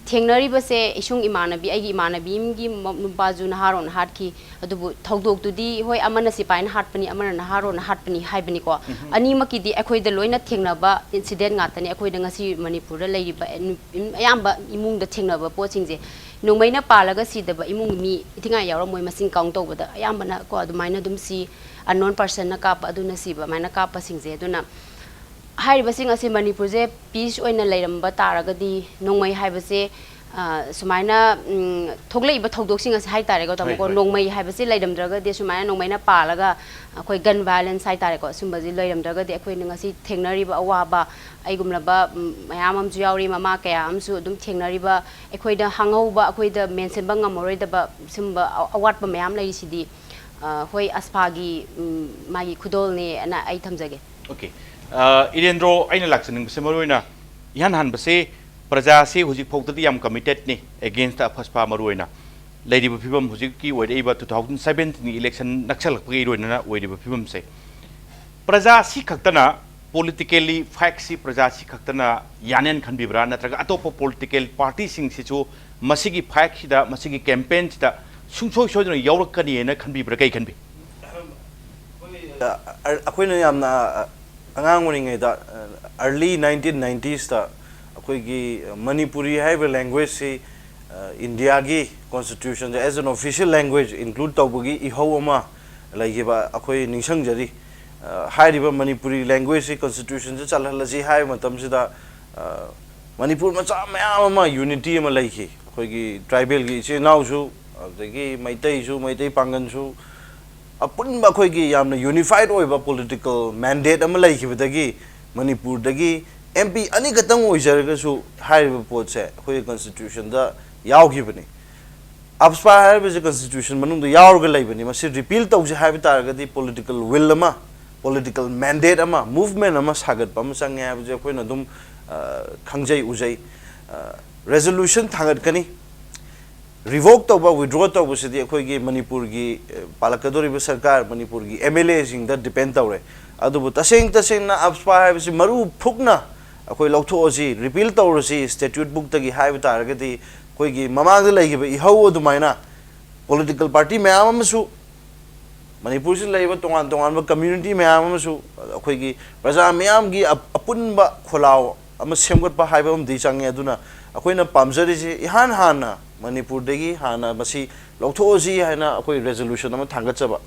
ꯊꯦꯡꯅꯔꯤꯕꯁꯦ, ꯏꯁꯨꯡ ꯏꯃꯥꯟꯅꯕꯤ, ꯑꯩꯒꯤ ꯏꯃꯥꯟꯅꯕꯤ ꯑꯃꯒꯤ ꯃ-, ꯅꯨꯄꯥꯁꯨ ꯅꯍꯥꯔꯣꯟ ꯍꯥꯠꯈꯤ꯫ ꯑꯗꯨꯕꯨ ꯊꯧꯗꯣꯛꯇꯨꯗꯤ, ꯍꯣꯏ, ꯑꯃꯅ ꯁꯤꯐꯥꯏꯅ ꯍꯥꯠꯄꯅꯤ, ꯑꯃꯅ ꯅꯍꯥꯔꯣꯟꯅ ꯍꯥꯠꯄꯅꯤ ꯍꯥꯏꯕꯅꯤꯀꯣ꯫ ꯑꯅꯤꯃꯛꯀꯤꯗꯤ ꯑꯩꯈꯣꯏꯗ ꯂꯣꯏꯅ ꯊꯦꯡꯅꯕ incident ꯉꯥꯛꯇꯅꯤ꯫ ꯑꯩꯈꯣꯏꯗ ꯉꯁꯤ ꯃꯅꯤꯄꯨꯔꯗ ꯂꯩꯔꯤꯕ ꯑꯌꯥꯝꯕ ꯏꯃꯨꯡꯗ ꯊꯦꯡꯅꯕ ꯄꯣꯠꯁꯤꯡꯁꯦ, ꯅꯣꯡꯃꯩꯅ ꯄꯥꯜꯂꯒ ꯁꯤꯗꯕ ꯏꯃꯨꯡ ꯃꯤ ꯏꯊꯤꯉꯥꯏ ꯌꯥꯎꯔꯝꯃꯣꯏ, ꯃꯁꯤꯡ count ꯇꯧꯕꯗ ꯑꯌꯥꯝꯕꯅ ꯀꯣ, ꯑꯗꯨꯃꯥꯏꯅ ꯑꯗꯨꯝ ꯁꯤ, unknown personꯅ ꯀꯥꯞꯄ, ꯑꯗꯨꯅ ꯁꯤꯕ, ꯑꯗꯨꯃꯥꯏꯅ ꯀꯥꯞꯄꯁꯤꯡꯁꯦ꯫ ꯑꯗꯨꯅ ꯍꯥꯏꯔꯤꯕꯁꯤꯡ ꯑꯁꯤ ꯃꯅꯤꯄꯨꯔꯁꯦ peace ꯑꯣꯏꯅ ꯂꯩꯔꯝꯕ ꯇꯥꯔꯒꯗꯤ, ꯅꯣꯡꯃꯩ ꯍꯥꯏꯕꯁꯦ, ꯑ, ꯁꯨꯃꯥꯏꯅ, ꯎꯝ, ꯊꯣꯛꯂꯛꯏꯕ ꯊꯧꯗꯣꯛꯁꯤꯡ ꯑꯁꯤ ꯍꯥꯏꯇꯥꯔꯦꯀꯣ, ꯍꯣꯏ, ꯇꯥꯃꯣꯀꯣ, ꯍꯣꯏ꯫ ꯅꯣꯡꯃꯩ ꯍꯥꯏꯕꯁꯤ ꯂꯩꯔꯝꯗ꯭ꯔꯒꯗꯤ, ꯁꯨꯃꯥꯏꯅ ꯅꯣꯡꯃꯩꯅ ꯄꯥꯜꯂꯒ ꯑꯩꯈꯣꯏ gun violence ꯍꯥꯏꯇꯥꯔꯦꯀꯣ, ꯁꯨꯝꯕꯁꯤ ꯂꯩꯔꯝꯗ꯭ꯔꯒꯗꯤ ꯑꯩꯈꯣꯏꯅ ꯉꯁꯤ ꯊꯦꯡꯅꯔꯤꯕ ꯑꯋꯥꯕ, ꯑꯩꯒꯨꯝꯂꯕ, ꯎꯝ, ꯃꯌꯥꯝ ꯑꯃꯁꯨ ꯌꯥꯎꯔꯤ, ꯃꯃꯥ ꯀꯌꯥ ꯑꯃꯁꯨ ꯑꯗꯨꯝ ꯊꯦꯡꯅꯔꯤꯕ, ꯑꯩꯈꯣꯏꯗ ꯍꯥꯡꯍꯧꯕ, ꯑꯩꯈꯣꯏꯗ ꯃꯦꯟꯁꯤꯟꯕ ꯉꯝꯃꯔꯣꯏꯗꯕ ꯁꯨꯝꯕ ꯑ-, ꯑꯋꯥꯠꯄ ꯃꯌꯥꯝ ꯂꯩꯔꯤꯁꯤꯗꯤ, ꯑ, ꯍꯣꯏ, ꯑꯁꯐꯥꯒꯤ, ꯎꯝ, ꯃꯥꯒꯤ ꯈꯨꯗꯣꯜꯅꯦꯅ ꯑꯩ ꯊꯝꯖꯒꯦ꯫ Okay꯫ ꯑ, ꯏꯔꯦꯟꯗ꯭ꯔꯣ, ꯑꯩꯅ ꯂꯥꯛꯆꯅꯤꯡꯕꯁꯦ ꯃꯔꯨ ꯑꯣꯏꯅ ꯏꯍꯥꯟ ꯍꯥꯟꯕꯁꯦ, ꯄ꯭ꯔꯖꯥꯁꯤ ꯍꯧꯖꯤꯛ ꯐꯥꯎꯗꯗꯤ ꯌꯥꯝ committedꯅꯤ against ꯑꯐꯁꯄꯥ ꯃꯔꯨ ꯑꯣꯏꯅ꯫ ꯂꯩꯔꯤꯕ ꯐꯤꯕꯝ ꯍꯧꯖꯤꯛꯀꯤ ꯑꯣꯏꯔꯛꯏꯕ two thousand seventeenꯒꯤ election ꯅꯛꯁꯜꯂꯛꯄꯒꯤ ꯏꯔꯣꯏꯅꯅ ꯑꯣꯏꯔꯤꯕ ꯐꯤꯕꯝꯁꯦ, ꯄ꯭ꯔꯖꯥꯁꯤ ꯈꯛꯇꯅ, politically ꯐꯥꯏꯠꯁꯤ ꯄ꯭ꯔꯖꯥꯁꯤ ꯈꯛꯇꯅ ꯌꯥꯅꯦꯅ ꯈꯟꯕꯤꯕ꯭ꯔꯥ, ꯅꯠꯇ꯭ꯔꯒ ꯑꯇꯣꯞꯄ political partyꯁꯤꯡꯁꯤꯁꯨ ꯃꯁꯤꯒꯤ ꯐꯥꯏꯠꯁꯤꯗ, ꯃꯁꯤꯒꯤ campaignꯁꯤꯗ ꯁꯨꯡꯁꯣꯏ ꯁꯣꯏꯗꯅ ꯌꯥꯎꯔꯛꯀꯅꯤꯅ ꯈꯟꯕꯤꯕ꯭ꯔꯥ? ꯀꯩ ꯈꯟꯕꯤ? ꯑ-, ꯑꯩꯈꯣꯏꯅ ꯌꯥꯝꯅ, ꯑ, ꯑꯉꯥꯡ ꯑꯣꯏꯔꯤꯉꯩꯗ, ꯑ, early nineteen ninetiesꯇ ꯑꯩꯈꯣꯏꯒꯤ ꯃꯅꯤꯄꯨꯔꯤ ꯍꯥꯏꯔꯤꯕ languageꯁꯤ, ꯑ, Indiaꯒꯤ constitutionꯗ as an official language include ꯇꯧꯕꯒꯤ ꯏꯍꯧ ꯑꯃ ꯂꯩꯈꯤꯕ ꯑꯩꯈꯣꯏ ꯅꯤꯡꯁꯤꯡꯖꯔꯤ꯫ ꯑ, ꯍꯥꯏꯔꯤꯕ ꯃꯅꯤꯄꯨꯔꯤ languageꯁꯤ constitutionꯗ ꯆꯜꯍꯜꯂꯁꯤ ꯍꯥꯏꯕ ꯃꯇꯝꯁꯤꯗ, ꯑ, ꯃꯅꯤꯄꯨꯔ ꯃꯆꯥ ꯃꯌꯥꯝ ꯑꯃ unity ꯑꯃ ꯂꯩꯈꯤ꯫ ꯑꯩꯈꯣꯏꯒꯤ tribalꯒꯤ ꯏꯆꯤꯜ ꯏꯅꯥꯎꯁꯨ ꯑꯗꯨꯗꯒꯤ ꯃꯩꯇꯩꯁꯨ, ꯃꯩꯇꯩ ꯄꯥꯡꯒꯜꯁꯨ, ꯑꯄꯨꯟꯕ ꯑꯩꯈꯣꯏꯒꯤ ꯌꯥꯝꯅ ꯌꯨꯅꯤꯐꯥꯏꯠ ꯑꯣꯏꯕ ꯄꯣꯂꯤꯇꯤꯀꯦꯜ ꯃꯦꯟꯗꯦꯠ ꯑꯃ ꯂꯩꯈꯤꯕꯗꯒꯤ ꯃꯅꯤꯄꯨꯔꯗꯒꯤ ꯑꯦꯝ ꯄꯤ ꯑꯅꯤꯈꯛꯇꯪ ꯑꯣꯏꯖꯔꯒꯁꯨ ꯍꯥꯏꯔꯤꯕ ꯄꯣꯠꯁꯦ ꯑꯩꯈꯣꯏꯒꯤ ꯀꯟꯁꯇꯤꯇ꯭ꯌꯨꯁꯟꯗ ꯌꯥꯎꯈꯤꯕꯅꯤ꯫ ꯑꯞꯁꯄꯥ ꯍꯥꯏꯔꯤꯕꯁꯦ ꯀꯟꯁꯇꯤꯇ꯭ꯌꯨꯁꯟ ꯃꯅꯨꯡꯗ ꯌꯥꯎꯔꯒ ꯂꯩꯕꯅꯤ꯫ ꯃꯁꯤ ꯔꯤꯄꯤꯜ ꯇꯧꯁꯦ ꯍꯥꯏꯕ ꯇꯥꯔꯒꯗꯤ ꯄꯣꯂꯤꯇꯤꯀꯦꯜ ꯋꯤꯜ ꯑꯃ, ꯄꯣꯂꯤꯇꯤꯀꯦꯜ ꯃꯦꯟꯗꯦꯠ ꯑꯃ, ꯃꯨꯚꯃꯦꯟ ꯑꯃ ꯁꯥꯒꯠꯄ ꯑꯃ ꯆꯪꯉꯦ ꯍꯥꯏꯕꯁꯦ ꯑꯩꯈꯣꯏꯅ ꯑꯗꯨꯝ, ꯑ, ꯈꯪꯖꯩ, ꯎꯖꯩ꯫ ꯑ, ꯔꯦꯖꯣꯂꯨꯁꯟ ꯊꯥꯡꯒꯠꯀꯅꯤ꯫ ꯔꯤꯚꯣꯛ ꯇꯧꯕ, ꯋꯤꯗ꯭ꯔꯣ ꯇꯧꯕꯁꯤꯗꯤ ꯑꯩꯈꯣꯏꯒꯤ ꯃꯅꯤꯄꯨꯔꯒꯤ, ꯑ, ꯄꯥꯜꯂꯛꯀꯗꯧꯔꯤꯕ ꯁꯔꯀꯥꯔ, ꯃꯅꯤꯄꯨꯔꯒꯤ ꯑꯦꯝ ꯑꯦꯜ ꯑꯦꯁꯤꯡꯗ ꯗꯤꯄꯦꯟ ꯇꯧꯔꯦ꯫ ꯑꯗꯨꯕꯨ ꯇꯁꯦꯡ ꯇꯁꯦꯡꯅ ꯑꯞꯁꯄꯥ ꯍꯥꯏꯕꯁꯤ ꯃꯔꯨ ꯐꯨꯛꯅ ꯑꯩꯈꯣꯏ ꯂꯧꯊꯣꯛꯑꯁꯤ, ꯔꯤꯄꯤꯜ ꯇꯧꯔꯁꯤ ꯁ꯭ꯇꯦꯇ꯭ꯌꯨꯠ ꯕꯨꯛꯇꯒꯤ ꯍꯥꯏꯕ ꯇꯥꯔꯒꯗꯤ, ꯑꯩꯈꯣꯏꯒꯤ ꯃꯃꯥꯡꯗ ꯂꯩꯈꯤꯕ ꯏꯍꯧ ꯑꯗꯨꯃꯥꯏꯅ ꯄꯣꯂꯤꯇꯤꯀꯦꯜ ꯄꯥꯔꯇꯤ ꯃꯌꯥꯝ ꯑꯃꯁꯨ, ꯃꯅꯤꯄꯨꯔꯁꯤꯗ ꯂꯩꯔꯤꯕ ꯇꯣꯉꯥꯟ ꯇꯣꯉꯥꯟꯕ ꯀꯝꯃ꯭ꯌꯨꯅꯤꯇꯤ ꯃꯌꯥꯝ ꯑꯃꯁꯨ, ꯑꯩꯈꯣꯏꯒꯤ ꯄ꯭ꯔꯖꯥ ꯃꯤꯌꯥꯝꯒꯤ ꯑꯞ-, ꯑꯄꯨꯟꯕ ꯈꯣꯜꯂꯥꯎ ꯑꯃ ꯁꯦꯝꯒꯠꯄ ꯍꯥꯏꯕ ꯑꯃꯗꯤ ꯆꯪꯉꯦ꯫ ꯑꯗꯨꯅ ꯑꯩꯈꯣꯏꯅ ꯄꯥꯝꯖꯔꯤꯁꯤ ꯏꯍꯥꯟ ꯍꯥꯟꯅ ꯃꯅꯤꯄꯨꯔꯗꯒꯤ ꯍꯥꯟꯅ ꯃꯁꯤ ꯂꯧꯊꯣꯛꯑꯁꯤ ꯍꯥꯏꯅ ꯑꯩꯈꯣꯏ ꯔꯦꯖꯣꯂꯨꯁꯟ ꯑꯃ ꯊꯥꯡꯒꯠꯆꯕ꯫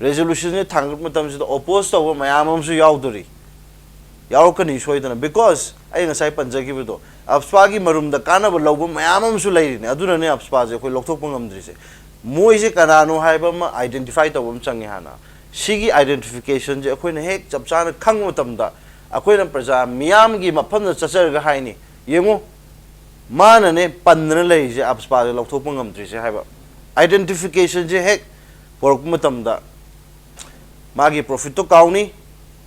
ꯔꯦꯖꯣꯂꯨꯁꯟꯁꯦ ꯊꯥꯡꯒꯠꯄ ꯃꯇꯝꯁꯤꯗ ꯑꯣꯄꯣꯖ ꯇꯧꯕ ꯃꯌꯥꯝ ꯑꯃꯁꯨ ꯌꯥꯎꯗꯣꯔꯤ, ꯌꯥꯎꯔꯛꯀꯅꯤ ꯁꯣꯏꯗꯅ꯫ ꯕꯤꯀꯣꯖ ꯑꯩ ꯉꯁꯥꯏ ꯄꯟꯖꯈꯤꯕꯗꯣ, ꯑꯞꯁꯄꯥꯒꯤ ꯃꯔꯨꯝꯗ ꯀꯥꯟꯅꯕ ꯂꯧꯕ ꯃꯌꯥꯝ ꯑꯃꯁꯨ ꯂꯩꯔꯤꯅꯦ꯫ ꯑꯗꯨꯅꯅꯦ ꯑꯞꯁꯄꯥꯁꯦ ꯑꯩꯈꯣꯏ ꯂꯧꯊꯣꯛꯄ ꯉꯝꯗ꯭ꯔꯤꯁꯦ꯫ ꯃꯣꯏꯁꯦ ꯀꯅꯥꯅꯣ ꯍꯥꯏꯕ ꯑꯃ ꯑꯥꯏꯗꯦꯟꯇꯤꯐꯥꯏ ꯇꯧꯕ ꯑꯃ ꯆꯪꯉꯦ ꯍꯥꯟꯅ꯫ ꯁꯤꯒꯤ ꯑꯥꯏꯗꯦꯟꯇꯤꯐꯤꯀꯦꯁꯟꯁꯦ ꯑꯩꯈꯣꯏꯅ ꯍꯦꯛ ꯆꯞ ꯆꯥꯅ ꯈꯪꯕ ꯃꯇꯝꯗ, ꯑꯩꯈꯣꯏꯅ ꯄ꯭ꯔꯖꯥ ꯃꯤꯌꯥꯝꯒꯤ ꯃꯐꯝꯗ ꯆꯠꯆꯔꯒ ꯍꯥꯏꯅꯤ, "ꯌꯦꯡꯉꯨ, ꯃꯥꯅꯅꯦ ꯄꯟꯗꯅ ꯂꯩꯔꯤꯁꯦ, ꯑꯞꯁꯄꯥꯁꯦ ꯂꯧꯊꯣꯛꯄ ꯉꯝꯗ꯭ꯔꯤꯁꯦ" ꯍꯥꯏꯕ꯫ ꯑꯥꯏꯗꯦꯟꯇꯤꯐꯤꯀꯦꯁꯟꯁꯦ ꯍꯦꯛ ꯄꯨꯔꯛꯄ ꯃꯇꯝꯗ, ꯃꯥꯒꯤ ꯄ꯭ꯔꯣꯐꯤꯠꯇꯣ ꯀꯥꯎꯅꯤ,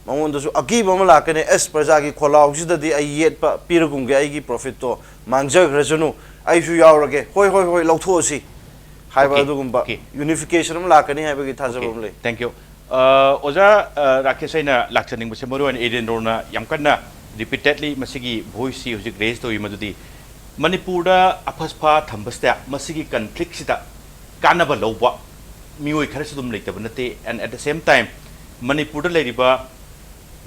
ꯃꯉꯣꯟꯗꯁꯨ ꯑꯀꯤꯕ ꯑꯃ ꯂꯥꯛꯀꯅꯤ, "ꯑꯦꯁ, ꯄ꯭ꯔꯖꯥꯒꯤ ꯈꯣꯜꯂꯥꯎꯁꯤꯗꯗꯤ ꯑꯩ ꯌꯦꯠꯄ ꯄꯤꯔꯒꯨꯝꯒꯦ, ꯑꯩꯒꯤ ꯄ꯭ꯔꯣꯐꯤꯠꯇꯣ ꯃꯥꯡꯖꯈ꯭ꯔꯁꯅꯨ, ꯑꯩꯁꯨ ꯌꯥꯎꯔꯒꯦ, ꯍꯣꯏ, ꯍꯣꯏ, ꯍꯣꯏ, ꯂꯧꯊꯣꯛꯑꯁꯤ" ꯍꯥꯏꯕ ꯑꯣꯀꯦ, ꯑꯗꯨꯒꯨꯝꯕ ꯑꯣꯀꯦ꯫ ꯌꯨꯅꯤꯐꯤꯀꯦꯁꯟ ꯑꯃ ꯂꯥꯛꯀꯅꯤ ꯍꯥꯏꯕꯒꯤ ꯊꯥꯖꯕ ꯑꯣꯀꯦ, ꯑꯃ ꯂꯩ꯫ Thank you꯫ ꯑ, ꯑꯣꯖꯥ, ꯑ, ꯔꯥꯀꯦꯁ, ꯑꯩꯅ ꯂꯥꯛꯆꯅꯤꯡꯕꯁꯦ, ꯃꯔꯨꯑꯣꯏꯅ ꯏꯔꯦꯟꯗ꯭ꯔꯣꯅ ꯌꯥꯝ ꯀꯟꯅ ꯔꯤꯄꯤꯇꯦꯗꯂꯤ ꯃꯁꯤꯒꯤ ꯚꯣꯏꯁꯁꯤ ꯍꯧꯖꯤꯛ ꯔꯦꯖ ꯇꯧꯔꯤ, ꯃꯗꯨꯗꯤ ꯃꯅꯤꯄꯨꯔꯗ ꯑꯐꯁꯄꯥ ꯊꯝꯕꯁꯤꯗ, ꯃꯁꯤꯒꯤ ꯀꯟꯐ꯭ꯂꯤꯛꯁꯤꯗ ꯀꯥꯟꯅꯕ ꯂꯧꯕ ꯃꯤꯑꯣꯏ ꯈꯔꯁꯨ ꯑꯗꯨꯝ ꯂꯩꯇꯕ ꯅꯠꯇꯦ꯫ And at the same time, ꯃꯅꯤꯄꯨꯔꯗ ꯂꯩꯔꯤꯕ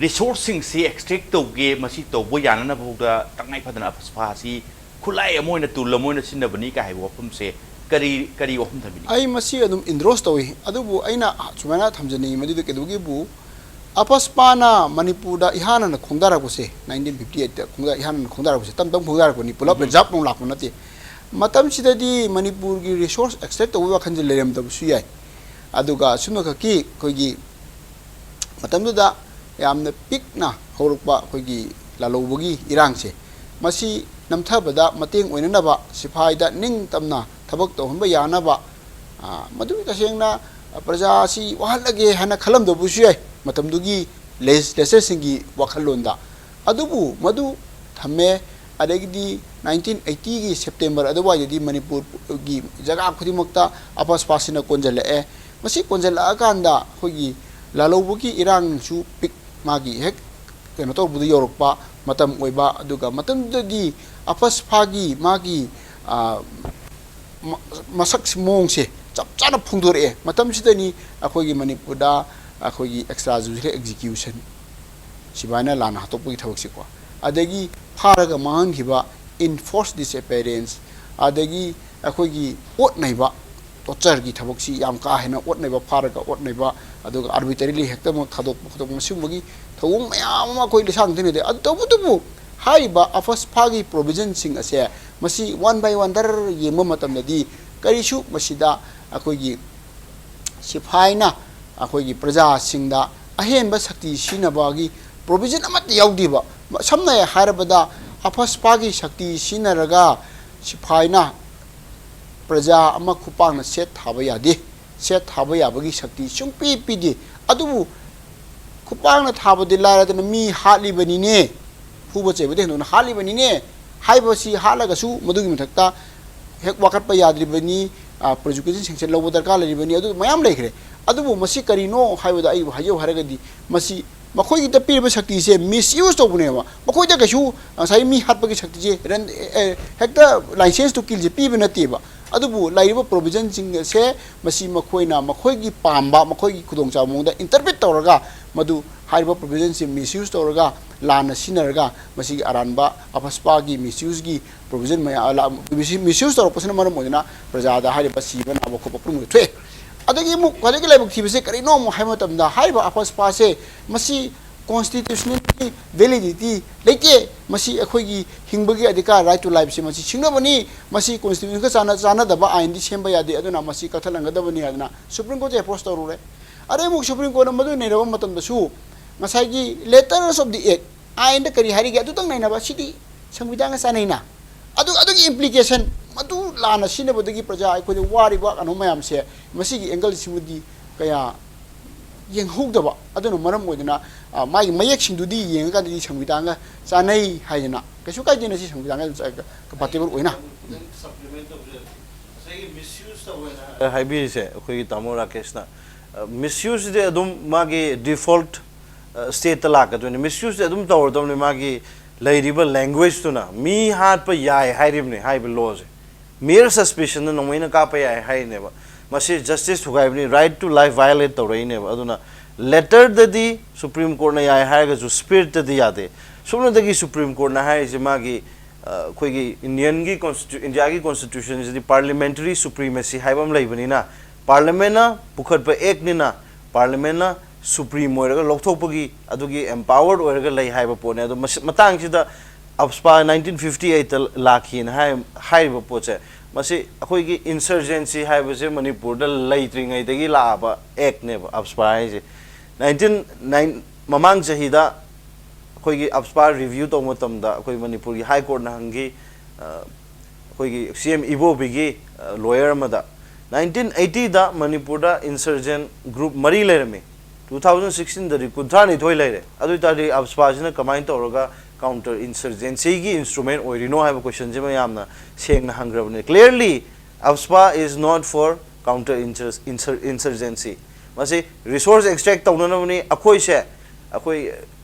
ꯔꯤꯁꯣꯔꯁꯁꯤꯡꯁꯤ ꯑꯦꯛꯁꯇ꯭ꯔꯦꯛ ꯇꯧꯒꯦ, ꯃꯁꯤ ꯇꯧꯕ ꯌꯥꯅꯅꯕ ꯐꯥꯎꯗ ꯇꯉꯥꯏ ꯐꯗꯅ ꯑꯐꯁꯄꯥ ꯑꯁꯤ ꯈꯨꯠꯂꯥꯏ ꯑꯃ ꯑꯣꯏꯅ, ꯇꯨꯜ ꯑꯃ ꯑꯣꯏꯅ ꯁꯤꯖꯤꯟꯅꯕꯅꯤ ꯀꯥꯏ ꯍꯥꯏꯕ ꯋꯥꯐꯝꯁꯦ ꯀꯔꯤ, ꯀꯔꯤ ꯋꯥꯐꯝ ꯊꯝꯕꯤꯅꯤꯡꯉꯤ? ꯑꯩ ꯃꯁꯤ ꯑꯗꯨꯝ ꯏꯟꯗꯣꯔꯁ ꯇꯧꯏ꯫ ꯑꯗꯨꯕꯨ ꯑꯩꯅ ꯁꯨꯃꯥꯏꯅ ꯊꯝꯖꯅꯤꯡꯉꯤ, ꯃꯗꯨꯗ ꯀꯩꯗꯧꯕꯒꯤꯕꯨ ꯑꯄꯁꯄꯥꯅ ꯃꯅꯤꯄꯨꯔꯗ ꯏꯍꯥꯟ ꯍꯥꯟꯅ ꯈꯣꯡꯗꯥꯔꯛꯄꯁꯦ, ꯅꯥꯏꯟꯇꯤꯟ ꯐꯤꯐꯇꯤ ꯑꯩꯠꯇ ꯈꯣꯡꯗꯥ-, ꯏꯍꯥꯟ ꯍꯥꯟꯅ ꯈꯣꯡꯗꯥꯔꯛꯄꯁꯦ, ꯇꯞ ꯇꯞ ꯈꯣꯡꯗꯥꯔꯛꯄꯅꯤ, ꯄꯨꯂꯞ ꯎꯝ꯫ ꯔꯤꯖꯥꯔꯚ ꯑꯃꯨꯛ ꯂꯥꯛꯄ ꯅꯠꯇꯦ꯫ ꯃꯇꯝꯁꯤꯗꯗꯤ ꯃꯅꯤꯄꯨꯔꯒꯤ resource extract ꯇꯧꯕꯒꯤ ꯋꯥꯈꯜꯁꯦ ꯂꯩꯔꯝꯗꯕꯁꯨ ꯌꯥꯏ꯫ ꯑꯗꯨꯒ ꯑꯁꯨꯝꯅꯈꯛꯀꯤ ꯑꯩꯈꯣꯏꯒꯤ ꯃꯇꯝꯗꯨꯗ ꯌꯥꯝꯅ ꯄꯤꯛꯅ ꯍꯧꯔꯛꯄ ꯑꯩꯈꯣꯏꯒꯤ ꯂꯥꯜꯍꯧꯕꯒꯤ ꯏꯔꯥꯡꯁꯦ, ꯃꯁꯤ ꯅꯝꯊꯕꯗ ꯃꯇꯦꯡ ꯑꯣꯏꯅꯅꯕ, ꯁꯤꯐꯥꯏꯗ ꯅꯤꯡꯇꯝꯅ ꯊꯕꯛ ꯇꯧꯍꯟꯕ ꯌꯥꯅꯕ, ꯑ, ꯃꯗꯨ ꯇꯁꯦꯡꯅ ꯄ꯭ꯔꯖꯥ ꯑꯁꯤ ꯋꯥꯍꯜꯂꯒꯦ ꯍꯥꯏꯅ ꯈꯜꯂꯝꯗꯕꯁꯨ ꯌꯥꯏ ꯃꯇꯝꯗꯨꯒꯤ legislatorꯁꯤꯡꯒꯤ ꯋꯥꯈꯜꯂꯣꯟꯗ꯫ ꯑꯗꯨꯕꯨ ꯃꯗꯨ ꯊꯝꯃꯦ꯫ ꯑꯗꯒꯤꯗꯤ nineteen eightyꯒꯤ September ꯑꯗꯨꯋꯥꯏꯗꯗꯤ ꯃꯅꯤꯄꯨꯔꯒꯤ ꯖꯒꯥ ꯈꯨꯗꯤꯡꯃꯛꯇ ꯑꯄꯁꯄꯥꯁꯤꯅ ꯀꯣꯟꯁꯤꯜꯂꯛꯑꯦ꯫ ꯃꯁꯤ ꯀꯣꯟꯁꯤꯜꯂꯛꯑꯀꯥꯟꯗ ꯑꯩꯈꯣꯏꯒꯤ ꯂꯥꯜꯍꯧꯕꯒꯤ ꯏꯔꯥꯡꯁꯨ ꯄꯤꯛ ꯃꯥꯒꯤ ꯍꯦꯛ ꯀꯩꯅꯣ ꯇꯧꯕꯗ ꯌꯧꯔꯛꯄ ꯃꯇꯝ ꯑꯣꯏꯕ, ꯑꯗꯨꯒ ꯃꯇꯝꯗꯨꯗꯗꯤ ꯑꯄꯁꯄꯥꯒꯤ ꯃꯥꯒꯤ, ꯑ, ꯃ-, ꯃꯁꯛ ꯃꯑꯣꯡꯁꯦ ꯆꯞ ꯆꯥꯅ ꯐꯣꯡꯗꯣꯔꯛꯑꯦ꯫ ꯃꯇꯝꯁꯤꯗꯅꯤ ꯑꯩꯈꯣꯏꯒꯤ ꯃꯅꯤꯄꯨꯔꯗ ꯑꯩꯈꯣꯏꯒꯤ extrajudicial execution, ꯁꯤꯐꯥꯏꯅ ꯂꯥꯟꯅ ꯍꯥꯠꯇꯣꯛꯄꯒꯤ ꯊꯕꯛꯁꯤꯀꯣ, ꯑꯗꯒꯤ ꯐꯥꯔꯒ ꯃꯥꯡꯍꯟꯈꯤꯕ, enforced disappearance, ꯑꯗꯒꯤ ꯑꯩꯈꯣꯏꯒꯤ ꯑꯣꯠ ꯅꯩꯕ, tortureꯒꯤ ꯊꯕꯛꯁꯤ ꯌꯥꯝ ꯀꯥ ꯍꯦꯟꯅ ꯑꯣꯠ ꯅꯩꯕ, ꯐꯥꯔꯒ ꯑꯣꯠ ꯅꯩꯕ, ꯑꯗꯨꯒ arbitrarily ꯍꯦꯛꯇꯃꯛ ꯊꯥꯗꯣꯛꯄ ꯈꯣꯠꯇꯣꯛꯄ, ꯃꯁꯤꯒꯨꯝꯕꯒꯤ ꯊꯧꯑꯣꯡ ꯃꯌꯥꯝ ꯑꯃ ꯑꯩꯈꯣꯏ ꯂꯤꯁꯥꯡ ꯊꯦꯡꯅꯗꯦ꯫ ꯑꯗꯨ ꯇꯧꯕꯇꯕꯨ ꯍꯥꯏꯔꯤꯕ ꯑꯄꯁꯄꯥꯒꯤ provisionꯁꯤꯡ ꯑꯁꯦ ꯃꯁꯤ one by one ꯗꯔ ꯌꯦꯡꯕ ꯃꯇꯝꯗꯗꯤ ꯀꯔꯤꯁꯨ ꯃꯁꯤꯗ ꯑꯩꯈꯣꯏꯒꯤ ꯁꯤꯐꯥꯏꯅ ꯑꯩꯈꯣꯏꯒꯤ ꯄ꯭ꯔꯖꯥꯁꯤꯡꯗ ꯑꯍꯦꯟꯕ ꯁꯛꯇꯤ ꯁꯤꯖꯤꯟꯅꯕꯒꯤ provision ꯑꯃꯠꯇ ꯌꯥꯎꯗꯦꯕ꯫ ꯁꯝꯅ ꯍꯥꯏꯔꯕꯗ, ꯑꯄꯁꯄꯥꯒꯤ ꯁꯛꯇꯤ ꯁꯤꯖꯤꯟꯅꯔꯒ ꯁꯤꯐꯥꯏꯅ ꯄ꯭ꯔꯖꯥ ꯑꯃ ꯈꯨꯄꯥꯛꯅ ꯁꯦꯠ ꯊꯥꯕ ꯌꯥꯗꯦ꯫ ꯁꯦꯠ ꯊꯥꯕ ꯌꯥꯕꯒꯤ ꯁꯛꯇꯤ ꯁꯨꯡꯄꯤ ꯄꯤꯗꯦ꯫ ꯑꯗꯨꯕꯨ ꯈꯨꯄꯥꯛꯅ ꯊꯥꯕꯗꯤ ꯂꯥꯏꯔꯗꯅ ꯃꯤ ꯍꯥꯠꯂꯤꯕꯅꯤꯅꯦ, ꯐꯨꯕ ꯆꯩꯕꯗ ꯍꯦꯟꯗꯣꯛꯅ ꯍꯥꯠꯂꯤꯕꯅꯤꯅꯦ ꯍꯥꯏꯕꯁꯤ ꯍꯥꯠꯂꯒꯁꯨ ꯃꯗꯨꯒꯤ ꯃꯊꯛꯇ ꯍꯦꯛ ꯋꯥꯀꯠꯄ ꯌꯥꯗ꯭ꯔꯤꯕꯅꯤ, ꯑ, prosecution sanction ꯂꯧꯕ ꯗꯔꯀꯥꯔ ꯂꯩꯔꯤꯕꯅꯤ, ꯑꯗꯨ ꯃꯌꯥꯝ ꯂꯩꯈ꯭ꯔꯦ꯫ ꯑꯗꯨꯕꯨ ꯃꯁꯤ ꯀꯔꯤꯅꯣ ꯍꯥꯏꯕꯗ ꯑꯩꯕꯨ ꯍꯥꯏꯖꯧ ꯍꯥꯏꯔꯒꯗꯤ ꯃꯁꯤ ꯃꯈꯣꯏꯒꯤꯗ ꯄꯤꯔꯤꯕ ꯁꯛꯇꯤꯁꯦ misuse ꯇꯧꯕꯅꯦꯕ꯫ ꯃꯈꯣꯏꯗ ꯀꯩꯁꯨ ꯉꯁꯥꯏ ꯃꯤ ꯍꯥꯠꯄꯒꯤ ꯁꯛꯇꯤꯁꯦ ꯔꯟ-, ꯑꯦ, ꯑꯦ, ꯍꯦꯛꯇ license to killꯁꯦ ꯄꯤꯕ ꯅꯠꯇꯦꯕ꯫ ꯑꯗꯨꯕꯨ ꯂꯩꯔꯤꯕ provisionꯁꯤꯡ ꯑꯁꯦ ꯃꯁꯤ ꯃꯈꯣꯏꯅ ꯃꯈꯣꯏꯒꯤ ꯄꯥꯝꯕ, ꯃꯈꯣꯏꯒꯤ ꯈꯨꯗꯣꯡꯆꯥꯕ ꯃꯑꯣꯡꯗ interpret ꯇꯧꯔꯒ ꯃꯗꯨ ꯍꯥꯏꯔꯤꯕ provisionꯁꯤ misuse ꯇꯧꯔꯒ ꯂꯥꯟꯅ ꯁꯤꯖꯤꯟꯅꯔꯒ ꯃꯁꯤꯒꯤ ꯑꯔꯥꯟꯕ ꯑꯄꯁꯄꯥꯒꯤ misuseꯒꯤ provision ꯃꯌꯥꯝ, ꯂꯥ-, misuse ꯇꯧꯔꯛꯄꯁꯤꯅ ꯃꯔꯝ ꯑꯣꯏꯗꯨꯅ ꯄ꯭ꯔꯖꯥꯗ ꯍꯥꯏꯔꯤꯕ ꯁꯤꯕ ꯅꯥꯕ ꯈꯣꯠꯄ ꯄꯨꯝꯅꯃꯛ ꯊꯣꯛꯑꯦ꯫ ꯑꯗꯒꯤ ꯑꯃꯨꯛ ꯈ꯭ꯋꯥꯏꯗꯒꯤ ꯂꯥꯏꯕꯛ ꯊꯤꯕꯁꯦ ꯀꯔꯤꯅꯣ ꯑꯃꯨꯛ ꯍꯥꯏꯕ ꯃꯇꯝꯗ ꯍꯥꯏꯔꯤꯕ ꯑꯄꯁꯄꯥꯁꯦ ꯃꯁꯤ constitutional validity ꯂꯩꯇꯦ꯫ ꯃꯁꯤ ꯑꯩꯈꯣꯏꯒꯤ ꯍꯤꯡꯕꯒꯤ ꯑꯙꯤꯀꯥꯔ, right to life ꯁꯦ ꯃꯁꯤ ꯁꯤꯡꯅꯕꯅꯤ꯫ ꯃꯁꯤ constitution ꯒ ꯆꯥꯟꯅ-, ꯆꯥꯟꯅꯗꯕ ꯑꯥꯏꯟꯗꯤ ꯁꯦꯝꯕ ꯌꯥꯗꯦ, ꯑꯗꯨꯅ ꯃꯁꯤ ꯀꯛꯊꯠꯍꯟꯒꯗꯕꯅꯤ ꯍꯥꯏꯗꯅ Supreme Court ꯇ approach ꯇꯧꯔꯨꯔꯦ꯫ ꯑꯗꯩ ꯑꯃꯨꯛ Supreme Court ꯅ ꯃꯗꯨ ꯅꯩꯅꯕ ꯃꯇꯝꯗꯁꯨ ꯉꯁꯥꯏꯒꯤ letters of the act, ꯑꯥꯏꯟꯗ ꯀꯔꯤ ꯍꯥꯏꯔꯤꯒꯦ ꯑꯗꯨꯇꯪ ꯅꯩꯅꯕ, ꯁꯤꯗꯤ ꯁꯪꯕꯤꯙꯥꯟꯒ ꯆꯥꯟꯅꯩꯅ꯫ ꯑꯗꯨ, ꯑꯗꯨꯒꯤ implication, ꯃꯗꯨ ꯂꯥꯟꯅ ꯁꯤꯖꯤꯟꯅꯕꯗꯒꯤ ꯄ꯭ꯔꯖꯥ ꯑꯩꯈꯣꯏꯗ ꯋꯥꯔꯤꯕ ꯀꯩꯅꯣ ꯃꯌꯥꯝꯁꯦ, ꯃꯁꯤꯒꯤ angle ꯁꯤꯃꯗꯤ ꯀꯌꯥ ꯌꯦꯡꯍꯧꯗꯕ ꯑꯗꯨꯅ ꯃꯔꯝ ꯑꯣꯏꯗꯅ, ꯑ, ꯃꯥꯒꯤ ꯃꯌꯦꯛꯁꯤꯡꯗꯨꯗꯤ ꯌꯦꯡꯉꯀꯥꯟꯗꯗꯤ ꯁꯪꯕꯤꯙꯥꯟꯒ ꯆꯥꯟꯅꯩ ꯍꯥꯏꯗꯅ, ꯀꯩꯁꯨ ꯀꯥꯏꯗꯦꯅ ꯁꯤ ꯁꯪꯕꯤꯙꯥꯟꯒ ꯑꯗꯨꯝ ꯆ-, compatible ꯑꯣꯏꯅ꯫ ꯈꯤꯇꯪ supplement ꯇꯧꯖꯔꯛꯀꯦ꯫ ꯉꯁꯥꯏꯒꯤ misuse ꯇꯧꯋꯦꯅ ꯍꯥꯏꯕꯤꯔꯤꯁꯦ ꯑꯩꯈꯣꯏꯒꯤ ꯇꯥꯃꯣ ꯔꯥꯀꯦꯁꯅ, ꯑ, misuse ꯁꯤꯗꯤ ꯑꯗꯨꯝ ꯃꯥꯒꯤ default, ꯑ, state ꯇ ꯂꯥꯛꯀꯗꯣꯏꯅꯤ꯫ Misuse ꯁꯦ ꯑꯗꯨꯝ ꯇꯧꯔꯗꯧꯅꯤ꯫ ꯃꯥꯒꯤ ꯂꯩꯔꯤꯕ language ꯇꯨꯅ ꯃꯤ ꯍꯥꯠꯄ ꯌꯥꯏ ꯍꯥꯏꯔꯤꯕꯅꯤ ꯍꯥꯏꯔꯤꯕ law ꯁꯦ꯫ Mere suspicion ꯅ ꯅꯣꯡꯃꯩꯅ ꯀꯥꯞꯄ ꯌꯥꯏ ꯍꯥꯏꯔꯤꯅꯦꯕ꯫ ꯃꯁꯤ justice ꯊꯨꯒꯥꯏꯕꯅꯤ, right to life violate ꯇꯧꯔꯛꯏꯅꯦꯕ꯫ ꯑꯗꯨꯅ letter ꯗꯗꯤ Supreme Court ꯅ ꯌꯥꯏ ꯍꯥꯏꯔꯒꯁꯨ spirit ꯇꯗꯤ ꯌꯥꯗꯦ꯫ ꯁꯨꯞꯅꯇꯒꯤ Supreme Court ꯅ ꯍꯥꯏꯔꯤꯁꯦ ꯃꯥꯒꯤ, ꯑ, ꯑꯩꯈꯣꯏꯒꯤ Indian ꯒꯤ constitu-, India ꯒꯤ constitution ꯁꯤꯗꯤ parliamentary supremacy ꯍꯥꯏꯕ ꯑꯃ ꯂꯩꯕꯅꯤꯅ, parliament ꯅ ꯄꯨꯈꯠꯄ act ꯅꯤꯅ parliament ꯅ supreme ꯑꯣꯏꯔꯒ ꯂꯧꯊꯣꯛꯄꯒꯤ ꯑꯗꯨꯒꯤ empowered ꯑꯣꯏꯔꯒ ꯂꯩ ꯍꯥꯏꯕ ꯄꯣꯠꯅꯦ꯫ ꯑꯗꯣ ꯃꯁꯤ, ꯃꯇꯥꯡꯁꯤꯗ AFSPA nineteen fifty eight ꯇ ꯂꯥꯛꯈꯤꯅ ꯍꯥꯏ-, ꯍꯥꯏꯔꯤꯕ ꯄꯣꯠꯁꯦ, ꯃꯁꯤ ꯑꯩꯈꯣꯏꯒꯤ insurgency ꯍꯥꯏꯕꯁꯦ ꯃꯅꯤꯄꯨꯔꯗ ꯂꯩꯇ꯭ꯔꯤꯉꯩꯗꯒꯤ ꯂꯥꯛꯑꯕ act ꯅꯦꯕ AFSPA ꯍꯥꯏꯁꯦ꯫ Nineteen nine, ꯃꯃꯥꯡ ꯆꯍꯤꯗ ꯑꯩꯈꯣꯏꯒꯤ AFSPA review ꯇꯧꯕ ꯃꯇꯝꯗ ꯑꯩꯈꯣꯏ ꯃꯅꯤꯄꯨꯔꯒꯤ High Court ꯅ ꯍꯪꯈꯤ, ꯑ, ꯑꯩꯈꯣꯏꯒꯤ C M ꯏꯕꯣꯕꯤꯒꯤ, ꯑ, lawyer ꯑꯃꯗ, nineteen eighty ꯗ ꯃꯅꯤꯄꯨꯔꯗ insurgent group ꯃꯔꯤ ꯂꯩꯔꯝꯃꯤ, two thousand sixteen ꯗꯗꯤ ꯀꯨꯟꯊ꯭ꯔꯥ ꯅꯤꯊꯣꯏ ꯂꯩꯔꯦ꯫ ꯑꯗꯨ ꯑꯣꯏ ꯇꯥꯔꯗꯤ AFSPA ꯁꯤꯅ ꯀꯃꯥꯏꯅ ꯇꯧꯔꯒ counter insurgency ꯒꯤ instrument ꯑꯣꯏꯔꯤꯅꯣ ꯍꯥꯏꯕ question ꯁꯤꯃ ꯌꯥꯝꯅ ꯁꯦꯡꯅ ꯍꯪꯈ꯭ꯔꯕꯅꯤ꯫ Clearly, AFSPA is not for counter insur-, insur-, insurgency꯫ ꯃꯁꯤ resource extract ꯇꯧꯅꯅꯕꯅꯤ꯫ ꯑꯩꯈꯣꯏꯁꯦ, ꯑꯩꯈꯣꯏ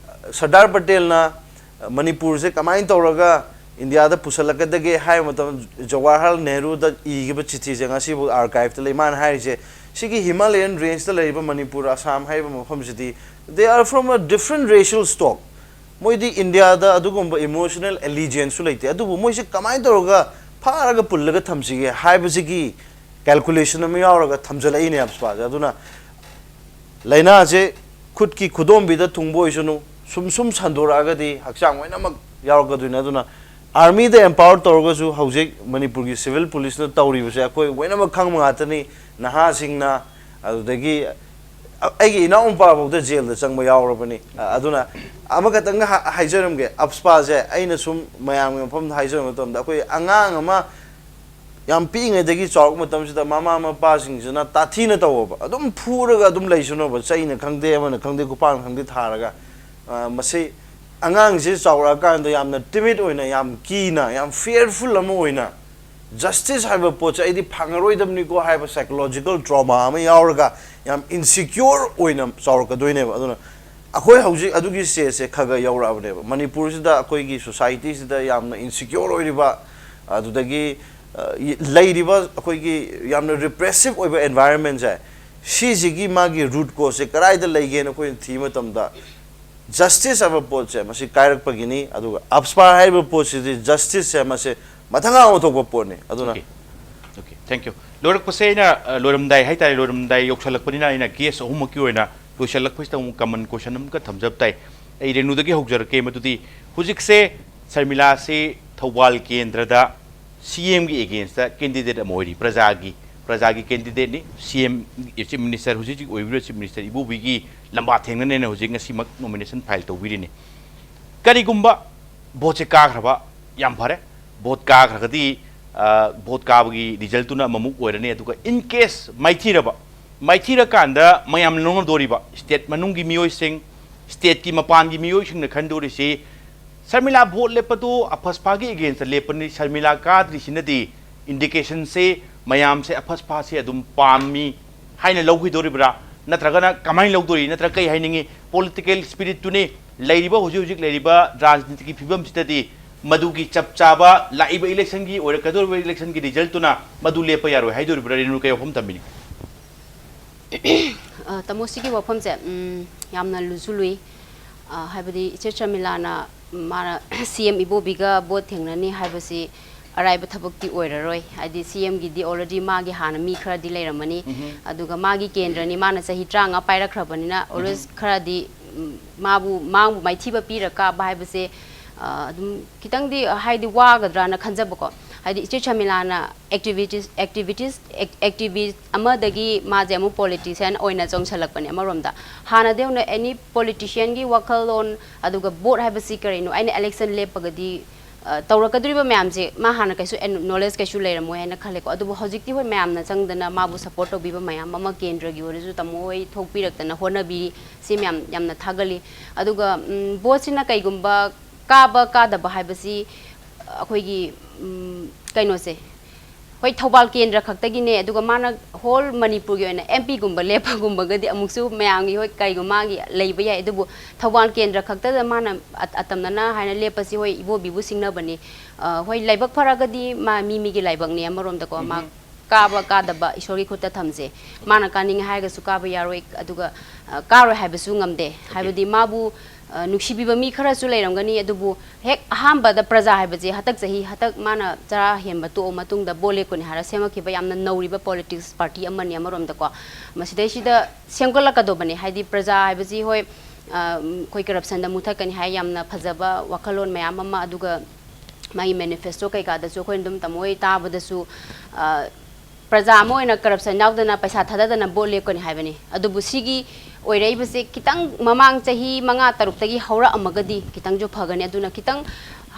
ꯁꯔꯗꯥꯔ ꯄꯇꯦꯜꯅ ꯃꯅꯤꯄꯨꯔꯁꯦ ꯀꯃꯥꯏꯅ ꯇꯧꯔꯒ ꯏꯟꯗꯤꯌꯥꯗ ꯄꯨꯁꯜꯂꯛꯀꯗꯒꯦ ꯍꯥꯏꯕ ꯃꯇꯝꯗ, ꯖꯋꯥꯍꯔꯂꯥꯜ ꯅꯦꯍꯔꯨꯗ ꯏꯈꯤꯕ ꯆꯤꯊꯤꯁꯦ ꯉꯁꯤꯐꯥꯎ archive ꯇ ꯂꯩ꯫ ꯃꯥꯅ ꯍꯥꯏꯔꯤꯁꯦ, ꯁꯤꯒꯤ Himalayan range ꯇ ꯂꯩꯔꯤꯕ ꯃꯅꯤꯄꯨꯔ, ꯑꯁꯥꯝ ꯍꯥꯏꯔꯤꯕ ꯃꯐꯝꯁꯤꯗꯤ, they are from a different racial stock꯫ ꯃꯣꯏꯗꯤ ꯏꯟꯗꯤꯌꯥꯗ ꯑꯗꯨꯒꯨꯝꯕ emotional allegiance ꯁꯨ ꯂꯩꯇꯦ꯫ ꯑꯗꯨꯕꯨ ꯃꯣꯏꯁꯦ ꯀꯃꯥꯏꯅ ꯇꯧꯔꯒ ꯐꯥꯔꯒ ꯄꯨꯜꯂꯒ ꯊꯝꯁꯤꯒꯦ ꯍꯥꯏꯕꯁꯤꯒꯤ calculation ꯑꯃ ꯌꯥꯎꯔꯒ ꯊꯝꯖꯤꯜꯂꯛꯏꯅꯦ AFSPA ꯁꯦ꯫ ꯑꯗꯨꯅ ꯂꯥꯏꯅꯥꯁꯦ ꯈꯨꯠꯀꯤ ꯈꯨꯗꯣꯝꯕꯤꯗ ꯊꯨꯡꯕ ꯑꯣꯏꯁꯅꯨ, ꯁꯨꯝ ꯁꯨꯝ ꯁꯟꯗꯣꯔꯛꯑꯒꯗꯤ ꯍꯛꯆꯥꯡ ꯂꯣꯏꯅꯃꯛ ꯌꯥꯎꯔꯛꯀꯗꯣꯏꯅꯦ꯫ ꯑꯗꯨꯅ ꯑꯥꯔꯃꯤꯗ ꯑꯦꯝꯄꯥꯋꯔ ꯇꯧꯔꯒꯁꯨ ꯍꯧꯖꯤꯛ ꯃꯅꯤꯄꯨꯔꯒꯤ ꯁꯤꯚꯤꯜ ꯄꯨꯂꯤꯁꯅ ꯇꯧꯔꯤꯕꯁꯦ ꯑꯩꯈꯣꯏ ꯂꯣꯏꯅꯃꯛ ꯈꯪꯕ ꯉꯥꯛꯇꯅꯤ꯫ ꯅꯍꯥꯁꯤꯡꯅ, ꯑꯗꯨꯗꯒꯤ ꯑꯩꯒꯤ ꯏꯅꯥꯎꯅꯨꯄꯥ ꯐꯥꯎꯗ ꯖꯦꯜꯗ ꯆꯪꯕ ꯌꯥꯎꯔꯕꯅꯤ꯫ ꯑꯗꯨꯅ ꯑꯃꯈꯛꯇꯪꯒ ꯍꯥ- ꯍꯥꯏꯖꯔꯝꯒꯦ, ꯑꯞꯁꯄꯥꯁꯦ ꯑꯩꯅ ꯁꯨꯝ ꯃꯌꯥꯝꯒꯤ ꯃꯐꯝꯗ ꯍꯥꯏꯖꯕ ꯃꯇꯝꯗ, ꯑꯩꯈꯣꯏ ꯑꯉꯥꯡ ꯑꯃ ꯌꯥꯝ ꯄꯤꯛꯏꯉꯩꯗꯒꯤ ꯆꯥꯎꯔꯛꯄ ꯃꯇꯝꯁꯤꯗ ꯃꯃꯥ ꯃꯄꯥꯁꯤꯡꯁꯤꯅ ꯇꯥꯊꯤꯅ ꯇꯧꯕ, ꯑꯗꯨꯝ ꯐꯨꯔꯒ ꯑꯗꯨꯝ ꯂꯩꯁꯅꯣꯕ, ꯆꯩꯅ ꯈꯪꯗꯦ, ꯑꯃꯅ ꯈꯪꯗꯦ, ꯈꯨꯄꯥꯛꯅ ꯈꯪꯗꯦ ꯊꯥꯔꯒ, ꯑ, ꯃꯁꯤ ꯑꯉꯥꯡꯁꯤ ꯆꯥꯎꯔꯛꯑꯀꯥꯟꯗ ꯌꯥꯝꯅ ꯇꯤꯃꯤꯠ ꯑꯣꯏꯅ, ꯌꯥꯝ ꯀꯤꯅ, ꯌꯥꯝ ꯐꯤꯌꯔꯐꯨꯜ ꯑꯃ ꯑꯣꯏꯅ, ꯖꯁꯇꯤꯁ ꯍꯥꯏꯕ ꯄꯣꯠꯁꯦ ꯑꯩꯗꯤ ꯐꯪꯉꯔꯣꯏꯗꯕꯅꯤꯀꯣ ꯍꯥꯏꯕ ꯁꯥꯏꯀꯣꯂꯣꯖꯤꯀꯦꯜ ꯇ꯭ꯔꯣꯃꯥ ꯑꯃ ꯌꯥꯎꯔꯒ ꯌꯥꯝ ꯏꯟꯁꯤꯀ꯭ꯌꯣꯔ ꯑꯣꯏꯅ ꯆꯥꯎꯔꯛꯀꯗꯣꯏꯅꯦꯕ꯫ ꯑꯗꯨꯅ ꯑꯩꯈꯣꯏ ꯍꯧꯖꯤꯛ ꯑꯗꯨꯒꯤ ꯁ꯭ꯇꯦꯖꯁꯦ ꯈꯔ ꯈꯔ ꯌꯧꯔꯛꯑꯕꯅꯦꯕ꯫ ꯃꯅꯤꯄꯨꯔꯁꯤꯗ, ꯑꯩꯈꯣꯏꯒꯤ ꯁꯣꯁꯥꯏꯇꯤꯁꯤꯗ ꯌꯥꯝꯅ ꯏꯟꯁꯤꯀ꯭ꯌꯣꯔ ꯑꯣꯏꯔꯤꯕ, ꯑꯗꯨꯗꯒꯤ, ꯑ, ꯂꯩꯔꯤꯕ ꯑꯩꯈꯣꯏꯒꯤ ꯌꯥꯝꯅ ꯔꯤꯄ꯭ꯔꯦꯁꯤꯞ ꯑꯣꯏꯕ ꯑꯦꯟꯚꯥꯏꯔꯟꯃꯦꯟꯁꯦ, ꯁꯤꯁꯤꯒꯤ ꯃꯥꯒꯤ ꯔꯨꯠ ꯀꯣꯁꯁꯦ ꯀꯗꯥꯏꯗ ꯂꯩꯒꯦꯅ ꯑꯩꯈꯣꯏꯅ ꯊꯤꯕ ꯃꯇꯝꯗ, ꯖꯁꯇꯤꯁ ꯍꯥꯏꯕ ꯄꯣꯠꯁꯦ ꯃꯁꯤ ꯀꯥꯏꯔꯛꯄꯒꯤꯅꯤ꯫ ꯑꯗꯨꯒ ꯑꯞꯁꯄꯥ ꯍꯥꯏꯔꯤꯕ ꯄꯣꯠꯁꯤꯗꯤ ꯖꯁꯇꯤꯁꯁꯦ ꯃꯁꯤ ꯃꯊꯪ ꯃꯊꯪ ꯊꯣꯛꯄ ꯄꯣꯠꯅꯤ꯫ ꯑꯗꯨꯅ OK, OK, thank you. ꯂꯣꯏꯔꯛꯄꯁꯦ ꯑꯩꯅ, ꯑ, ꯂꯣꯏꯔꯝꯗꯥꯏ ꯍꯥꯏꯇꯥꯔꯦ, ꯂꯣꯏꯔꯝꯗꯥꯏ ꯌꯧꯁꯜꯂꯛꯄꯅꯤꯅ ꯑꯩꯅ ꯒꯦꯁ ꯑꯍꯨꯝꯃꯛꯀꯤ ꯑꯣꯏꯅ ꯂꯣꯏꯁꯜꯂꯛꯄꯁꯤꯗ ꯑꯃꯨꯛ ꯀꯃꯟ ꯀꯣꯏꯁꯟ ꯑꯃꯈꯛ ꯊꯝꯖꯕ ꯇꯥꯏ꯫ ꯑꯩ ꯔꯦꯅꯨꯗꯒꯤ ꯍꯧꯖꯔꯛꯀꯦ꯫ ꯃꯗꯨꯗꯤ ꯍꯧꯖꯤꯛꯁꯦ ꯁꯔꯃꯤꯂꯥꯁꯤ ꯊꯧꯕꯥꯜ ꯀꯦꯟꯗ꯭ꯔꯗ CMꯒꯤ againstꯇ candidate ꯑꯃ ꯑꯣꯏꯔꯤ, ꯄ꯭ꯔꯖꯥꯒꯤ, ꯄ꯭ꯔꯖꯥꯒꯤ candidateꯅꯤ꯫ CM, Chief Minister, ꯍꯧꯖꯤꯛ ꯍꯧꯖꯤꯛ ꯑꯣꯏꯕꯤꯔꯤꯕ Chief Minister ꯏꯕꯣꯕꯤꯒꯤ ꯂꯝꯕꯥ ꯊꯦꯡꯅꯅꯦꯅ ꯍꯧꯖꯤꯛ ꯉꯁꯤꯃꯛ nomination file ꯇꯧꯕꯤꯔꯤꯅꯤ꯫ ꯀꯔꯤꯒꯨꯝꯕ ꯚꯣꯠꯁꯦ ꯀꯥꯈ꯭ꯔꯕ, ꯌꯥꯝ ꯐꯔꯦ, ꯚꯣꯠ ꯀꯥꯈ꯭ꯔꯒꯗꯤ, ꯑ, ꯚꯣꯠ ꯀꯥꯕꯒꯤ resultꯇꯨꯅ ꯑꯃꯃꯨꯛ ꯑꯣꯏꯔꯅꯤ꯫ ꯑꯗꯨꯒ in case ꯃꯥꯏꯊꯤꯔꯕ, ꯃꯥꯏꯊꯤꯔꯀꯥꯟꯗ ꯃꯌꯥꯝ ꯂꯧꯅꯗꯣꯔꯤꯕ, state ꯃꯅꯨꯡꯒꯤ ꯃꯤꯑꯣꯏꯁꯤꯡ, stateꯀꯤ ꯃꯄꯥꯟꯒꯤ ꯃꯤꯑꯣꯏꯁꯤꯡꯅ ꯈꯟꯗꯣꯔꯤꯁꯤ, ꯁꯔꯃꯤꯂꯥ ꯚꯣꯠ ꯂꯦꯞꯄꯗꯨ ꯑꯐꯁꯄꯥꯒꯤ againstꯇ ꯂꯦꯞꯄꯅꯤ, ꯁꯔꯃꯤꯂꯥ ꯀꯥꯗ꯭ꯔꯤꯁꯤꯅꯗꯤ indicationꯁꯦ ꯃꯌꯥꯝꯁꯦ ꯑꯐꯁꯄꯥꯁꯦ ꯑꯗꯨꯝ ꯄꯥꯝꯃꯤ ꯍꯥꯏꯅ ꯂꯧꯈꯤꯗꯣꯔꯤꯕ꯭ꯔꯥ? ꯅꯠꯇ꯭ꯔꯒꯅ ꯀꯃꯥꯏꯅ ꯂꯧꯗꯣꯔꯤ? ꯅꯠꯇ꯭ꯔꯒ ꯀꯩ ꯍꯥꯏꯅꯤꯡꯉꯤ? Political spiritꯇꯨꯅꯤ, ꯂꯩꯔꯤꯕ, ꯍꯧꯖꯤꯛ ꯍꯧꯖꯤꯛ ꯂꯩꯔꯤꯕ ꯔꯥꯖꯅꯤꯇꯤꯒꯤ ꯐꯤꯕꯝꯁꯤꯗꯗꯤ ꯃꯗꯨꯒꯤ ꯆꯞ ꯆꯥꯕ ꯂꯥꯛꯏꯕ electionꯒꯤ ꯑꯣꯏꯔꯛꯀꯗꯧꯔꯤꯕ electionꯒꯤ resultꯇꯨꯅ ꯃꯗꯨ ꯂꯦꯞꯄ ꯌꯥꯔꯣꯏ ꯍꯥꯏꯗꯣꯔꯤꯕ꯭ꯔꯥ? ꯔꯦꯅꯨ ꯀꯩ ꯋꯥꯐꯝ ꯊꯝꯕꯤꯅꯤꯡꯉꯤ? ꯑ, ꯇꯥꯃꯣ, ꯁꯤꯒꯤ ꯋꯥꯐꯝꯁꯦ, ꯎꯝ, ꯌꯥꯝꯅ ꯂꯨꯁꯨ ꯂꯨꯏ꯫ ꯑ, ꯍꯥꯏꯕꯗꯤ ꯏꯆꯦ ꯁꯔꯃꯤꯂꯥꯅ ꯃꯥꯅ CM ꯏꯕꯣꯕꯤꯒ ꯚꯣꯠ ꯊꯦꯡꯅꯅꯤ ꯍꯥꯏꯕꯁꯤ, ꯑꯔꯥꯏꯕ ꯊꯕꯛꯇꯤ ꯑꯣꯏꯔꯔꯣꯏ꯫ ꯍꯥꯏꯗꯤ ꯁꯤ ꯑꯦꯝꯒꯤꯗꯤ already ꯃꯥꯒꯤ ꯍꯥꯟꯅ ꯃꯤ ꯈꯔꯗꯤ ꯂꯩꯔꯝꯃꯅꯤ, ꯑꯗꯨꯒ ꯃꯥꯒꯤ ꯀꯦꯟꯗ꯭ꯔꯅꯤ, ꯃꯥꯅ ꯆꯍꯤ ꯇꯔꯥꯃꯉꯥ ꯄꯥꯏꯔꯛꯈ꯭ꯔꯕꯅꯤꯅ always ꯈꯔꯗꯤ, ꯎꯝ, ꯃꯥꯕꯨ, ꯃꯥꯕꯨ ꯃꯥꯏꯊꯤꯕ ꯄꯤꯔ ꯀꯥꯕ ꯍꯥꯏꯕꯁꯦ, ꯑ, ꯑꯗꯨꯝ ꯈꯤꯇꯪꯗꯤ ꯍꯥꯏꯗꯤ ꯋꯥꯒꯗ꯭ꯔꯥꯅ ꯈꯟꯖꯕꯀꯣ꯫ ꯍꯥꯏꯗꯤ ꯏꯆꯦ ꯁꯔꯃꯤꯂꯥꯅ activities, activities, ac-, activist ꯑꯃꯗꯒꯤ ꯃꯥꯁꯦ ꯑꯃꯨꯛ politician ꯑꯣꯏꯅ ꯆꯣꯡꯁꯜꯂꯛꯄꯅꯦ꯫ ꯑꯃꯔꯣꯝꯗ ꯍꯥꯟꯅꯗꯤ ꯍꯧꯅ any politicianꯒꯤ ꯋꯥꯈꯜꯂꯣꯟ, ꯑꯗꯨꯒ vote ꯍꯥꯏꯕꯁꯤ ꯀꯔꯤꯅꯣ, ꯑꯩꯅ election ꯂꯦꯞꯄꯒꯗꯤ ꯑ, ꯇꯧꯔꯛꯀꯗꯧꯔꯤꯕ ꯃꯌꯥꯝꯁꯦ ꯃꯥ ꯍꯥꯟꯅ ꯀꯩꯁꯨ ꯑꯦꯟ-, knowledge ꯀꯩꯁꯨ ꯂꯩꯔꯝꯃꯣꯏ ꯍꯥꯏꯅ ꯈꯜꯂꯦꯀꯣ꯫ ꯑꯗꯨꯕꯨ ꯍꯧꯖꯤꯛꯇꯤ ꯍꯣꯏ ꯃꯌꯥꯝꯅ ꯆꯪꯗꯅ ꯃꯥꯕꯨ support ꯇꯧꯕꯤꯕ ꯃꯌꯥꯝ ꯑꯃ ꯀꯦꯟꯗ꯭ꯔꯒꯤ ꯑꯣꯏꯔꯁꯨ ꯇꯥꯃꯣ ꯍꯣꯏ ꯊꯣꯛꯄꯤꯔꯛꯇꯅ ꯍꯣꯠꯅꯕꯤꯔꯤ꯫ ꯁꯤ ꯃꯌꯥꯝ ꯌꯥꯝꯅ ꯊꯥꯒꯠꯂꯤ꯫ ꯑꯗꯨꯒ, ꯎꯝ, voteꯁꯤꯅ ꯀꯩꯒꯨꯝꯕ ꯀꯥꯕ ꯀꯥꯗꯕ ꯍꯥꯏꯕꯁꯤ ꯑꯩꯈꯣꯏꯒꯤ, ꯎꯝ, ꯀꯩꯅꯣꯁꯦ, ꯍꯣꯏ, ꯊꯧꯕꯥꯜ ꯀꯦꯟꯗ꯭ꯔ ꯈꯛꯇꯒꯤꯅꯦ, ꯑꯗꯨꯒ ꯃꯥꯅ whole ꯃꯅꯤꯄꯨꯔꯒꯤ ꯑꯣꯏꯅ M Pꯒꯨꯝꯕ ꯂꯦꯞꯄꯒꯨꯝꯕꯒꯗꯤ ꯑꯃꯨꯛꯁꯨ ꯃꯌꯥꯝꯒꯤ, ꯍꯣꯏ, ꯀꯩꯒꯨꯝꯕ ꯃꯥꯒꯤ ꯂꯩꯕ ꯌꯥꯏ, ꯑꯗꯨꯕꯨ ꯊꯧꯕꯥꯜ ꯀꯦꯟꯗ꯭ꯔ ꯈꯛꯇꯗ ꯃꯥꯅ ꯑ-, ꯑꯇꯝꯅꯅ ꯍꯥꯏꯅ ꯂꯦꯞꯄꯁꯤ, ꯍꯣꯏ, ꯏꯕꯣꯕꯤꯕꯨ ꯁꯤꯡꯅꯕꯅꯤ꯫ ꯑ, ꯍꯣꯏ, ꯂꯥꯏꯕꯛ ꯐꯔꯒꯗꯤ ꯃꯥ ꯃꯤ ꯃꯤꯒꯤ ꯂꯥꯏꯕꯛꯅꯤ ꯑꯃꯔꯣꯝꯗꯀꯣ, ꯃꯥ ꯎꯝꯍꯨꯝ꯫ ꯀꯥꯕ ꯀꯥꯗꯕ ꯏꯁꯣꯔꯒꯤ ꯈꯨꯠꯇ ꯊꯝꯁꯦ꯫ ꯃꯥꯅ ꯀꯥꯅꯤꯡꯉꯦ ꯍꯥꯏꯔꯒꯁꯨ ꯀꯥꯕ ꯌꯥꯔꯣꯏ, ꯑꯗꯨꯒ, ꯑ, ꯀꯥꯔꯣꯏ ꯍꯥꯏꯕꯁꯨ ꯉꯝꯗꯦ꯫ ꯑꯣꯀꯦ꯫ ꯍꯥꯏꯕꯗꯤ ꯃꯥꯕꯨ, ꯑ, ꯅꯨꯡꯁꯤꯕꯤꯕ ꯃꯤ ꯈꯔꯁꯨ ꯂꯩꯔꯝꯒꯅꯤ, ꯑꯗꯨꯕꯨ ꯍꯦꯛ ꯑꯍꯥꯟꯕꯗ ꯄ꯭ꯔꯖꯥ ꯍꯥꯏꯕꯁꯦ ꯍꯟꯗꯛ ꯆꯍꯤ, ꯍꯟꯗꯛ ꯃꯥꯅ ꯆꯔꯥ ꯍꯦꯟꯕ ꯇꯣꯛꯑ ꯃꯇꯨꯡꯗ ꯚꯣꯠ ꯂꯦꯞꯀꯅꯤ ꯍꯥꯏꯔ ꯁꯦꯝꯃꯛꯈꯤꯕ ꯌꯥꯝꯅ ꯅꯧꯔꯤꯕ politics party ꯑꯃꯅꯤ ꯑꯃꯔꯣꯝꯗꯀꯣ꯫ ꯃꯁꯤꯗꯩꯁꯤꯗ ꯁꯦꯝꯒꯠꯂꯛꯀꯗꯧꯕꯅꯤ꯫ ꯍꯥꯏꯗꯤ ꯄ꯭ꯔꯖꯥ ꯍꯥꯏꯕꯁꯤ, ꯍꯣꯏ, ꯑ, ꯑꯩꯈꯣꯏ corruptionꯗ ꯃꯨꯊꯠꯀꯅꯤ ꯍꯥꯏ, ꯌꯥꯝꯅ ꯐꯖꯕ ꯋꯥꯈꯜꯂꯣꯟ ꯃꯌꯥꯝ ꯑꯃ, ꯑꯗꯨꯒ ꯃꯥꯒꯤ manifesto ꯀꯩꯀꯥꯗꯁꯨ ꯑꯩꯈꯣꯏꯅ ꯑꯗꯨꯝ ꯇꯥꯃꯣ ꯍꯣꯏ ꯇꯥꯕꯗꯁꯨ, ꯑ, ꯄ꯭ꯔꯖꯥ ꯑꯃ ꯑꯣꯏꯅ corruption ꯌꯥꯎꯗꯅ ꯄꯩꯁꯥ ꯊꯥꯗꯗꯅ ꯚꯣꯠ ꯂꯦꯞꯀꯅꯤ ꯍꯥꯏꯕꯅꯤ꯫ ꯑꯗꯨꯕꯨ ꯁꯤꯒꯤ ꯑꯣꯏꯔꯛꯏꯕꯁꯦ ꯈꯤꯇꯪ ꯃꯃꯥꯡ ꯆꯍꯤ ꯃꯉꯥ ꯇꯔꯨꯛꯇꯒꯤ ꯍꯧꯔꯛꯑꯝꯃꯒꯗꯤ ꯈꯤꯇꯪꯁꯨ ꯐꯒꯅꯤ꯫ ꯑꯗꯨꯅ ꯈꯤꯇꯪ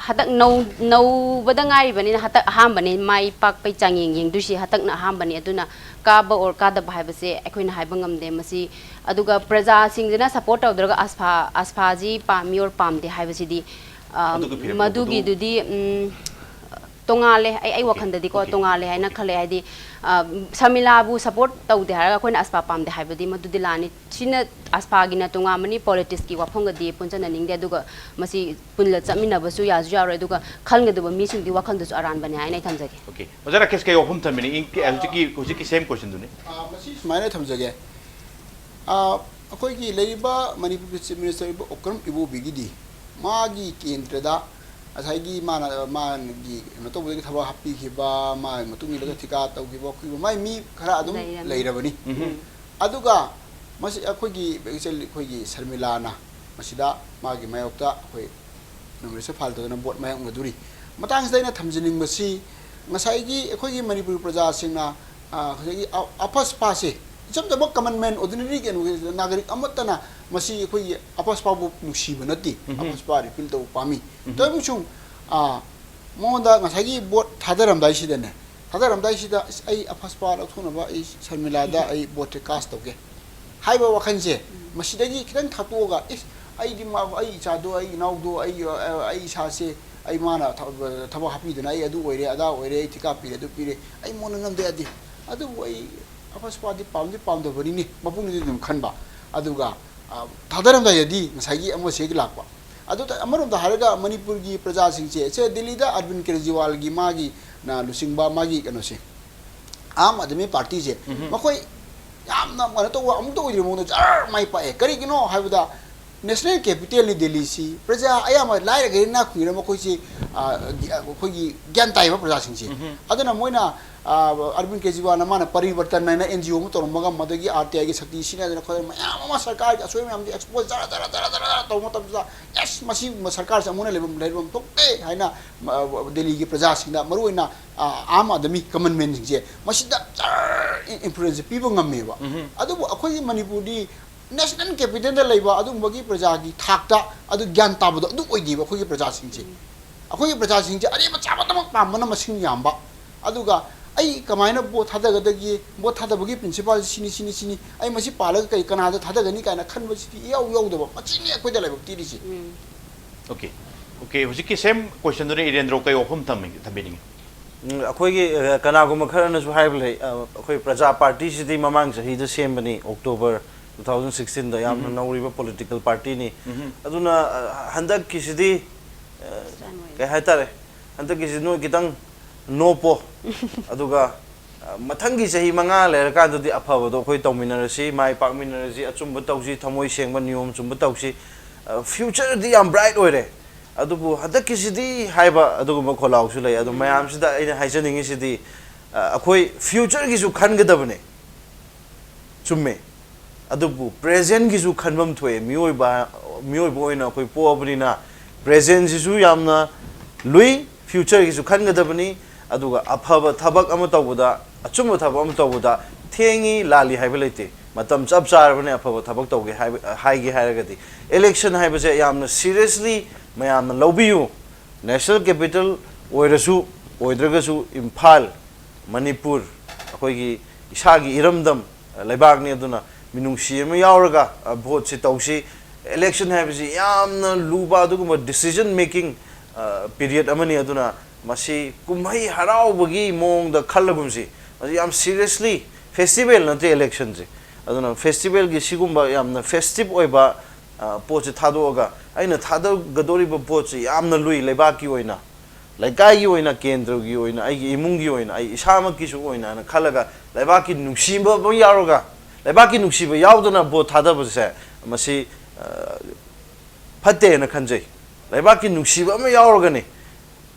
ꯍꯟꯗꯛ ꯅꯧ-, ꯅꯧꯕꯗ ꯉꯥꯏꯔꯤꯕꯅꯤꯅ ꯍꯟꯗꯛ ꯑꯍꯥꯟꯕꯅꯤ ꯃꯥꯏ ꯄꯥꯛꯄꯩ ꯆꯥꯡꯌꯦꯡ ꯌꯦꯡꯗꯣꯏꯁꯤ, ꯍꯟꯗꯛꯅ ꯑꯍꯥꯟꯕꯅꯤ꯫ ꯑꯗꯨꯅ ꯀꯥꯕ or ꯀꯥꯗꯕ ꯍꯥꯏꯕꯁꯦ ꯑꯩꯈꯣꯏꯅ ꯍꯥꯏꯕ ꯉꯝꯗꯦ꯫ ꯃꯁꯤ, ꯑꯗꯨꯒ ꯄ꯭ꯔꯖꯥꯁꯤꯡꯁꯤꯅ support ꯇꯧꯗ꯭ꯔꯒ ꯑꯁꯐꯥ, ꯑꯁꯐꯥꯁꯤ ꯄꯥꯝꯃꯤ or ꯄꯥꯝꯗꯦ ꯍꯥꯏꯕꯁꯤꯗꯤ, ꯑ, ꯑꯗꯨꯒ ꯐꯤꯔꯦꯞ ꯂꯧꯕꯗꯨ? ꯃꯗꯨꯒꯤꯗꯨꯗꯤ, ꯎꯝ, ꯇꯣꯉꯥꯜꯂꯦ꯫ ꯑꯩ, ꯑꯩ ꯑꯣꯀꯦ, ꯋꯥꯈꯜꯗꯗꯤꯀꯣ, ꯑꯣꯀꯦ, ꯇꯣꯉꯥꯜꯂꯦ ꯍꯥꯏꯅ ꯑꯣꯀꯦ꯫ ꯈꯜꯂꯦ꯫ ꯍꯥꯏꯗꯤ, ꯑ, ꯁꯔꯃꯤꯂꯥꯕꯨ support ꯇꯧꯗꯦ ꯍꯥꯏꯔꯒ ꯑꯩꯈꯣꯏꯅ ꯑꯁꯐꯥ ꯄꯥꯝꯗꯦ ꯍꯥꯏꯕꯗꯤ ꯃꯗꯨꯗꯤ ꯂꯥꯟꯅꯤ꯫ ꯁꯤꯅ ꯑꯁꯐꯥꯒꯤꯅ ꯇꯣꯉꯥꯟꯕꯅꯤ, politicsꯀꯤ ꯋꯥꯐꯝꯒꯗꯤ ꯄꯨꯟꯁꯤꯟꯅꯅꯤꯡꯗꯦ꯫ ꯑꯗꯨꯒ ꯃꯁꯤ ꯄꯨꯜꯂ ꯆꯠꯃꯤꯟꯅꯕꯁꯨ ꯌꯥꯁꯨ ꯌꯥꯔꯣꯏ꯫ ꯑꯗꯨꯒ ꯈꯟꯒꯗꯕ ꯃꯤꯁꯤꯡꯗꯨꯒꯤ ꯋꯥꯈꯜꯗꯁꯨ ꯑꯔꯥꯟꯕꯅꯦ ꯍꯥꯏꯅ ꯑꯩ ꯊꯝꯖꯒꯦ꯫ ꯑꯣꯀꯦ꯫ ꯑꯣꯖꯥ ꯔꯥꯀꯦꯁ, ꯀꯩ ꯋꯥꯐꯝ ꯊꯝꯕꯤꯅꯤ? ꯏꯪ-, ꯍꯧꯖꯤꯛꯀꯤ, ꯍꯧꯖꯤꯛꯀꯤ same questionꯗꯨꯅꯤ꯫ ꯑ, ꯃꯁꯤ ꯁꯨꯃꯥꯏꯅ ꯊꯝꯖꯒꯦ꯫ ꯑ, ꯑꯩꯈꯣꯏꯒꯤ ꯂꯩꯔꯤꯕ ꯃꯅꯤꯄꯨꯔꯒꯤ Chief Minister ꯑꯣꯏꯔꯤꯕ ꯑꯣꯀ꯭ꯔꯝ ꯏꯕꯣꯕꯤꯒꯤꯗꯤ ꯃꯥꯒꯤ ꯀꯦꯟꯗ꯭ꯔꯗ, ꯉꯁꯥꯏꯒꯤ ꯃꯥꯅ, ꯃꯥꯒꯤ ꯀꯩꯅꯣ ꯇꯧꯕꯗꯒꯤ ꯊꯕꯛ ꯍꯥꯞꯄꯤꯈꯤꯕ, ꯃꯥꯒꯤ ꯃꯇꯨꯡ ꯏꯜꯂꯒ ꯊꯤꯀꯥ ꯇꯧꯈꯤꯕ, ꯈꯣꯠꯈꯤꯕ, ꯃꯥꯏ ꯃꯤ ꯈꯔ ꯑꯗꯨꯝ ꯂꯩꯔꯝꯃꯤ꯫ ꯂꯩꯔꯕꯅꯤ꯫ ꯎꯝ꯫ ꯑꯗꯨꯒ ꯃꯁꯤ ꯑꯩꯈꯣꯏꯒꯤ, ꯑꯩꯈꯣꯏꯒꯤ ꯁꯔꯃꯤꯂꯥꯅ ꯃꯁꯤꯗ ꯃꯥꯒꯤ ꯃꯥꯌꯣꯛꯇ ꯑꯩꯈꯣꯏ ꯅꯣꯃꯤꯅꯦꯁꯟ ꯐꯥꯏꯜ ꯇꯧꯗꯨꯅ ꯚꯣꯠ ꯃꯥꯌꯣꯛꯅꯗꯣꯔꯤ꯫ ꯃꯇꯥꯡꯁꯤꯗ ꯑꯩꯅ ꯊꯝꯖꯅꯤꯡꯕꯁꯤ, ꯉꯁꯥꯏꯒꯤ ꯑꯩꯈꯣꯏꯒꯤ ꯃꯅꯤꯄꯨꯔ ꯄ꯭ꯔꯖꯥꯁꯤꯡꯅ, ꯑ, ꯉꯁꯥꯏꯒꯤ ꯑ-, ꯑꯐꯁꯄꯥꯁꯦ, ꯏꯆꯝ ꯆꯝꯕ ꯀꯃꯟ ꯃꯦꯟ, ꯑꯣꯔꯗꯤꯅꯔꯤ ꯀꯩꯅꯣꯒꯤ ꯅꯥꯒꯔꯤꯛ ꯑꯃꯠꯇꯅ ꯃꯁꯤ ꯑꯩꯈꯣꯏꯒꯤ ꯑꯐꯁꯄꯥꯕꯨ ꯅꯨꯡꯁꯤꯕ ꯅꯠꯇꯦ꯫ ꯎꯝꯍꯨꯝ꯫ ꯑꯐꯁꯄꯥ ꯔꯤꯄꯤꯜ ꯇꯧꯕ ꯄꯥꯝꯃꯤ꯫ ꯎꯝꯍꯨꯝ꯫ ꯇꯧꯏꯒꯨꯝꯕꯁꯨꯡ, ꯑ, ꯃꯉꯣꯟꯗ ꯉꯁꯥꯏꯒꯤ ꯚꯣꯠ ꯊꯥꯗꯔꯝꯗꯥꯏꯁꯤꯗꯅꯦ, ꯊꯥꯗꯔꯝꯗꯥꯏꯁꯤꯗ, "ꯑꯁ, ꯑꯩ ꯑꯐꯁꯄꯥ ꯂꯧꯊꯣꯛꯅꯕ ꯑꯩ ꯁꯔꯃꯤꯂꯥꯗ ꯑꯩ ꯚꯣꯠꯁꯦ ꯀꯥꯁ ꯇꯧꯒꯦ" ꯍꯥꯏꯕ ꯋꯥꯈꯜꯁꯦ, ꯎꯝ꯫ ꯃꯁꯤꯗꯒꯤ ꯈꯤꯇꯪ ꯊꯥꯗꯣꯛꯑꯒ, "ꯏꯁ, ꯑꯩꯗꯤ ꯃꯥ, ꯑꯩ ꯏꯆꯥꯗꯣ, ꯑꯩ ꯏꯅꯥꯎꯗꯣ, ꯑꯩ, ꯑ, ꯑꯩ ꯏꯁꯥꯁꯦ, ꯑꯩ ꯃꯥꯅ ꯊ-, ꯊꯕꯛ ꯍꯥꯞꯄꯤꯗꯅ ꯑꯩ ꯑꯗꯨ ꯑꯣꯏꯔꯦ, ꯑꯗꯥ ꯑꯣꯏꯔꯦ, ꯑꯩ ꯊꯤꯀꯥ ꯄꯤꯔꯦ, ꯑꯗꯨ ꯄꯤꯔꯦ, ꯑꯩ ꯃꯉꯣꯟꯗ ꯅꯝꯗ ꯌꯥꯗꯦ꯫ ꯑꯗꯨꯕꯨ ꯑꯩ ꯑꯐꯁꯄꯥꯗꯤ ꯄꯥꯝꯗꯤ ꯄꯥꯝꯗꯕꯅꯤꯅꯦ", ꯃꯄꯨꯛꯅꯤꯡꯗꯤ ꯑꯗꯨꯝ ꯈꯟꯕ꯫ ꯑꯗꯨꯒ, ꯑ, ꯊꯥꯗꯔꯝꯗꯥꯏꯗꯗꯤ ꯉꯁꯥꯏꯒꯤ ꯑꯃꯁꯦ ꯍꯦꯛ ꯂꯥꯛꯄ꯫ ꯑꯗꯨ ꯇ-, ꯑꯃꯔꯣꯝꯗ ꯍꯥꯏꯔꯒ ꯃꯅꯤꯄꯨꯔꯒꯤ ꯄ꯭ꯔꯖꯥꯁꯤꯡꯁꯦ, ꯁꯦ, ꯗꯦꯜꯂꯤꯗ ꯑꯔꯕꯤꯟ ꯀꯦꯖꯔꯤꯋꯥꯜꯒꯤ ꯃꯥꯒꯤ ꯅ ꯂꯨꯆꯤꯡꯕ ꯃꯥꯒꯤ ꯀꯩꯅꯣꯁꯦ, ꯑꯥꯝ ꯑꯥꯗꯃꯤ ꯄꯥꯔꯇꯤꯁꯦ, ꯎꯝꯍꯨꯝ꯫ ꯃꯈꯣꯏ ꯌꯥꯝꯅ ꯀꯩꯅꯣ ꯇꯧꯕ, ꯑꯃꯨꯛꯇ ꯑꯣꯏꯗ꯭ꯔꯤꯕ ꯃꯑꯣꯡꯗ ꯖꯔ ꯃꯥꯏ ꯄꯥꯛꯑꯦ꯫ ꯀꯔꯤꯒꯤꯅꯣ ꯍꯥꯏꯕꯗ, ꯅꯦꯁꯅꯦꯜ ꯀꯦꯄꯤꯇꯦꯜꯅꯤ ꯗꯦꯜꯂꯤꯁꯤ, ꯄ꯭ꯔꯖꯥ ꯑꯌꯥꯝꯕ ꯂꯥꯏꯔꯒꯩ ꯏꯅꯥꯛ ꯈꯨꯟꯒꯩ ꯃꯈꯣꯏꯁꯤ, ꯑ, ꯒꯤ-, ꯑ, ꯑꯩꯈꯣꯏꯒꯤ ꯒ꯭ꯌꯥꯟ ꯇꯥꯏꯕ ꯄ꯭ꯔꯖꯥꯁꯤꯡꯁꯤ꯫ ꯎꯝꯍꯨꯝ꯫ ꯑꯗꯨꯅ ꯃꯣꯏꯅ, ꯑ, ꯑꯔꯕꯤꯟ ꯀꯦꯖꯔꯤꯋꯥꯜꯅ ꯃꯥꯅ ꯄꯔꯤꯕꯔꯇꯟ ꯍꯥꯏꯅ ꯑꯦꯟ ꯖꯤ ꯑꯣ ꯑꯃ ꯇꯧꯔꯝꯃꯒ, ꯃꯗꯒꯤ ꯑꯥꯔ ꯇꯤ ꯑꯥꯏꯒꯤ ꯁꯛꯇꯤ ꯁꯤꯖꯤꯟꯅꯗꯅ ꯈꯣꯠꯇꯅ ꯃꯌꯥꯝ ꯑꯃ ꯁꯔꯀꯥꯔꯒꯤ ꯑꯁꯣꯏꯕ ꯃꯌꯥꯝꯗꯤ ꯑꯦꯛꯁꯄꯣꯖ ꯖꯔ, ꯖꯔ, ꯖꯔ, ꯖꯔ, ꯖꯔ ꯇꯧꯕ ꯃꯇꯝꯗ, "ꯌꯦꯁ, ꯃꯁꯤꯒꯨꯝꯕ ꯁꯔꯀꯥꯔꯁꯦ ꯑꯃꯨꯛ ꯍꯟꯅ ꯂꯩꯐꯝ, ꯂꯩꯐꯝ ꯊꯣꯛꯇꯦ" ꯍꯥꯏꯅ, ꯑ, ꯗꯦꯜꯂꯤꯒꯤ ꯄ꯭ꯔꯖꯥꯁꯤꯡꯗ, ꯃꯔꯨꯑꯣꯏꯅ, ꯑ, ꯑꯥꯝ ꯑꯥꯗꯃꯤ ꯀꯃꯟ ꯃꯦꯟꯁꯤꯡꯁꯦ, ꯃꯁꯤꯗ ꯖꯔ ꯏꯟ-, ꯏꯟꯐ꯭ꯂꯨꯌꯦꯟꯁꯁꯦ ꯄꯤꯕ ꯉꯝꯃꯦꯕ꯫ ꯎꯝꯍꯨꯝ꯫ ꯑꯗꯨꯕꯨ ꯑꯩꯈꯣꯏꯒꯤ ꯃꯅꯤꯄꯨꯔꯗꯤ ꯅꯦꯁꯅꯦꯜ ꯀꯦꯄꯤꯇꯦꯜꯗ ꯂꯩꯕ ꯑꯗꯨꯒꯨꯝꯕꯒꯤ ꯄ꯭ꯔꯖꯥꯒꯤ ꯊꯥꯛꯇ ꯑꯗꯨ ꯒ꯭ꯌꯥꯟ ꯇꯥꯕꯗꯣ ꯑꯗꯨ ꯑꯣꯏꯗꯦꯕ ꯑꯩꯈꯣꯏꯒꯤ ꯄ꯭ꯔꯖꯥꯁꯤꯡꯁꯦ꯫ ꯎꯝ꯫ ꯑꯩꯈꯣꯏꯒꯤ ꯄ꯭ꯔꯖꯥꯁꯤꯡꯁꯦ ꯑꯔꯦꯝꯕ ꯆꯥꯕꯗꯃꯛ ꯄꯥꯝꯕꯅ ꯃꯁꯤꯡ ꯌꯥꯝꯕ꯫ ꯑꯗꯨꯒ ꯑꯩ ꯀꯃꯥꯏꯅ ꯚꯣꯠ ꯊꯥꯗꯒꯗꯒꯦ, ꯚꯣꯠ ꯊꯥꯗꯕꯒꯤ ꯄ꯭ꯔꯤꯟꯁꯤꯄꯥꯜꯁꯤ ꯁꯤꯅꯤ, ꯁꯤꯅꯤ, ꯁꯤꯅꯤ, ꯑꯩ ꯃꯁꯤ ꯄꯥꯜꯂꯒ ꯀꯔꯤ, ꯀꯅꯥꯗ ꯊꯥꯗꯒꯅꯤ ꯀꯥꯏꯅ ꯈꯟꯕꯁꯤꯗꯤ ꯏꯌꯥꯎ ꯌꯥꯎꯗꯕ, ꯃꯁꯤꯅꯤ ꯑꯩꯈꯣꯏꯗ ꯂꯥꯏꯕꯛ ꯊꯤꯔꯤꯁꯦ꯫ ꯎꯝ꯫ ꯑꯣꯀꯦ, ꯑꯣꯀꯦ, ꯍꯧꯖꯤꯛꯀꯤ ꯁꯦꯝ ꯀꯣꯏꯁꯟꯗꯨꯗ ꯏꯔꯦꯟꯗ꯭ꯔꯣ ꯀꯩ ꯋꯥꯐꯝ ꯊꯝꯅꯤꯡ-, ꯊꯝꯕꯤꯅꯤꯡꯉꯤ? ꯎꯝ, ꯑꯩꯈꯣꯏꯒꯤ, ꯑ, ꯀꯅꯥꯒꯨꯝꯕ ꯈꯔꯅꯁꯨ ꯍꯥꯏꯕ ꯂꯩ, ꯑ, ꯑꯩꯈꯣꯏ ꯄ꯭ꯔꯖꯥ ꯄꯥꯔꯇꯤꯁꯤꯗꯤ ꯃꯃꯥꯡ ꯆꯍꯤꯗ ꯁꯦꯝꯕꯅꯤ, ꯑꯣꯛꯇꯣꯕꯔ ꯇꯨ ꯊꯥꯎꯖꯟ ꯁꯤꯛꯁꯇꯤꯟꯗ ꯌꯥꯝꯅ ꯎꯝꯍꯨꯝ꯫ ꯅꯧꯔꯤꯕ ꯄꯣꯂꯤꯇꯤꯀꯦꯜ ꯄꯥꯔꯇꯤꯅꯤ꯫ ꯎꯝꯍꯨꯝ꯫ ꯑꯗꯨꯅ, ꯑ, ꯍꯟꯗꯛꯀꯤꯁꯤꯗꯤ, ꯑ, ꯆꯥꯟ ꯑꯣꯏꯔꯦ꯫ ꯀꯩ ꯍꯥꯏꯇꯥꯔꯦ, ꯍꯟꯗꯛꯀꯤꯁꯤ ꯅꯣꯏ ꯈꯤꯇꯪ ꯅꯣꯞꯄꯣ꯫ ꯑꯗꯨꯒ, ꯑ, ꯃꯊꯪꯒꯤ ꯆꯍꯤ ꯃꯉꯥ ꯂꯩꯔꯀꯥꯟꯗꯗꯤ ꯑꯐꯕꯗꯣ ꯑꯩꯈꯣꯏ ꯇꯧꯃꯤꯟꯅꯔꯁꯤ, ꯃꯥꯏ ꯄꯥꯛꯃꯤꯟꯅꯔꯁꯤ, ꯑꯆꯨꯝꯕ ꯇꯧꯁꯤ, ꯊꯃꯣꯏ ꯁꯦꯡꯕ, ꯅꯤꯌꯣꯝ ꯆꯨꯝꯕ ꯇꯧꯁꯤ꯫ ꯑ, ꯐ꯭ꯌꯨꯆꯔꯗꯤ ꯌꯥꯝ ꯕ꯭ꯔꯥꯏꯠ ꯑꯣꯏꯔꯦ꯫ ꯑꯗꯨꯕꯨ ꯍꯟꯗꯛꯀꯤꯁꯤꯗꯤ ꯍꯥꯏꯕ ꯑꯗꯨꯒꯨꯝꯕ ꯈꯣꯜꯂꯥꯎꯁꯨ ꯂꯩ꯫ ꯑꯗꯨ ꯃꯌꯥꯝꯁꯤꯗ ꯑꯩꯅ ꯍꯥꯏꯖꯅꯤꯡꯉꯤꯁꯤꯗꯤ, ꯑ, ꯑꯩꯈꯣꯏ future ꯒꯤꯁꯨ ꯈꯟꯒꯗꯕꯅꯦ, ꯆꯨꯝꯃꯦ꯫ ꯑꯗꯨꯕꯨ present ꯒꯤꯁꯨ ꯈꯟꯐꯝ ꯊꯣꯛꯑꯦ꯫ ꯃꯤꯑꯣꯏꯕ, ꯃꯤꯑꯣꯏꯕ ꯑꯣꯏꯅ ꯑꯩꯈꯣꯏ ꯄꯣꯛꯑꯕꯅꯤꯅ present ꯁꯤꯁꯨ ꯌꯥꯝꯅ ꯂꯨꯏ, future ꯒꯤꯁꯨ ꯈꯟꯒꯗꯕꯅꯤ꯫ ꯑꯗꯨꯒ ꯑꯐꯕ ꯊꯕꯛ ꯑꯃ ꯇꯧꯕꯗ, ꯑꯆꯨꯝꯕ ꯊꯕꯛ ꯑꯃ ꯇꯧꯕꯗ ꯊꯦꯡꯉꯤ ꯂꯥꯜꯂꯤ ꯍꯥꯏꯕ ꯂꯩꯇꯦ꯫ ꯃꯇꯝ ꯆꯞ ꯆꯥꯔꯕꯅꯤ ꯑꯐꯕ ꯊꯕꯛ ꯇꯧꯒꯦ ꯍꯥꯏꯕ, ꯍꯥꯏꯒꯦ ꯍꯥꯏꯔꯒꯗꯤ꯫ Election ꯍꯥꯏꯕꯁꯦ ꯌꯥꯝꯅ seriously ꯃꯌꯥꯝꯅ ꯂꯧꯕꯤꯌꯨ꯫ National capital ꯑꯣꯏꯔꯁꯨ ꯑꯣꯏꯗ꯭ꯔꯒꯁꯨ ꯏꯝꯐꯥꯜ, ꯃꯅꯤꯄꯨꯔ, ꯑꯩꯈꯣꯏꯒꯤ ꯏꯁꯥꯒꯤ ꯏꯔꯝꯗꯝ, ꯂꯩꯕꯥꯛꯅꯤ꯫ ꯑꯗꯨꯅ ꯃꯤꯅꯨꯡꯁꯤ ꯑꯃ ꯌꯥꯎꯔꯒ, ꯑ, vote ꯁꯤ ꯇꯧꯁꯤ꯫ Election ꯍꯥꯏꯕꯁꯤ ꯌꯥꯝꯅ ꯂꯨꯕ ꯑꯗꯨꯒꯨꯝꯕ decision making, ꯑ, period ꯑꯃꯅꯤ꯫ ꯑꯗꯨꯅ ꯃꯁꯤ ꯀꯨꯝꯍꯩ ꯍꯔꯥꯎꯕꯒꯤ ꯃꯑꯣꯡꯗ ꯈꯜꯂꯒꯨꯝꯁꯤ꯫ ꯃꯁꯤ ꯌꯥꯝ seriously, festival ꯅꯠꯇꯦ election ꯁꯦ꯫ ꯑꯗꯨꯅ festival ꯒꯤ ꯁꯤꯒꯨꯝꯕ ꯌꯥꯝꯅ festive ꯑꯣꯏꯕ, ꯑ, ꯄꯣꯠꯁꯦ ꯊꯥꯗꯣꯛꯑꯒ ꯑꯩꯅ ꯊꯥꯗꯒꯗꯧꯔꯤꯕ ꯄꯣꯠꯁꯦ ꯌꯥꯝꯅ ꯂꯨꯏ ꯂꯩꯕꯥꯛꯀꯤ ꯑꯣꯏꯅ꯫ ꯂꯩꯀꯥꯏꯒꯤ ꯑꯣꯏꯅ, ꯀꯦꯟꯗ꯭ꯔꯒꯤ ꯑꯣꯏꯅ, ꯑꯩꯒꯤ ꯏꯃꯨꯡꯒꯤ ꯑꯣꯏꯅ, ꯑꯩ ꯏꯁꯥꯃꯛꯀꯤꯁꯨ ꯑꯣꯏꯅ ꯍꯥꯏꯅ ꯈꯜꯂꯒ ꯂꯩꯕꯥꯛꯀꯤ ꯅꯨꯡꯁꯤꯕ ꯑꯃ ꯌꯥꯎꯔꯒ, ꯂꯩꯕꯥꯛꯀꯤ ꯅꯨꯡꯁꯤꯕ ꯌꯥꯎꯗꯅ vote ꯊꯥꯗꯕꯁꯦ ꯃꯁꯤ, ꯑ, ꯐꯠꯇꯦꯅ ꯈꯟꯖꯩ꯫ ꯂꯩꯕꯥꯛꯀꯤ ꯅꯨꯡꯁꯤꯕ ꯑꯃ ꯌꯥꯎꯔꯒꯅꯤ,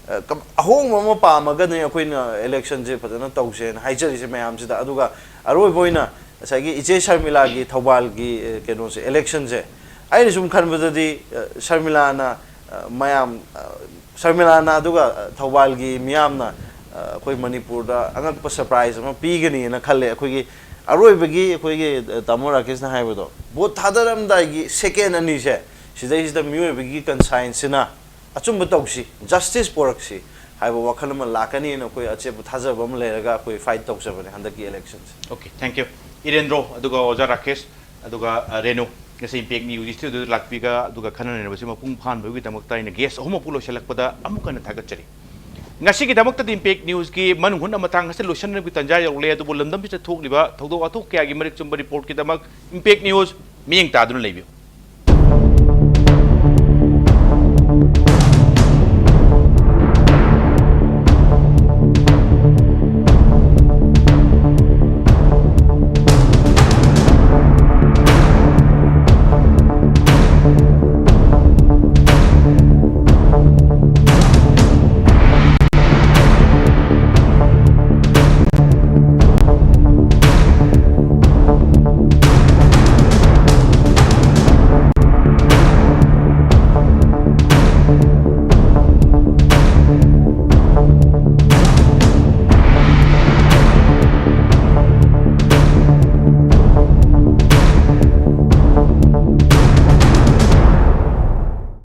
ꯑ, ꯀꯝ-, ꯑꯍꯣꯡꯕ ꯑꯃ ꯄꯥꯝꯃꯒꯅꯤ ꯑꯩꯈꯣꯏꯅ election ꯁꯦ ꯐꯖꯅ ꯇꯧꯁꯦꯅ ꯍꯥꯏꯖꯔꯤꯁꯦ ꯃꯌꯥꯝꯁꯤꯗ꯫ ꯑꯗꯨꯒ ꯑꯔꯣꯏꯕ ꯑꯣꯏꯅ ꯉꯁꯥꯏꯒꯤ ꯏꯆꯦ ꯁꯔꯃꯤꯂꯥꯒꯤ ꯊꯧꯕꯥꯜꯒꯤ, ꯑ, ꯀꯩꯅꯣꯁꯦ, election ꯁꯦ, ꯑꯩꯅ ꯁꯨꯝ ꯈꯟꯕꯗꯗꯤ, ꯑ, ꯁꯔꯃꯤꯂꯥꯅ, ꯑ, ꯃꯌꯥꯝ, ꯑ, ꯁꯔꯃꯤꯂꯥꯅ ꯑꯗꯨꯒ, ꯑ, ꯊꯧꯕꯥꯜꯒꯤ ꯃꯤꯌꯥꯝꯅ, ꯑ, ꯑꯩꯈꯣꯏ ꯃꯅꯤꯄꯨꯔꯗ ꯑꯉꯛꯄ surprise ꯑꯃ ꯄꯤꯒꯅꯤꯅ ꯈꯜꯂꯦ꯫ ꯑꯩꯈꯣꯏꯒꯤ ꯑꯔꯣꯏꯕꯒꯤ ꯑꯩꯈꯣꯏꯒꯤ, ꯑ, ꯇꯥꯃꯣ ꯔꯥꯀꯦꯁꯅ ꯍꯥꯏꯕꯗꯣ, vote ꯊꯥꯗꯔꯝꯗꯥꯏꯒꯤ second ꯑꯅꯤꯁꯦ, ꯁꯤꯗꯩꯁꯤꯗ ꯃꯤꯑꯣꯏꯕꯒꯤ conscience ꯁꯤꯅ ꯑꯆꯨꯝꯕ ꯇꯧꯁꯤ, justice ꯄꯣꯔꯛꯁꯤ ꯍꯥꯏꯕ ꯋꯥꯈꯜ ꯑꯃ ꯂꯥꯛꯀꯅꯤꯅ ꯑꯩꯈꯣꯏ ꯑꯆꯦꯠꯄ ꯊꯥꯖꯕ ꯑꯃ ꯂꯩꯔꯒ ꯑꯩꯈꯣꯏ fight ꯇꯧꯖꯕꯅꯦ ꯍꯟꯗꯛꯀꯤ election say. Okay, thank you. ꯏꯔꯦꯟꯗ꯭ꯔꯣ, ꯑꯗꯨꯒ ꯑꯣꯖꯥ ꯔꯥꯀꯦꯁ, ꯑꯗꯨꯒ, ꯑ, ꯔꯦꯅꯨ, ꯉꯁꯤ Impact News studio ꯗ ꯂꯥꯛꯄꯤꯒ, ꯑꯗꯨꯒ ꯈꯟꯅ ꯅꯩꯅꯕꯁꯤ ꯃꯄꯨꯡ ꯐꯥꯍꯟꯕꯒꯤꯗꯃꯛꯇ ꯑꯩꯅ guest ꯑꯍꯨꯝꯃꯛꯄꯨ ꯂꯣꯏꯁꯤꯜꯂꯛꯄꯗ ꯑꯃꯨꯛ ꯍꯟꯅ ꯊꯥꯒꯠꯆꯔꯤ꯫ ꯉꯁꯤꯒꯤꯗꯃꯛꯇꯗꯤ Impact News ꯀꯤ ꯃꯅꯨꯡ ꯍꯨꯠꯅ ꯃꯇꯥꯡ ꯑꯁꯤꯗ ꯂꯣꯏꯁꯤꯟꯅꯕꯒꯤ ꯇꯥꯟꯖꯥ ꯌꯧꯔꯛꯂꯦ, ꯑꯗꯨꯕꯨ ꯂꯝꯗꯝꯁꯤꯗ ꯊꯣꯛꯂꯤꯕ ꯊꯧꯗꯣꯛ ꯋꯥꯊꯣꯛ ꯀꯌꯥꯒꯤ ꯃꯔꯤꯛ ꯆꯨꯝꯕ report ꯀꯤꯗꯃꯛ Impact News ꯃꯤꯠꯌꯦꯡ ꯇꯥꯗꯨꯅ ꯂꯩꯕꯤꯌꯨ꯫